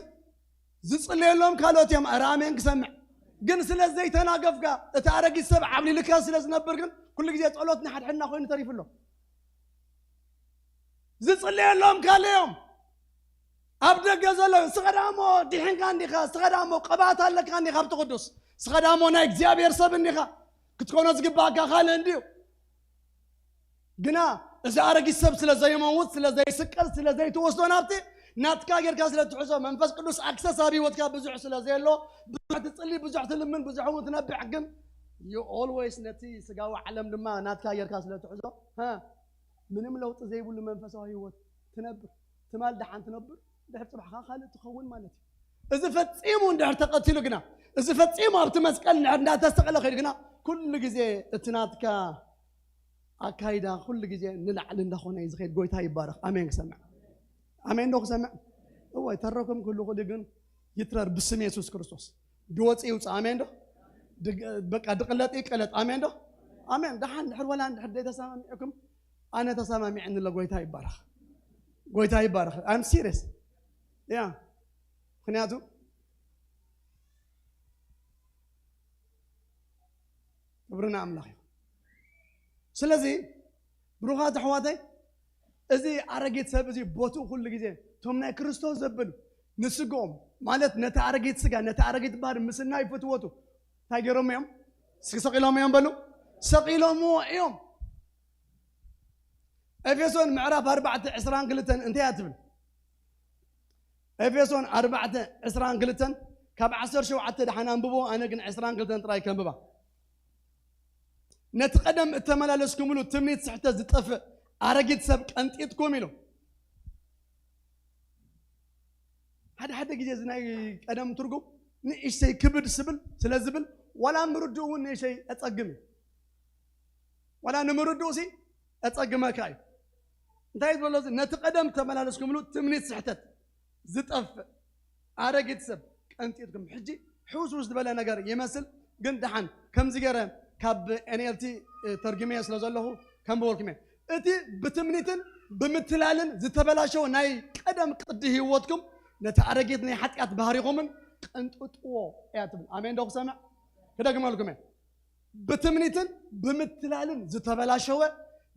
ዝጽለየሎም ካልኦት እዮም ኣረ ኣሜን ክሰምዕ ግን ስለ ዘይተናገፍካ እቲ ኣረጊት ሰብ ዓብሊልካ ስለ ዝነብር ግን ኩሉ ግዜ ጸሎት ንሓድሕድና ኮይኑ ተሪፉ ኣሎ ዝጽለየሎም ካልእ እዮም ኣብ ደገ ዘሎ ስኸዳሞ ድሕንካ እንዲኻ ስኸዳሞ ቅባት ኣለካ እንዲኻ ኣብቲ ቅዱስ ስኸዳሞ ናይ እግዚኣብሔር ሰብ እንዲኻ ክትኮኖ ዝግባእካ ካልእ እንድዩ ግና እዚ ኣረጊት ሰብ ስለ ዘይመውት ስለ ዘይስቀል ስለ ዘይትወስዶ ናብቲ ናትካ ጌርካ ስለ ትሕዞ መንፈስ ቅዱስ ኣክሰስ ኣብ ህይወትካ ብዙሕ ስለ ዘየሎ ብዙሕ ትፅሊ ብዙሕ ትልምን ብዙሕ እውን ትነብዕ ግን you always ነቲ ስጋዊ ዓለም ድማ ናትካ ጌርካ ስለ ትሕዞ ምንም ለውጢ ዘይብሉ መንፈሳዊ ህይወት ትነብር ትማል ደሓን ትነብር ድሕር ፅባሕካ ካልእ ትኸውን ማለት እዩ እዚ ፈፂሙ እንድሕር ተቐቲሉ ግና እዚ ፈፂሙ ኣብቲ መስቀል እንድሕር እንዳተሰቕለ ከይዱ ግና ኩሉ ግዜ እቲ ናትካ ኣካይዳ ኩሉ ግዜ ንላዕሊ እንዳኾነ እዩ ዝኸይድ ጎይታ ይባረኽ ኣሜን ክሰምዕ ኣሜን ዶ ክሰምዕ እወ ተረኩም ኩሉ ኩሉ ግን ይትረር ብስም የሱስ ክርስቶስ ድወፅ ይውፅእ ኣሜን ዶ በቃ ድቅለጥ ይቀለጥ ኣሜን ዶ ኣሜን ደሓን ድሕር ወላ እንድሕር ዘይተሰማሚዕኩም ኣነ ተሰማሚዕኒ ኣሎ ጎይታ ይባረኽ ጎይታ ይባረኽ I'm serious ያ ምክንያቱ ክብርና ኣምላኽ እዩ ስለዚ ብሩኻት ኣሕዋተይ እዚ ኣረጊት ሰብ እዚ ቦትኡ ኩሉ ግዜ እቶም ናይ ክርስቶስ ዘበሉ ንስግኦም ማለት ነቲ ኣረጊት ስጋ ነቲ ኣረጊት ባህሪ ምስናይ ፍትወቱ እንታይ ገይሮም እዮም ሰቂሎም እዮም በሉ ሰቂሎምዎ እዮም ኤፌሶን ምዕራፍ ኣርባዕተ ዕስራን ክልተን እንታይ እያ ትብል ኤፌሶን ኣርባዕተ ዕስራን ክልተን ካብ ዓሰርተ ሸውዓተ ደሓን ኣንብቦ ኣነ ግን ዕስራን ክልተን ጥራይ ከንብባ ነቲ ቀደም እተመላለስኩምሉ ትምኒት ስሕተት ዝጠፍእ ኣረጊት ሰብ ቀንጢጥኩም ኢሉ ሓደ ሓደ ግዜ እዚ ናይ ቀደም ትርጉም ንእሽተይ ክብድ ስብል ስለ ዝብል ዋላ ምርድኡ እውን ንእሽተይ ኣፀግም እዩ ዋላ ንምርድኡ ሲ ኣፀግመካ እዩ እንታይ ዝበሎ እዚ? ነቲ ቀደም ተመላለስኩምሉ ትምኒት ስሕተት ዝጠፍእ ኣረጊት ሰብ ቀንጢጥኩም። ሕጂ ሕውስውስ ዝበለ ነገር ይመስል፣ ግን ደሓን ከምዚ ገይረ ካብ ኤንኤልቲ ተርጉመዮ ስለ ዘለኹ ከንብበልኩም እየ። እቲ ብትምኒትን ብምትላልን ዝተበላሸወ ናይ ቀደም ቅዲ ህይወትኩም፣ ነቲ ኣረጊት ናይ ሓጢኣት ባህሪኹምን ቀንጥጥዎ እያ ትብል። ኣሜን ዶ ክሰምዕ? ክደግመልኩም እየ። ብትምኒትን ብምትላልን ዝተበላሸወ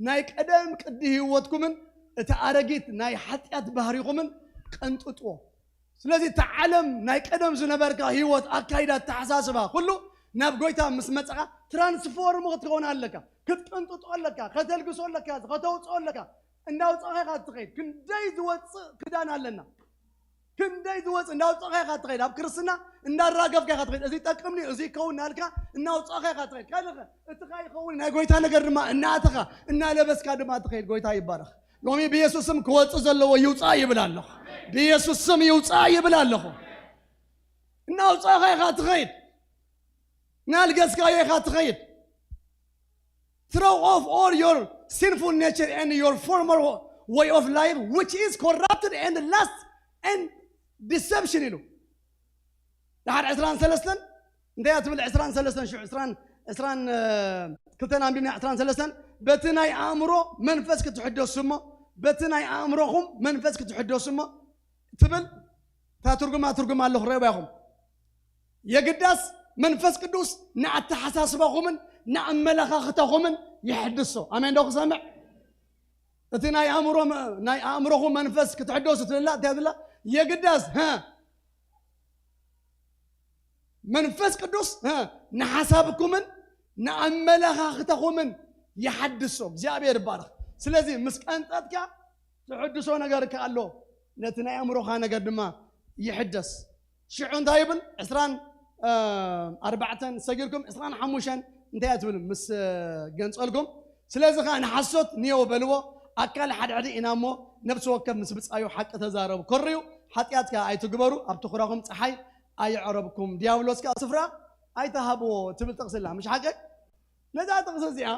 ናይ ቀደም ቅዲ ህይወትኩምን እቲ ኣረጊት ናይ ሓጢኣት ባህሪኹምን ቀንጥጥዎ። ስለዚ እቲ ዓለም ናይ ቀደም ዝነበርካ ህይወት፣ ኣካይዳ፣ ኣተሓሳስባ ኩሉ ናብ ጎይታ ምስ መጻኻ ትራንስፎርም ክትከውን ኣለካ። ክትቀንጥጦ ኣለካ፣ ከተልግሶ ኣለካ፣ ከተውጽኦ ኣለካ። እንዳውጻኻ ኢኻ ትኸይድ። ክንደይ ዝወጽእ ክዳን ኣለና። ክንደይ ዝወጽእ እንዳውጻኻ ኢኻ ትኸይድ። ኣብ ክርስትና እንዳራገፍካ ኢኻ ትኸይድ። እዚ ይጠቅምኒ፣ እዚ ይከውን እናልካ እናውጻኻ ኢኻ ትኸይድ። ካልኸ እቲ ኸኣ ይኸውን ናይ ጎይታ ነገር ድማ እናኣተኻ እናለበስካ ድማ ትኸይድ። ጎይታ ይባረኽ። ሎሚ ብየሱስ ስም ክወጽእ ዘለዎ ይውጻእ ይብል ኣለኹ። ብየሱስ ስም ይውጻእ ይብል ኣለኹ። እናውጻኻ ኢኻ ትኸይድ። እናልገስካዮ ኢኻ ትኸይድ። Throw off all your sinful nature and your former way of life, which is corrupted and lust and deception ኢሉ። ዳሓር ዕስራን ሰለስተን እንታይ እያ ትብል? ዕስራን ሰለስተን ሽዑ ዕስራን ዕስራን ክልተን ኣንቢብና። ዕስራን ሰለስተን በቲ ናይ ኣእምሮ መንፈስ ክትሕደሱ እሞ፣ በቲ ናይ ኣእምሮኹም መንፈስ ክትሕደሱ እሞ ትብል እታ ትርጉማ ትርጉም ኣለኹ። ረእባ ኢኹም። የግዳስ መንፈስ ቅዱስ ንኣተሓሳስባኹምን ንኣመለኻኽታኹምን ይሕድሶ። ኣሜን ዶ ክሰምዕ? እቲ ናይ ኣእምሮ ናይ ኣእምሮኹም መንፈስ ክትሕደሱ ትብላ እንታይ ትብላ? የግዳስ ሀ መንፈስ ቅዱስ ሀ ንሓሳብኩምን ንኣመለኻኽታኹምን ይሓድሶ። እግዚኣብሔር ይባረኽ። ስለዚ ምስ ቀንጠጥካ ትሕድሶ ነገር ከ ኣሎ፣ ነቲ ናይ ኣእምሮኻ ነገር ድማ ይሕደስ። ሽዑ እንታይ ይብል? ዕስራን ኣርባዕተን ሰጊርኩም ዕስራን ሓሙሽተን እንታይ እያ ትብል? ምስ ገንጸልኩም፣ ስለዚ ኸዓ ንሓሶት ንየው በልዎ፣ ኣካል ሓድሕዲ ኢና እሞ ነፍሲ ወከፍ ምስ ብጻዩ ሓቂ ተዛረቡ። ኮርዩ ሓጢኣት ከኣ ኣይትግበሩ፣ ኣብቲ ኩራኹም ጸሓይ ኣየዕረብኩም፣ ዲያብሎስ ከኣ ስፍራ ኣይትሃብዎ ትብል ጥቕሲ ኣላ። ምሽ ሓቀይ? ነዛ ጥቕሲ እዚኣ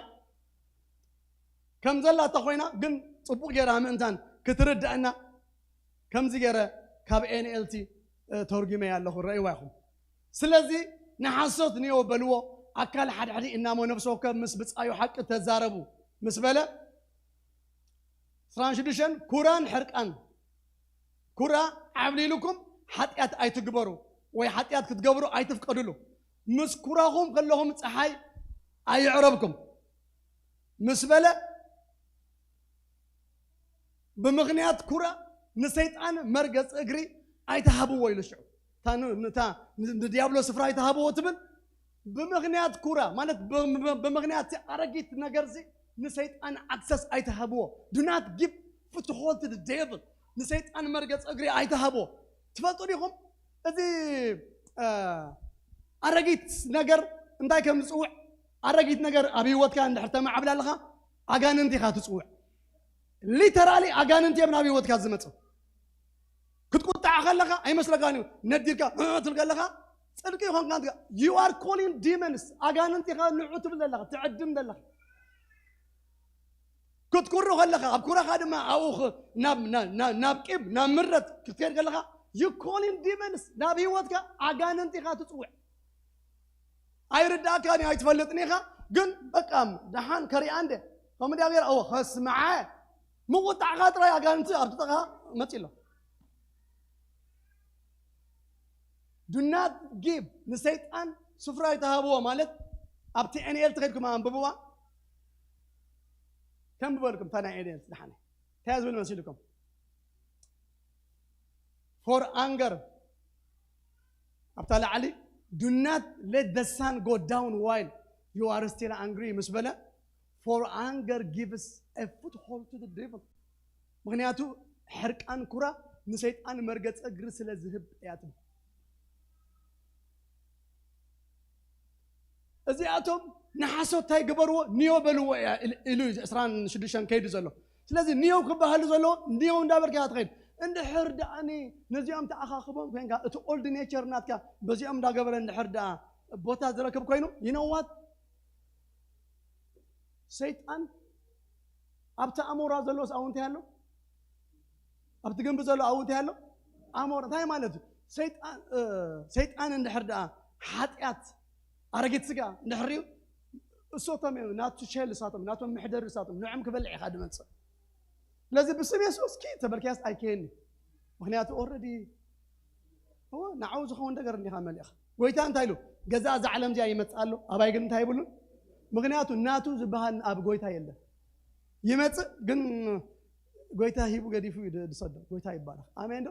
ከም ዘላ እተኾይና ግን ጽቡቕ ጌራ ምእንታን ክትርድአና ከምዚ ጌረ ካብ ኤንኤልቲ ተርጉመያ ኣለኹ። ረእይዋ ኢኹም። ስለዚ ንሓሶት ንዮ በልዎ፣ ኣካል ሓድሕዲ እናሞ ነፍሲ ወከፍ ምስ ብጻዩ ሓቂ ተዛረቡ ምስ በለ፣ ዕስራን ሽዱሽተን ኩራን ሕርቃን። ኩራ ዓብሊሉኩም ሓጢኣት ኣይትግበሩ ወይ ሓጢኣት ክትገብሩ ኣይትፍቀዱሉ። ምስ ኩራኹም ከለኹም ጸሓይ ኣይዕረብኩም ምስ በለ፣ ብምኽንያት ኩራ ንሰይጣን መርገጽ እግሪ ኣይትሃብዎ ኢሉ። ሽዑ እታ ን- ንታ ን- ንዲያብሎስ ስፍራ ኣይትሃብዎ ትብል። ብምኽንያት ኩራ ማለት ብ- ብ- ብምኽንያት እቲ ኣረጊት ነገርዚ ንሰይጣን ኣክሰስ ኣይትሃብዎ። Do not give foothold to the devil። ንሰይጣን መርገጽ እግሪ ኣይትሃብዎ። ትፈልጡ ዲኹም እዚ እ፣ ኣረጊት ነገር እንታይ ከም ዝጽውዕ? ኣረጊት ነገር ኣብ ህይወትካ እንድሕር ተማዕብል ኣለኻ ኣጋንንቲ ኢኻ ትጽውዕ። ሊተራሊ ኣጋንንቲ እዮም ናብ ህይወትካ ዝመጹ። ክትቁጣዕ ከለኻ ኣይመስለካን እዩ። ነዲርካ እ ትብል ከለኻ ጽድቂ ይኾንካ። You are calling demons። ኣጋንንቲ ኢኻ ንዑ ትብል ዘለኻ፣ ትዕድም ዘለኻ። ክትኩሩ ከለኻ ኣብ ኩራኻ ድማ ኣብኡ ኽ- ናብ ናብ- ናብ- ናብ ቂም ናብ ምረት ክትከድ ከለኻ you calling demons ናብ ህይወትካ ኣጋንንቲ ኢኻ ትጽውዕ። ኣይርዳእካን እዩ ኣይትፈልጥን ኢኻ። ግን በቃ ደሓን ከሪኣ እንደ ከምኡ ድያ ገይራ እወ ከስምዓ ምቁጣዕካ ጥራይ ኣጋንንቲ ኣብ ጥቓኻ መጺ ኣሎ። Do not give ንሰይጣን ስፍራ ኣይትሃብዎ ማለት ኣብቲ ኤንኤል ተኸድኩም ኣንብብዋ። ከንብበልኩም እታ ናይ ኤንኤል ደሓነ እንታይ ዝብል መሲልኩም? For anger ኣብታ ላዕሊ do not let the sun go down while you are still angry ምስ በለ for anger gives a foothold to the devil። ምኽንያቱ ሕርቃን ኩራ ንሰይጣን መርገፂ እግሪ ስለ ዝህብ እያ ትብል። እዚኣቶም ንሓሶት እንታይ ግበርዎ ንዮ በልዎ እያ ኢሉ እዩ ዕስራን ሽዱሽተን ከይዱ ዘሎ። ስለዚ ንዮ ክበሃሉ ዘለዎ ንዮ እንዳበልካ እያ ትኸይድ። እንድሕር ደኣኒ ነዚኦም ተኣኻኽቦም ኮይንካ እቲ ኦልድ ኔቸር ናትካ በዚኦም እንዳገበረ እንድሕር ደኣ ቦታ ዝረክብ ኮይኑ ይነዋት ሰይጣን ኣብቲ ኣሞራ ዘሎስ ኣብኡ እንታይ ኣሎ? ኣብቲ ግንቢ ዘሎ ኣብኡ እንታይ ኣሎ? ኣሞራ። እንታይ ማለት እዩ? ሰይጣን እንድሕር ደኣ ሓጢኣት ኣረጊት ስጋ እንድሕር እዩ፣ እሶቶም እዮም ናቱ ሸል እሳቶም ናቶም ምሕደር እሳቶም ንዕም ክበልዕ ኢኻ ድመፅእ። ስለዚ ብስም የሱስ ኪ ተበልክያስ ኣይከየኒ። ምክንያቱ ኦረዲ ንዓው ዝኸውን ነገር እንዲኻ መሊእኻ። ጎይታ እንታይ ኢሉ? ገዛ እዛ ዓለም እዚኣ ይመፅእ ኣሎ፣ ኣባይ ግን እንታይ ይብሉን? ምክንያቱ ናቱ ዝበሃል ኣብ ጎይታ የለን። ይመፅእ ግን ጎይታ ሂቡ ገዲፉ እዩ ዝሰዶ። ጎይታ ይባላል። ኣሜን ዶ?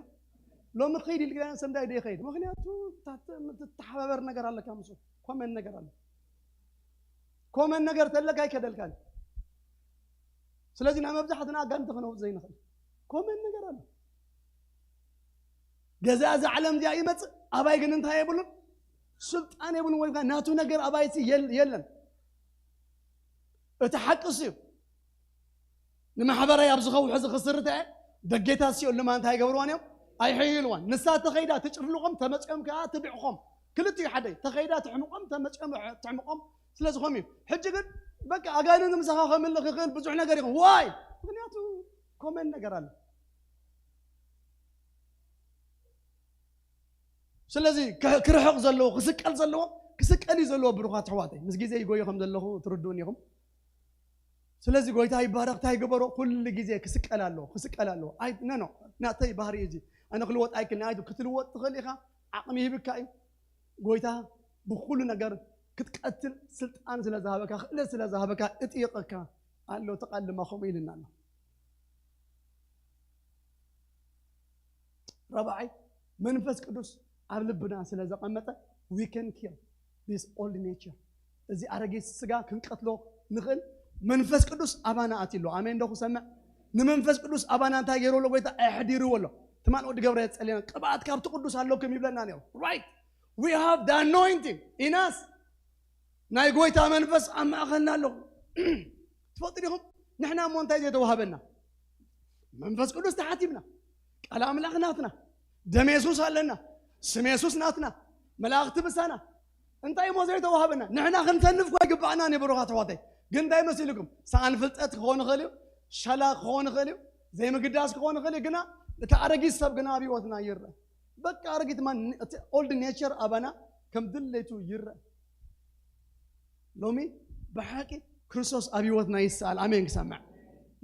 ሎሚ ኸይድ ኢልግና ሰምዳይ ደ ይኸይድ። ምክንያቱ ትተሓባበር ነገር ኣለካ ምስ ኮመን ነገር ኣሎ። ኮመን ነገር ተለካ ኣይከደልካን። ስለዚ ናይ መብዛሕትና ኣጋንንቲ ክነውፅ ዘይንኽእል ኮመን ነገር ኣሎ። ገዛ እዛ ዓለም እዚኣ ይመፅእ፣ ኣባይ ግን እንታይ የብሉን? ስልጣን የብሉን። ወይ ናቱ ነገር ኣባይ የለን። እቲ ሓቂ እሱ እዩ። ንማሕበራይ ኣብ ዝኸውሕ እዚ ክስርተ ደጌታት ሲኦል ድማ እንታይ ይገብርዋን እዮም? ኣይሕይልዋን። ንሳ ተኸይዳ ትጭፍልቖም፣ ተመፅኦም ከዓ ትብዕኾም። ክልቲኡ ሓደ ተኸይዳ ትሕምቖም፣ ተመፅኦም ትሕምቖም። ስለ ዝኾም እዩ። ሕጂ ግን በቃ ኣጋንንት ምሳኻ ከምልኽ ይኽእል ብዙሕ ነገር ይኹን ዋይ ምክንያቱ ኮመን ነገር ኣሎ። ስለዚ ክርሕቕ ዘለዎ ክስቀል ዘለዎ ክስቀል እዩ ዘለዎ። ብሩኻት ኣሕዋተይ ምስ ግዜ ይጎዮ ከም ዘለኹ ትርድኡን ኢኹም። ስለዚ ጎይታ ይባረኽ። እንታይ ግበሮ? ኩሉ ግዜ ክስቀል ኣለዎ ክስቀል ኣለዎ። ኣይ ነኖ ናተይ ባህሪ እዩ እዚ። ኣነ ክልወጥ ኣይክልን ኣይ ክትልወጥ ትኽእል ኢኻ። ዓቕሚ ይህብካ እዩ ጎይታ። ብኩሉ ነገር ክትቀትል ስልጣን ስለ ዝሃበካ ክእለት ስለ ዝሃበካ እጥይቐካ ኣሎ። ተቓልማ ከምኡ ኢልና ኣሎ። ረብዓይ መንፈስ ቅዱስ ኣብ ልብና ስለ ዘቐመጠ we can kill this old nature። እዚ ኣረጊት ስጋ ክንቀትሎ ንኽእል። መንፈስ ቅዱስ ኣባና ኣትዩ ኣሎ። ኣሜን ዶ ክሰምዕ? ንመንፈስ ቅዱስ ኣባና እንታይ ገይሩ ኣሎ? ጎይታ ኣሕዲርዎ ኣሎ። ትማል ወዲ ገብረ የጸልየና ቅብኣት ካብቲ ቅዱስ ኣለኩም ይብለና ነይሩ። Right, we have the anointing in us። ናይ ጎይታ መንፈስ ኣብ ማእኸልና ኣለኹ። ትፈልጡ ዲኹም? ንሕና እሞ እንታይ ዘይተዋህበና? መንፈስ ቅዱስ ተሓቲምና፣ ቃል ኣምላኽ ናትና፣ ደም የሱስ ኣለና፣ ስም የሱስ ናትና፣ መላእኽቲ ምሳና። እንታይ እሞ ዘይተዋህበና? ንሕና ክንተንፍ እኳ ይግባእና ንብሩኻ ተዋተይ። ግን እንታይ መሲልኩም? ሰኣን ፍልጠት ክኸውን ይኽእል እዩ፣ ሸላ ክኸውን ይኽእል እዩ፣ ዘይምግዳስ ክኸውን ይኽእል እዩ። ግና እቲ ኣረጊት ሰብ ግና ኣብ ህይወትና ይርአ። በቃ ኣረጊት ማን እቲ ኦልድ ኔቸር ኣባና ከም ድሌቱ ይርአ። ሎሚ ብሓቂ ክርስቶስ ኣብ ህይወትና ይሰኣል። ኣሜን ክሰምዕ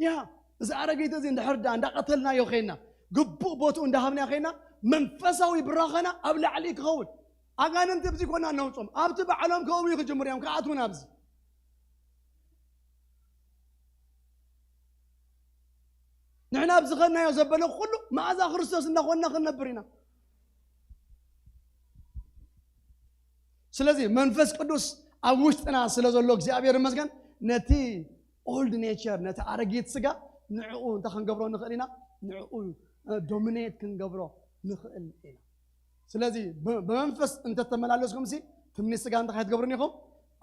ያ እዚ ኣረጊት እዚ እንድሕር ዳ እንዳቐተልናዮ ኸይና ግቡእ ቦትኡ እንዳሃብናዮ ኸይና መንፈሳዊ ብራኸና ኣብ ላዕሊ ክኸውን ኣጋንንቲ ብዚ ኮና ነውፆም ኣብቲ ባዕሎም ከእዊ ክጅምሩ እዮም ክኣትዉን ኣብዚ ንሕና ኣብ ዝኸድናዮ ዘበለ ኩሉ መኣዛ ክርስቶስ እንዳኾንና ክንነብር ኢና። ስለዚ መንፈስ ቅዱስ ኣብ ውሽጥና ስለ ዘሎ እግዚኣብሔር ይመስገን ነቲ ኦልድ ኔቸር ነቲ ኣረጊት ስጋ ንዕኡ እንታይ ክንገብሮ ንኽእል ኢና ንዕኡ ዶሚኔት ክንገብሮ ንኽእል ኢና። ስለዚ ብመንፈስ እንተተመላለስኩም ሲ ትምኒት ስጋ እንታይ ክትገብሩን ኢኹም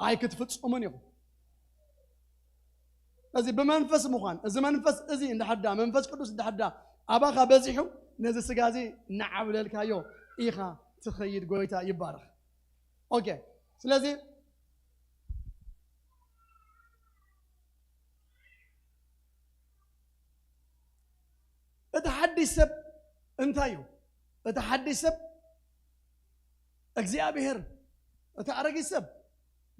ኣይክትፍጽሙን ኢኹም። እዚ ብመንፈስ ምዃን እዚ መንፈስ እዚ እንድሕዳ መንፈስ ቅዱስ እንድሕዳ ኣባኻ በዚሑ ነዚ ስጋ እዚ እናዓብለልካዮ ኢኻ ትኸይድ። ጎይታ ይባረኽ። ኦኬ ስለዚ እቲ ሓድሽ ሰብ እንታይ እዩ? እቲ ሓድሽ ሰብ እግዚኣብሔር እቲ ኣረጊት ሰብ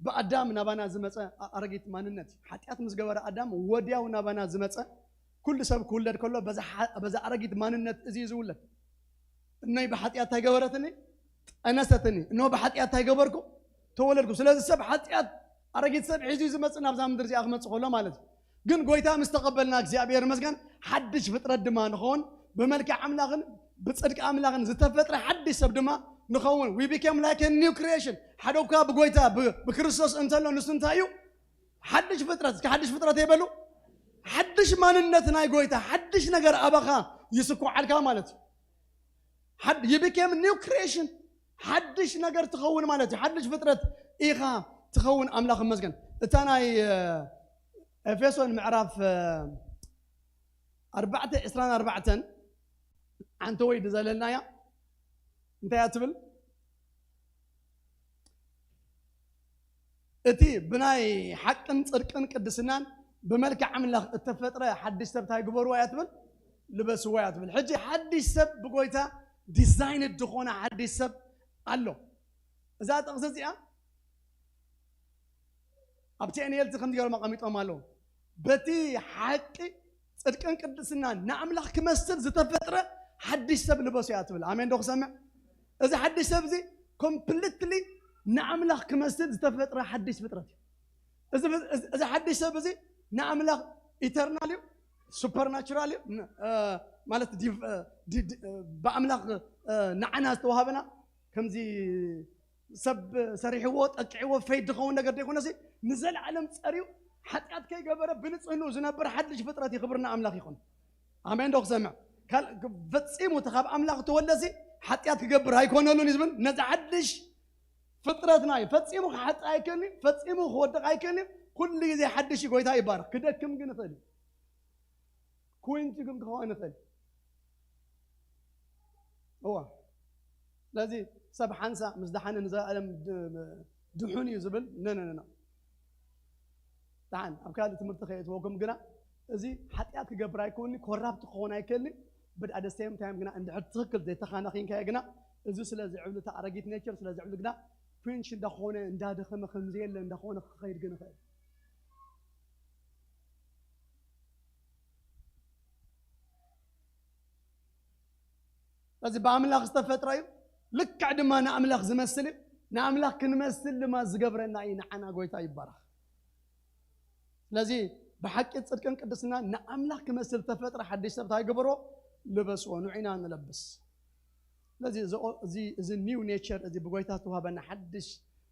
ብኣዳም ናባና ዝመፀ ኣረጊት ማንነት እዩ። ሓጢኣት ምስ ገበረ ኣዳም ወዲያው ናባና ዝመፀ ኩሉ ሰብ ክውለድ ከሎ በዛ ኣረጊት ማንነት እዚ እዩ ዝውለድ። እነይ ብሓጢኣት እንታይ ገበረትኒ? ጠነሰትኒ። እኖ ብሓጢኣት እንታይ ገበርኩ? ተወለድኩ። ስለዚ ሰብ ሓጢኣት ኣረጊት ሰብ ሒዙ ዝመፅእ ናብዛ ምድሪ እዚኣ ክመፅእ ከሎ ማለት እዩ። ግን ጎይታ ምስ ተቐበልና እግዚኣብሔር ይመስገን ሓድሽ ፍጥረት ድማ ንኸውን ብመልክዕ ኣምላኽን ብፅድቂ ኣምላኽን ዝተፈጥረ ሓድሽ ሰብ ድማ ንኸውን። We became like a new creation። ሓደ እኳ ብጎይታ ብክርስቶስ እንተሎ ንሱ እንታይ እዩ? ሓድሽ ፍጥረት። እስኪ ሓድሽ ፍጥረት የበሉ። ሓድሽ ማንነት ናይ ጎይታ ሓድሽ ነገር ኣባኻ ይስኩዓልካ ማለት እዩ። You became new creation። ሓድሽ ነገር ትኸውን ማለት እዩ። ሓድሽ ፍጥረት ኢኻ ትኸውን። ኣምላኽ ይመስገን። እታ ናይ ኤፌሶን ምዕራፍ ኣርባዕተ ዕስራን ኣርባዕተን ሓንቲ ወይ ዝዘለልናያ እንታይ እያ ትብል? እቲ ብናይ ሓቅን ጽድቅን ቅድስናን ብመልክዕ ኣምላኽ እተፈጥረ ሓድሽ ሰብ እንታይ ግበርዎ እያ ትብል? ልበስዎ እያ ትብል። ሕጂ ሓድሽ ሰብ ብጎይታ ዲዛይን ዝኾነ ሓድሽ ሰብ ኣሎ። እዛ ጥቕሲ እዚኣ ኣብቲ ኤንኤልቲ ከምዚ ገይሮም ኣቐሚጦም ኣለዉ። በቲ ሓቂ ጽድቅን ቅድስናን ንኣምላኽ ክመስል ዝተፈጥረ ሓድሽ ሰብ ልበሱ እያ ትብል። ኣሜን ዶ ክሰምዕ? እዚ ሓድሽ ሰብ እዚ ኮምፕሊትሊ ንኣምላኽ ክመስል ዝተፈጥረ ሓድሽ ፍጥረት እዩ። እዚ እዚ ሓድሽ ሰብ እዚ ንኣምላኽ ኢተርናል እዩ፣ ሱፐርናቹራል እዩ፣ ማለት ብኣምላኽ ንዓና ዝተዋሃበና ከምዚ ሰብ ሰሪሕዎ ጠቂዕዎ ፈይድ ዝኸውን ነገር ዘይኮነሲ ንዘለዓለም ጸርዩ ሓጢኣት ከይገበረ ብንጽህንኡ ዝነብር ሓድሽ ፍጥረት እዩ። ክብርና ኣምላኽ ይኹን። ኣሜን ዶ ክሰምዕ? ፈጺሙ እቲ ካብ ኣምላኽ ተወለሲ ሓጢኣት ክገብር ኣይኮነሉን እዩ ዝብል። ነዚ ሓድሽ ፍጥረትና እዩ። ፈጺሙ ክሓጥእ ኣይክእልን እዩ። ፈጺሙ ክወድቕ ኣይክእልን እዩ። ኩሉ ግዜ ሓድሽ እዩ። ጎይታ ይባረኽ። ክደክም ግን ይኽእል እዩ። ኩንቱ ግን ክኸውን ይኽእል። እዋ ስለዚ ሰብ ሓንሳ ምስ ደሓነ ንዘለኣለም ድሑን እዩ ዝብል ነነነና ደሓን ኣብ ካልእ ትምህርቲ ከየእትወኩም ግና እዚ ሓጢኣት ክገብር ኣይክውኒ ኮራፕት ክኸውን ኣይክእልኒ። ብድኣደ ሴም ታይም ግና እንድሕር ትኽክል ዘይተኻናኺንካዮ ግና እዚ ስለ ዝዕብሊ እቲ ኣረጊት ኔቸር ስለ ዝዕብሊ ግና ኩንሽ እንዳኾነ እንዳደኸመ ከምዘየለ እንዳኾነ ክኸይድ ግን ይኽእል። እዚ ብኣምላኽ ዝተፈጥረ እዩ። ልክዕ ድማ ንኣምላኽ ዝመስል እዩ። ንኣምላኽ ክንመስል ድማ ዝገብረና እዩ። ንዓና ጎይታ ይባረኽ። ስለዚ ብሓቂ ጽድቅን ቅድስና ንኣምላኽ ክመስል ተፈጥረ ሓድሽ ሰብ እንታይ ግበሮ? ልበስዎ። ንዑ ኢና ንለብስ። ስለዚ እዚ ኦ- እዚ እዚ ኒው ኔቸር እዚ ብጎይታ ዝተዋህበና ሓድሽ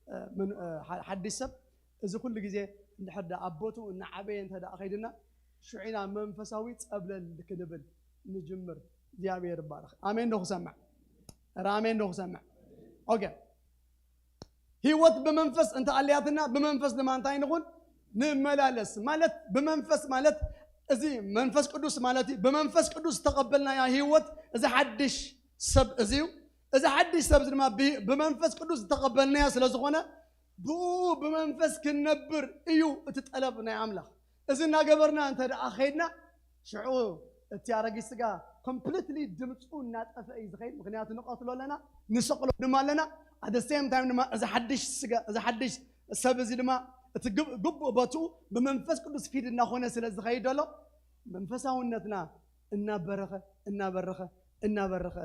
እ፣ ምን- እ፣ ሓ- ሓድሽ ሰብ እዚ ኩሉ ግዜ እንድሕር ዳ ኣብ ቦትኡ እናዓበየ እንተ ደኣ ኸይድና ሽዑ ኢና መንፈሳዊ ጸብለል ክንብል ንጅምር። እግዚኣብሔር ይባረኽ። ኣሜን ዶ ክሰምዕ? ኧረ ኣሜን ዶ ክሰምዕ? ኦኬ። ህይወት ብመንፈስ እንተ ኣልያትና ብመንፈስ ድማ እንታይ ንኹን? ንመላለስ ማለት ብመንፈስ ማለት እዚ መንፈስ ቅዱስ ማለት እዩ። ብመንፈስ ቅዱስ ዝተቐበልናያ ህይወት እዚ ሓድሽ ሰብ እዚ እዩ። እዚ ሓድሽ ሰብ እዚ ድማ ብ- ብመንፈስ ቅዱስ ዝተቐበልናያ ስለ ዝኾነ ብኡ ብመንፈስ ክንነብር እዩ እቲ ጠለብ ናይ ኣምላኽ። እዚ እናገበርና እንተ ደኣ ኸይድና ሽዑ እቲ ኣረጊት ስጋ ኮምፕሊትሊ ድምፁ እናጠፈ እዩ ዝኸይድ። ምክንያቱ ንቐትሎ ኣለና፣ ንሰቕሎ ድማ ኣለና። ኣደ ሴም ታይም ድማ እዚ ሓድሽ ስጋ እዚ ሓድሽ ሰብ እዚ ድማ እቲ ግብ- ግቡእ ቦትኡ ብመንፈስ ቅዱስ ፊድ እናኾነ ስለ ዝኸይድ ዘሎ መንፈሳውነትና እናበረኸ እናበረኸ እናበረኸ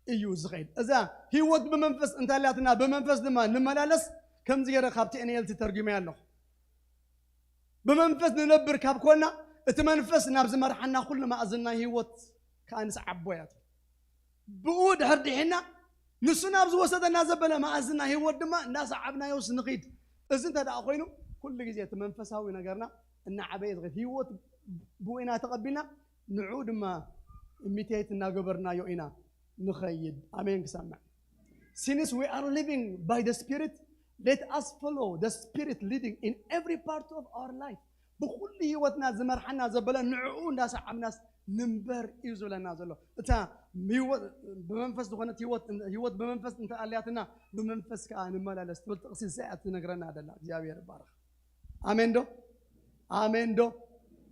እዩ ዝኸይድ። እዛ ህይወት ብመንፈስ እንተላትና ብመንፈስ ድማ ንመላለስ ከምዚ ገይረ ካብቲ ኤንኤልቲ ተርጉመ ኣለኹ። ብመንፈስ ንነብር ካብ ኮና እቲ መንፈስ ናብ ዝመርሓና ኩሉ መኣዝን ናይ ህይወት ከዓ ንስዓቦ እያ ትብል። ብኡ ድሕር ድሒና ንሱ ናብ ዝወሰደና ዘበለ መኣዝን ናይ ህይወት ድማ እናሰዓብናዮስ ንኺድ። እዚ እንተ ደኣ ኮይኑ ኩሉ ግዜ እቲ መንፈሳዊ ነገርና እናዓበየ ዝኸድ ህይወት ብኡ ኢና ተቐቢልና ንዑ ድማ ኢሚቴት እናገበርናዮ ኢና ንኸይድ። ኣሜን ክሰምዕ። Since we are living by the Spirit, let us follow the Spirit leading in every part of our life. ብኩሉ ህይወትና ዝመርሓና ዘበለ ንዕኡ እንዳሰዓብናስ ንንበር እዩ ዝብለና ዘሎ። እታ ህይወት ብመንፈስ ዝኾነት ህይወት ህይወት ብመንፈስ እንተኣልያትና ብመንፈስ ከዓ ንመላለስ ትብል ጥቕሲ እዚኣ ትነግረና ደላ። እግዚኣብሔር ይባረኽ። ኣሜን ዶ? ኣሜን ዶ?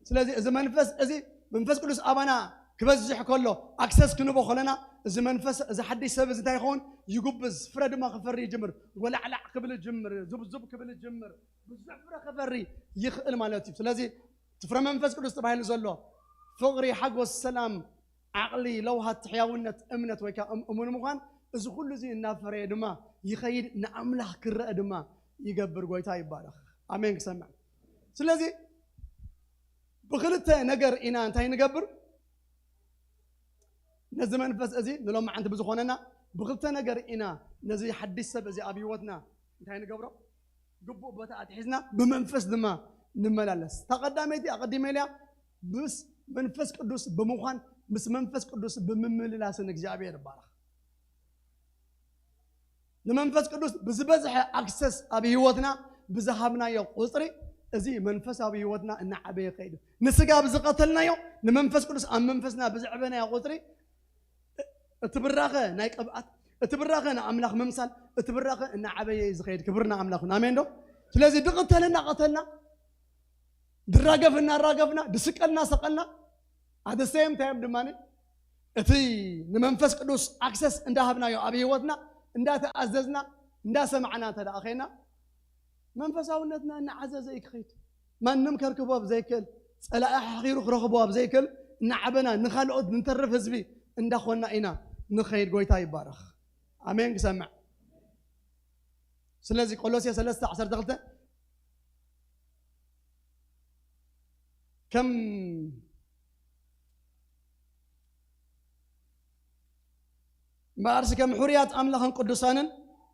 ስለዚ እዚ መንፈስ እዚ መንፈስ ቅዱስ ኣባና ክበዝሕ ከሎ ኣክሰስ ክንቦ ከለና እዚ መንፈስ እዚ ሓድሽ ሰብ እዚ እንታይ ይኸውን? ይጉብዝ። ፍረ ድማ ክፈሪ ይጅምር። ወላዕላዕ ክብል ይጅምር። ዙብዙብ ክብል ይጅምር። ብዙሕ ፍረ ክፈሪ ይኽእል ማለት እዩ። ስለዚ እቲ ፍረ መንፈስ ቅዱስ ተባሂሉ ዘሎ ፍቕሪ፣ ሓጎስ፣ ሰላም፣ ዓቕሊ፣ ለውሃት፣ ሕያውነት፣ እምነት ወይ ከዓ እም- እሙን ምዃን እዚ ኩሉ እዚ እናፈረየ ድማ ይኸይድ። ንኣምላኽ ክረአ ድማ ይገብር። ጎይታ ይባረኽ። ኣሜን ክሰምዕ። ስለዚ ብክልተ ነገር ኢና እንታይ ንገብር? ነዚ መንፈስ እዚ ንሎማዓንቲ ብዝኾነና ብክልተ ነገር ኢና ነዚ ሓድሽ ሰብ እዚ ኣብ ህይወትና እንታይ ንገብሮ? ግቡእ ቦታ ኣትሒዝና ብመንፈስ ድማ ንመላለስ። እታ ቀዳመይቲ ኣቐዲመ ኢለያ ምስ መንፈስ ቅዱስ ብምዃን ምስ መንፈስ ቅዱስ ብምምልላስን እግዚኣብሔር ይባረኽ። ንመንፈስ ቅዱስ ብዝበዝሐ ኣክሰስ ኣብ ህይወትና ብዝሃብናዮ ቁፅሪ እዚ መንፈሳዊ ህይወትና እናዓበየ ይኸይድ። ንስጋ ብዝቐተልናዮ ንመንፈስ ቅዱስ ኣብ መንፈስና ብዘዕበናዮ ቁፅሪ እቲ ብራኸ ናይ ቅብኣት እቲ ብራኸ ንኣምላኽ ምምሳል እቲ ብራኸ እናዓበየ እዩ ዝኸይድ። ክብርና ኣምላኽ ይኹን። ኣሜን ዶ? ስለዚ ድቕተል እናቐተልና ድራገፍ እናራገፍና፣ ድስቀልና ሰቀልና፣ at the same time ድማ እቲ ንመንፈስ ቅዱስ ኣክሰስ እንዳሃብናዮ ኣብ ህይወትና፣ እንዳተኣዘዝና፣ እንዳሰማዕና እንተ ደኣ ኸይና፣ መንፈሳውነትና እናዓዘዘ እዩ ክኸይድ። ማንም ከርክቦ ኣብ ዘይክእል፣ ጸላኢ ሓኺሩ ክረኽቦ ኣብ ዘይክእል፣ እናዓበና ንኻልኦት ንተርፍ ህዝቢ እንዳኾንና ኢና ንኸይድ። ጎይታ ይባረኽ። ኣሜን። ክሰምዕ። ስለዚ ቆሎሴ ሰለስተ ዓሰርተ ክልተ ከም እምበኣርሲ ከም ሕሩያት ኣምላኽን ቅዱሳንን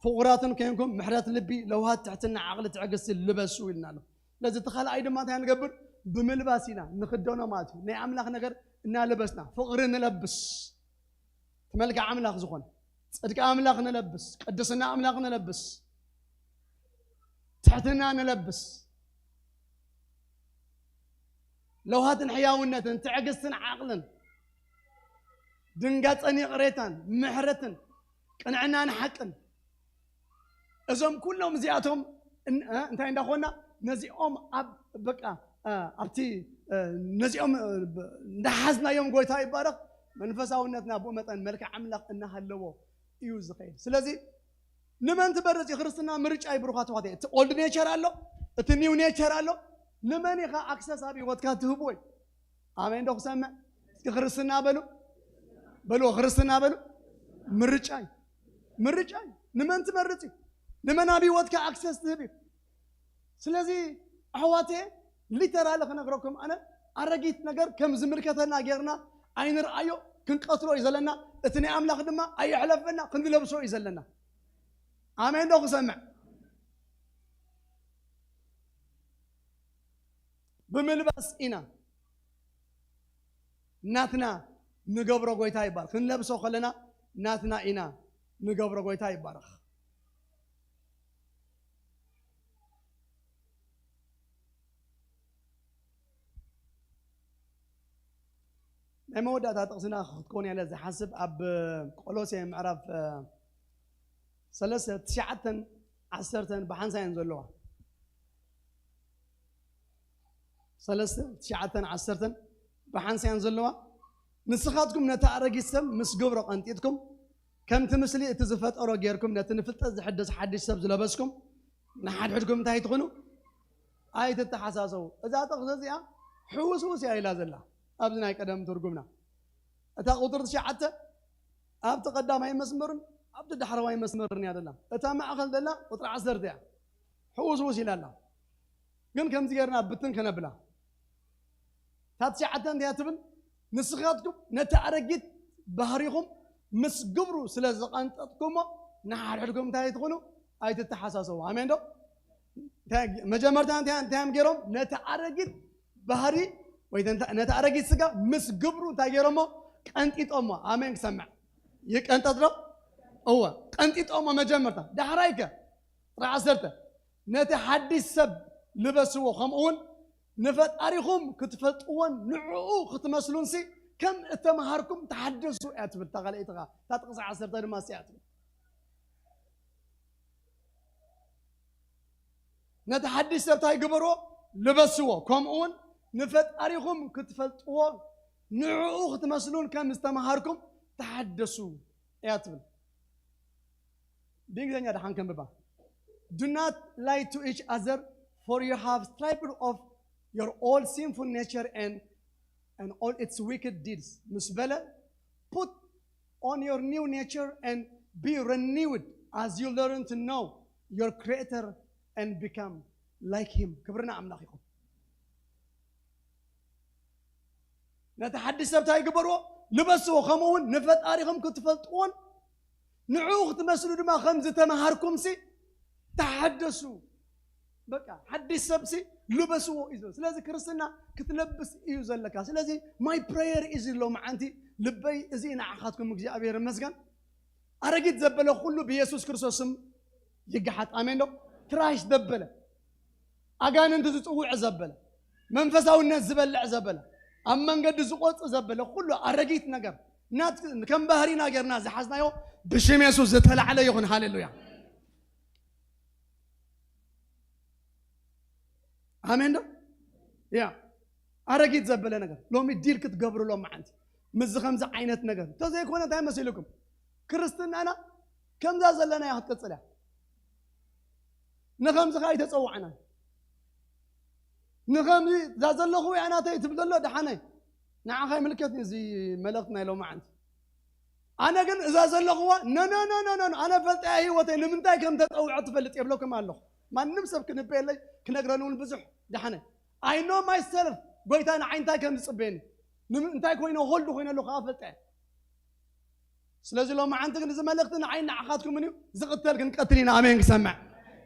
ፍቑራትን ኮይንኩም ምሕረት ልቢ፣ ለውሃት፣ ትሕትና፣ ዓቕሊ፣ ትዕግስቲ ልበሱ ኢልና ኣሎ። ስለዚ እቲ ካልኣይ ድማ እንታይ ንገብር? ብምልባስ ኢና ንኽደኖ ማለት እዩ። ናይ ኣምላኽ ነገር እናለበስና ፍቕሪ ንለብስ። እቲ መልክዕ ኣምላኽ ዝኾነ ጽድቂ ኣምላኽ ንለብስ፣ ቅድስና ኣምላኽ ንለብስ፣ ትሕትና ንለብስ፣ ለውሃትን ሕያውነትን፣ ትዕግስትን ዓቕልን፣ ድንጋጸን ይቕሬታን፣ ምሕረትን፣ ቅንዕናን ሓቅን፣ እዞም ኩሎም እዚኣቶም እን-፣ እ፣ እንታይ እንዳኾና ነዚኦም ኣብ፣ በቃ፣ እ፣ ኣብቲ፣ እ፣ ነዚኦም፣ እ፣ ብ-፣ እንዳሓዝናዮም ጎይታ ይባረኽ፣ መንፈሳውነትና ብኡ መጠን መልክዕ ኣምላኽ እናሃለዎ እዩ ዝኸይድ። ስለዚ ንመን ትመርጽ? የክርስትና ምርጫ እዩ ብሩኻት ተዋህዶ። እቲ ኦልድ ኔቸር ኣሎ፣ እቲ ኒው ኔቸር ኣሎ። ንመን ኢኻ ኣክሰስ ኣብ ህይወትካ ትህብዎ? ኣሜን ዶ ክሰምዕ? እስኪ ክርስትና በሉ፣ በሉ ክርስትና በሉ። ምርጫ እዩ፣ ምርጫ እዩ። ንመን ትመርጽ እዩ? ንመን ኣብ ህይወትካ ኣክሰስ ትህብ እዩ? ስለዚ ኣሕዋቴ፣ ሊተራሊ ክነግረኩም፣ ኣነ ኣረጊት ነገር ከም ዝምልከተና ጌርና ኣይንርኣዮ፣ ክንቀትሎ እዩ ዘለና። እቲ ናይ ኣምላኽ ድማ ኣየሕለፈና፣ ክንለብሶ እዩ ዘለና። ኣሜን ዶ ክሰምዕ? ብምልባስ ኢና ናትና ንገብሮ። ጎይታ ይባረኽ። ክንለብሶ ከለና ናትና ኢና ንገብሮ። ጎይታ ይባረኽ። ናይ መወዳእታ ጥቕስና ክትኮን ያለ ዝሓስብ ኣብ ቆሎሴ ምዕራፍ፣ እ፣ ሰለስተ፣ ትሽዓተን ዓሰርተን ብሓንሳብ እየን ዘለዋ። ሰለስተ፣ ትሽዓተን ዓሰርተን ብሓንሳብ እየን ዘለዋ። ንስኻትኩም ነቲ ኣረጊት ሰብ ምስ ግብሮ ቀንጢጥኩም፣ ከምቲ ምስሊ እቲ ዝፈጠሮ ጌርኩም፣ ነቲ ንፍልጠት ዝሕድስ ሓድሽ ሰብ ዝለበስኩም፣ ንሓድሕድኩም እንታይ ትኹኑ? ኣይትተሓሳሰቡ። እዛ ጥቕሲ እዚኣ ሕውስውስ እያ ኢላ ዘላ ኣብዚ ናይ ቀደም ትርጉምና። እታ ቁጥሪ ትሽዓተ ኣብቲ ቀዳማይ መስመርን ኣብቲ ዳሕረዋይ መስመርን እያ ዘላ። እታ ማእኸል ዘላ ቁጥሪ ዓሰርተ እያ። ሕውስውስ ኢላ ኣላ። ግን ከምዚ ጌርና ብትን ከነብላ። እታ ትሽዓተ እንታይ እያ ትብል? ንስኻትኩም ነቲ ኣረጊት ባህሪኹም ምስ ግብሩ ስለ ዝቐንጠጥኩሞ፣ ንሓድሕድኩም እንታይ ኣይትኹኑ? ኣይትተሓሳሰቡ። ኣሜን ዶ? እንታይ፣ መጀመርታ እንታይ፣ እንታይ እዮም ገይሮም? ነቲ ኣረጊት ባህሪ ወይ ነቲ፣ ነቲ ኣረጊት ስጋ ምስ ግብሩ እንታይ ገይሮሞ? ቀንጢጦሞ። ኣሜን ክሰምዕ። ይቀንጠጥ ዶ? እወ፣ ቀንጢጦሞ መጀመርታ። ዳሕራይ ከ? ጥራሕ ዓሰርተ፣ ነቲ ሓድሽ ሰብ ልበስዎ፣ ከምኡ እውን ንፈጣሪኹም ክትፈልጥዎን ንዕኡ ክትመስሉንሲ ከም እተምሃርኩም ተሓደሱ እያ ትብል እታ ካልኣይቲ ኸዓ። እታ ጥቕሲ ዓሰርተ ድማ እዚኣ እያ ትብል። ነቲ ሓድሽ ሰብ እንታይ ግበርዎ? ልበስዎ። ከምኡ እውን ንፈጣሪኹም ክትፈልጥዎ ንዕኡ ክትመስሉን ከም ዝተምሃርኩም ተሓደሱ እያ ትብል። ብእንግሊዝኛ ደሓን ከንብባ። Do not lie to each other, for you have stripped off your old sinful nature and, and all its wicked deeds. ምስ በለ፣ put on your new nature and be renewed as you learn to know your Creator and become like Him. ክብርና ኣምላኽ ይኹን። ነቲ ሓድሽ ሰብ እንታይ ግበርዎ? ልበስዎ። ከምኡ እውን ንፈጣሪኹም ክትፈልጥዎን ንዕኡ ክትመስሉ ድማ ከም ዝተምሃርኩምሲ ተሓደሱ። በቃ ሓድሽ ሰብሲ ልበስዎ እዩ ዝብል። ስለዚ ክርስትና ክትለብስ እዩ ዘለካ። ስለዚ my prayer is ሎማዓንቲ ልበይ እዚ ንዓኻትኩም እግዚኣብሔር ይመስገን። ኣረጊት ዘበለ ኩሉ ብየሱስ ክርስቶስ ስም ይገሓጥ። ኣሜን ዶ? ትራሽ ዘበለ፣ ኣጋንንቲ ዝጽውዕ ዘበለ፣ መንፈሳውነት ዝበልዕ ዘበለ፣ ኣብ መንገዲ ዝቆጽ ዘበለ ኩሉ ኣረጊት ነገር ናት ከም ባህሪና ጌርና ዝሓዝናዮ ብሽም የሱስ ዝተላዕለ ይኹን። ሃሌሉያ። ኣሜን ዶ? ያ ኣረጊት ዘበለ ነገር ሎሚ ዲል ክትገብሩ ሎም መዓንቲ ምስዚ ከምዚ ዓይነት ነገር እንተዘይኮነ እንታይ መሲልኩም? ክርስትናና ከምዛ ዘለና እያ ክትቅፅል እያ። ንኸምዚ ከዓ ኣይተፀዋዕናን። ንኸምዚ እዛ ዘለኹ እያ ናተይ ትብል ዘሎ ደሓነይ፣ ንዓኻ ይምልከት እዚ መልእኽቲ ናይ ሎማዓንቲ። ኣነ ግን እዛ ዘለኹዋ ነነነነነ ኣነ ፈልጠያ ህይወተይ ንምንታይ ከም ተፀውዖ ትፈልጥ የብለኩም ኣለኹ። ማንም ሰብ ክንበየለይ ክነግረኒ እውን ብዙሕ ደሓነ። I know myself፣ ጎይታ ንዓይ እንታይ ከም ዝፅበየኒ፣ እንታይ ኮይነ ሆልድ ኮይነ ኣለኹ ከዓ ፈልጠያ። ስለዚ ሎማዓንቲ ግን እዚ መልእኽቲ ንዓይ ንዓኻትኩምን እዩ። ዝቕተል ክንቀትል ኢና። ኣሜን ክሰምዕ።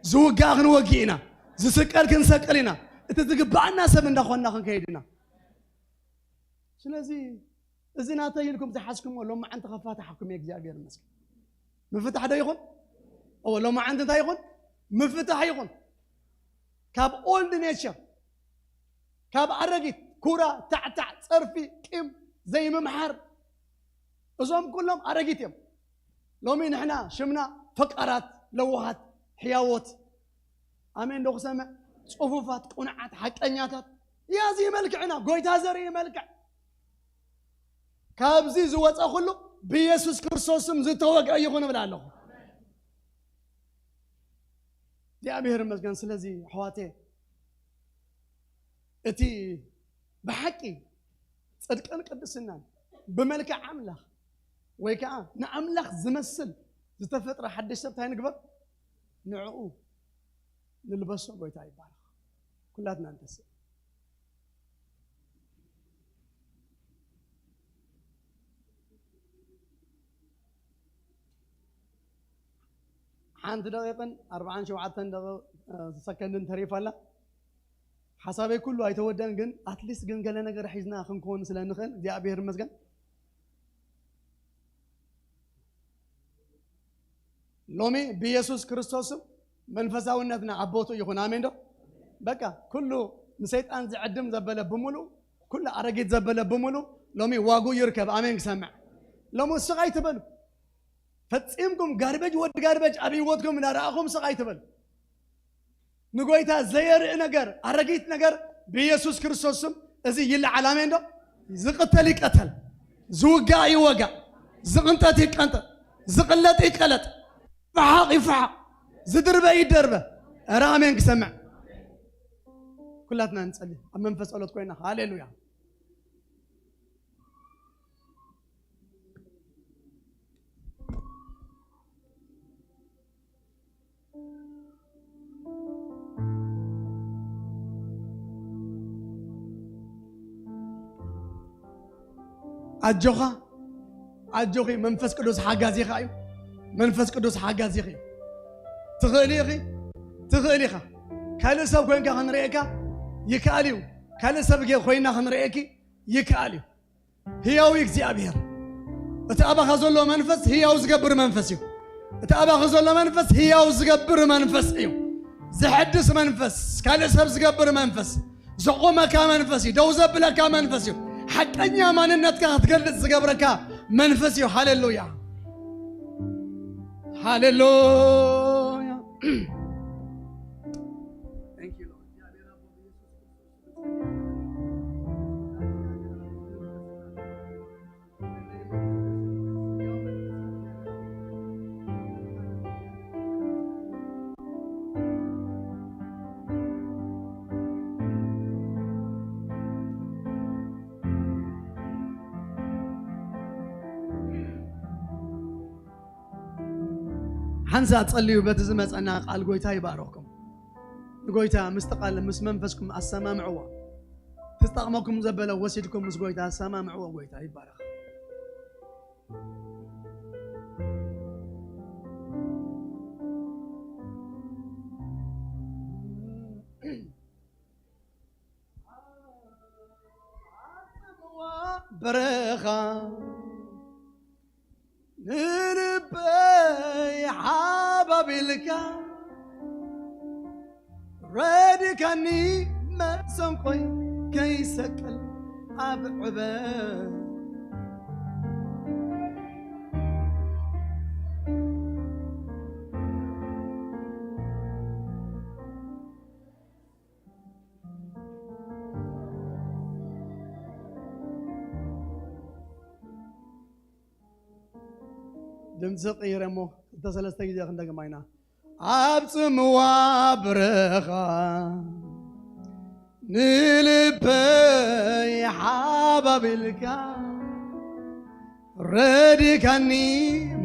ዝውጋእ ክንወግእ ኢና። ዝስቀል ክንሰቅል ኢና። እቲ ዝግባኣና ሰብ እንዳኾንና ክንከይድ ኢና። ስለዚ እዚ ናተይ ኢልኩም ዝሓዝኩምዎ ሎማዓንቲ ከፋታሕኩም እየ። እግዚኣብሔር ይመስገን። ምፍታሕ ዶ ይኹን? እዎ፣ ሎማዓንቲ እንታይ ይኹን? ምፍታሕ ይኹን። ካብ ኦልድ ኔቸር፣ ካብ ኣረጊት ኩራ፣ ታዕታዕ፣ ፀርፊ፣ ቂም፣ ዘይምምሓር፣ እዞም ኩሎም ኣረጊት እዮም። ሎሚ ንሕና ሽምና ፈቃራት፣ ለዋሃት፣ ሕያዎት፣ ኣሜን ዶ ክሰምዕ? ፅፉፋት፣ ቁንዓት፣ ሓቀኛታት። ያዚ መልክዕና ጎይታ ዘርኢ መልክዕ። ካብዚ ዝወፀ ኩሉ ብኢየሱስ ክርስቶስ ስም ዝተወግአ ይኹን እብል ኣለኹ። እግዚኣብሔር ይመስገን። ስለዚ ኣሕዋቴ እቲ ብሓቂ ጽድቅን ቅድስናን ብመልክዕ ኣምላኽ ወይ ከዓ ንኣምላኽ ዝመስል ዝተፈጥረ ሓድሽ ሰብ እንታይ ንግበር? ንዕኡ ንልበሶ። ጎይታ ይባረኽ። ኩላትና ንተስእ። ሓንቲ ደቂቕን ኣርባዓን ሸውዓተን ደቂ-፣ እ፣ ሰከንድን ተሪፋ ኣላ። ሓሳበይ ኩሉ ኣይተወደን፣ ግን ኣትሊስት ግን ገለ ነገር ሒዝና ክንከውን ስለ ንኽእል እግዚኣብሔር ይመስገን። ሎሚ ብኢየሱስ ክርስቶስም መንፈሳውነትና ኣብ ቦትኡ ይኹን። ኣሜን ዶ? በቃ ኩሉ ንሰይጣን ዝዕድም ዘበለ ብምሉእ፣ ኩሉ ኣረጊት ዘበለ ብምሉእ ሎሚ ዋጉ ይርከብ። ኣሜን ክሰምዕ። ሎሚ ስቕ ኣይትበሉ። ፈጺምኩም ጋርበጅ ወዲ ጋርበጅ ኣብ ህይወትኩም እናረኣኹም ስቕ ኣይትበሉ። ንጎይታ ዘየርኢ ነገር፣ ኣረጊት ነገር ብኢየሱስ ክርስቶስ ስም እዚ ይለዓል። ኣሜን ዶ? ዝቕተል ይቀተል፣ ዝውጋእ ይወጋእ፣ ዝቕንጠጥ ይቀንጠጥ፣ ዝቕለጥ ይቀለጥ፣ ይፍሓቕ ይፍሓቕ፣ ዝድርበ ይደርበ። ኧረ ኣሜን ክሰምዕ። ኩላትና ንጸሊ ኣብ መንፈስ ጸሎት ኮይና። ሃሌሉያ። ኣጆኻ፣ ኣጆኺ፣ መንፈስ ቅዱስ ሓጋዚኻ እዩ። መንፈስ ቅዱስ ሓጋዚኺ እዩ። ትኽእሊ ኢኺ፣ ትኽእል ኢኻ። ካልእ ሰብ ኮይንካ ክንርእየካ ይከኣል እዩ። ካልእ ሰብ ገ-፣ ኮይና ክንርእየኪ ይከኣል እዩ። ህያው እዩ እግዚኣብሔር። እቲ ኣባኻ ዘሎ መንፈስ ህያው ዝገብር መንፈስ እዩ። እቲ ኣባኺ ዘሎ መንፈስ ህያው ዝገብር መንፈስ እዩ። ዘሐድስ መንፈስ፣ ካልእ ሰብ ዝገብር መንፈስ፣ ዘቑመካ መንፈስ እዩ። ደው ዘብለካ መንፈስ እዩ። ሓቀኛ ማንነትካ ክትገልጽ ዝገብረካ መንፈስ እዩ። ሃሌሉያ፣ ሃሌሉያ። Thank you, Lord. ሓንሳእ ጸልዩ፣ በቲ ዝመጸና ቃል ጎይታ ይባረኽኩም። ንጎይታ ምስቲ ቃል ምስ መንፈስኩም ኣሰማምዕዎ። ትጠቕመኩም ዘበለ ወሲድኩም ምስ ጎይታ ኣሰማምዕዎ። ጎይታ ይባረኽ። በረኻ ንልበይ ሓባቢልካ ረዲካኒ መሰንቆይ ከይሰቅል ኣብ ዕበ ድምፂ ቀይረ እሞ ክልተ ሰለስተ ግዜ ክንደግማ ኢና። ኣብ ጽምዋ በረኻ ንልበይ ሓባቢልካ፣ ረዲካኒ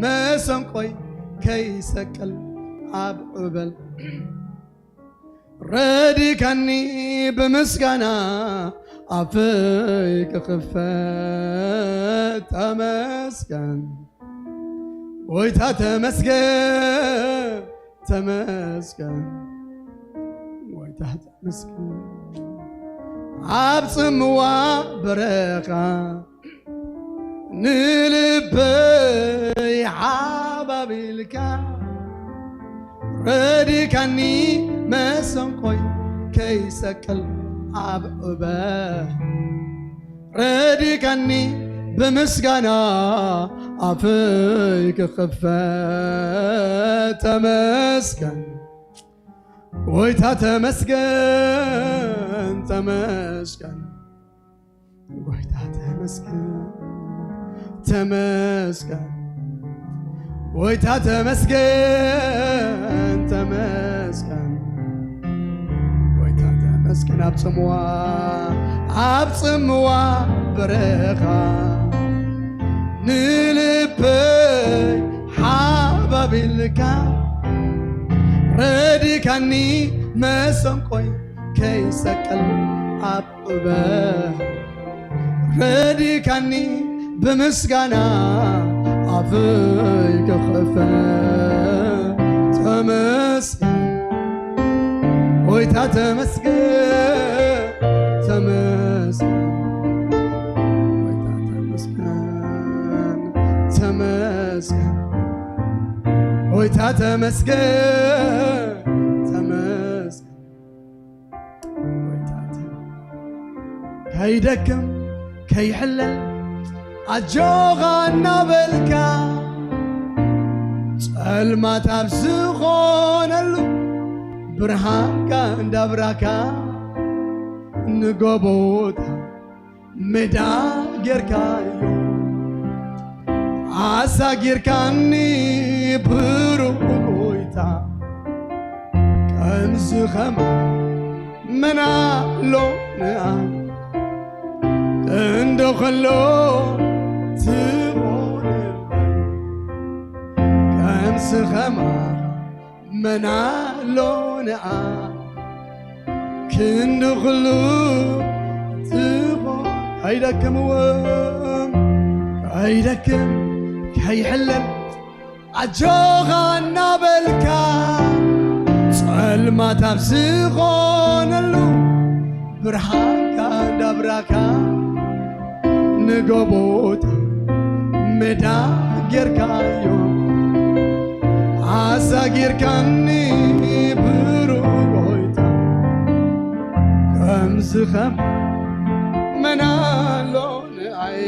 መሰንቆይ ከይሰቅል ኣብ ዑበል፣ ረዲካኒ ብምስጋና ኣፈይ ክኽፈት። ተመስገን ጎይታ፣ ተመስገን፣ ተመስገን ጎይታ፣ ተመስገን። ኣብ ጽምዋ በረኻ ንልበይ ሓባቢልካ፣ ረዲካኒ መሰንቆይ ከይሰቅል ኣብ ዑበ፣ ረዲካኒ ብምስጋና ኣፈይ ክኽፈት። ተመስገን ጎይታ፣ ተመስገን፣ ተመስገን ጎይታ፣ ተመስገን፣ ተመስገን ጎይታ፣ ተመስገን፣ ተመስገን ጎይታ፣ ተመስገን። ኣብ ጽምዋ፣ ኣብ ጽምዋ በረኻ ንልበይ ሓባቢልካ፣ ረዲካኒ መሰንቆይ ከይሰቀል ኣብ ዑበ፣ ረዲካኒ ብምስጋና ኣፈይ ክኽፈት። ተመስገን ጎይታ፣ ተመስገን፣ ተመስገን ጎይታ፣ ተመስገን፣ ተመስገን ጎይታ፣ ተመስገን፣ ተመስገን ጎይታ፣ ከይደክም ከይሕለል ኣጆኻ እናበልካ፣ ጸልማት ኣብ ዝኾነሉ ብርሃንካ እንዳብራካ፣ ንጎቦታት ሜዳ ጌርካዮ፣ ኣሳጊርካኒ ብሩኽ ጎይታ። ከምዚ ኸማ መን ኣሎ ንኣ እንዶ ኸሎ ትኾነለይ፣ ከምዚ ኸማ መን ኣሎ ንኣ ክንዲ ኹሉ ትኾን። ከይደክም እውን ከይደክም ከይሕለል ኣጆኻ እናበልካ፣ ጸልማት ኣብ ዝኾነሉ ብርሃንካ እንዳብራካ፣ ንጎቦታት ሜዳ ጌርካዮ፣ ኣሳጊርካኒ ብሩኽ ጎይታ። ከምዚ ኸም መን ኣሎ ንኣይ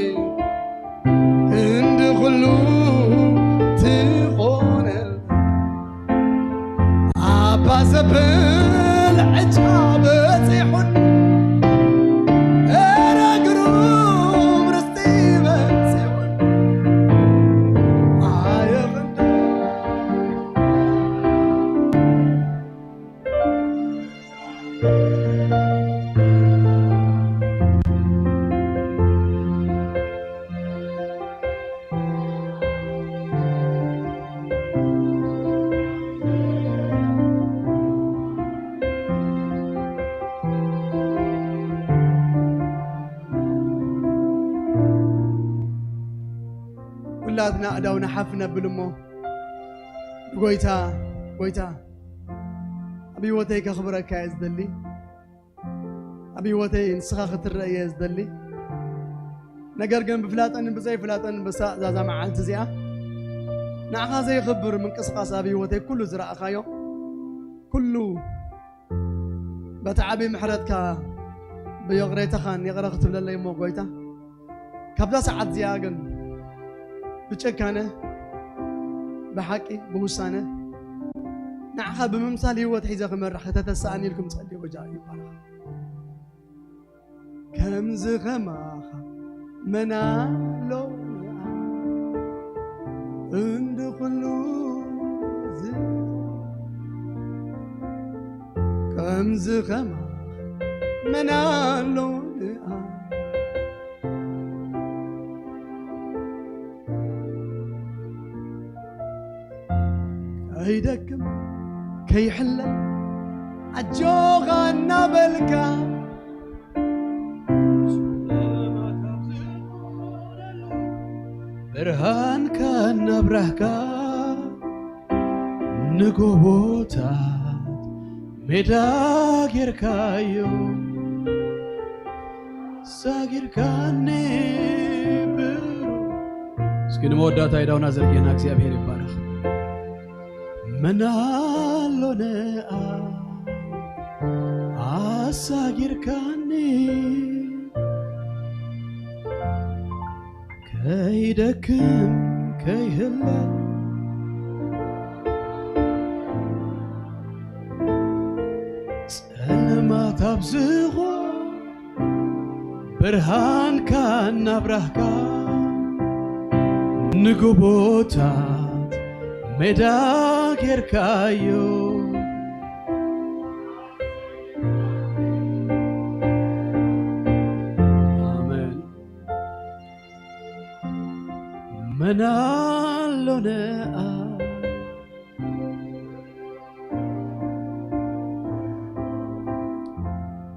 ክንዲ ኹሉ ትኾነል። ኣባ ዘብል ዕጫ በጺሑን፣ እረ ግሩም ርስቲ በጺሑን፣ ኣየኽንዶ ኩላትና ኣእዳውና ሓፍ ነብል እሞ፣ ጎይታ፣ ጎይታ፣ ኣብ ህይወተይ ከኽብረካ እየ ዝደሊ። ኣብ ህይወተይ ንስኻ ክትረአ እየ ዝደሊ። ነገር ግን ብፍላጠን ብዘይፍላጠን ብሳ-፣ እዛ፣ እዛ መዓልቲ እዚኣ ንዓኻ ዘይኽብር ምንቅስቓስ ኣብ ህይወተይ ኩሉ ዝረኣኻዮ፣ ኩሉ በቲ ዓቢ ምሕረትካ ብይቕሬታኻን ይቕረ ክትብለለይ እሞ፣ ጎይታ፣ ካብዛ ሰዓት እዚኣ ግን ብጭካነ፣ ብሓቂ፣ ብውሳነ ንዓኻ ብምምሳል ህይወት ሒዘ ክመርሕ ከተተሳእኒ ኢልኩም ጸልዩ። ጎይታ ይባረኽ። ከምዚ ኸማኻ መን ኣሎ ንኣ እንዶ ከምዚ ኸማኽ መን ኣሎ ንኣ ከይደክም ከይሕለል ኣጆኻ እናበልካ ብርሃንካ እናብራህካ ንጎቦታት ሜዳ ጌርካዮ ሳጊርካኒ ብሩ እስኪ ንመወዳእታ ኢዳውና ዘርጌና እግዚኣብሔር ይባረኽ። መን ኣሎ ንኣ ኣሳጊርካኒ ከይደክም ከይህለል ጸልማት ኣብዝኾ ብርሃንካ እናብራህካ ንጎቦታት ሜዳ ጌርካዮ። ኣሜን። መን ኣሎ ንኣ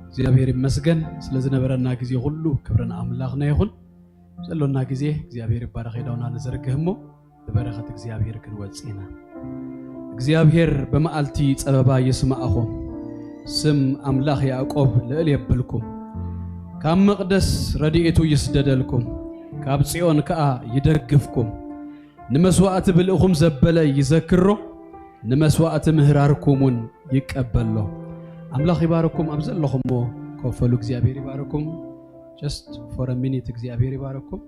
እግዚኣብሔር ይመስገን ስለ ዝነበረና ግዜ ኩሉ ክብርን ኣምላኽና ይኹን። ዘሎና ግዜ እግዚኣብሔር ይባረኽ። ኢዳውና ንዘርግህ እሞ ብበረኸት እግዚኣብሔር ክንወጽእ ኢና። እግዚኣብሔር ብመዓልቲ ጸበባ ይስማዕኹም፣ ስም ኣምላኽ ያዕቆብ ልዕል የብልኩም። ካብ መቕደስ ረድኤቱ ይስደደልኩም፣ ካብ ጽዮን ከኣ ይደግፍኩም። ንመስዋእቲ ብልእኹም ዘበለ ይዘክሮ፣ ንመስዋእቲ ምህራርኩም እውን ይቀበሎ። ኣምላኽ ይባርኩም። ኣብ ዘለኹሞ ኮፈሉ እግዚኣብሔር ይባርኩም። Just for a minute እግዚኣብሔር ይባርኩም።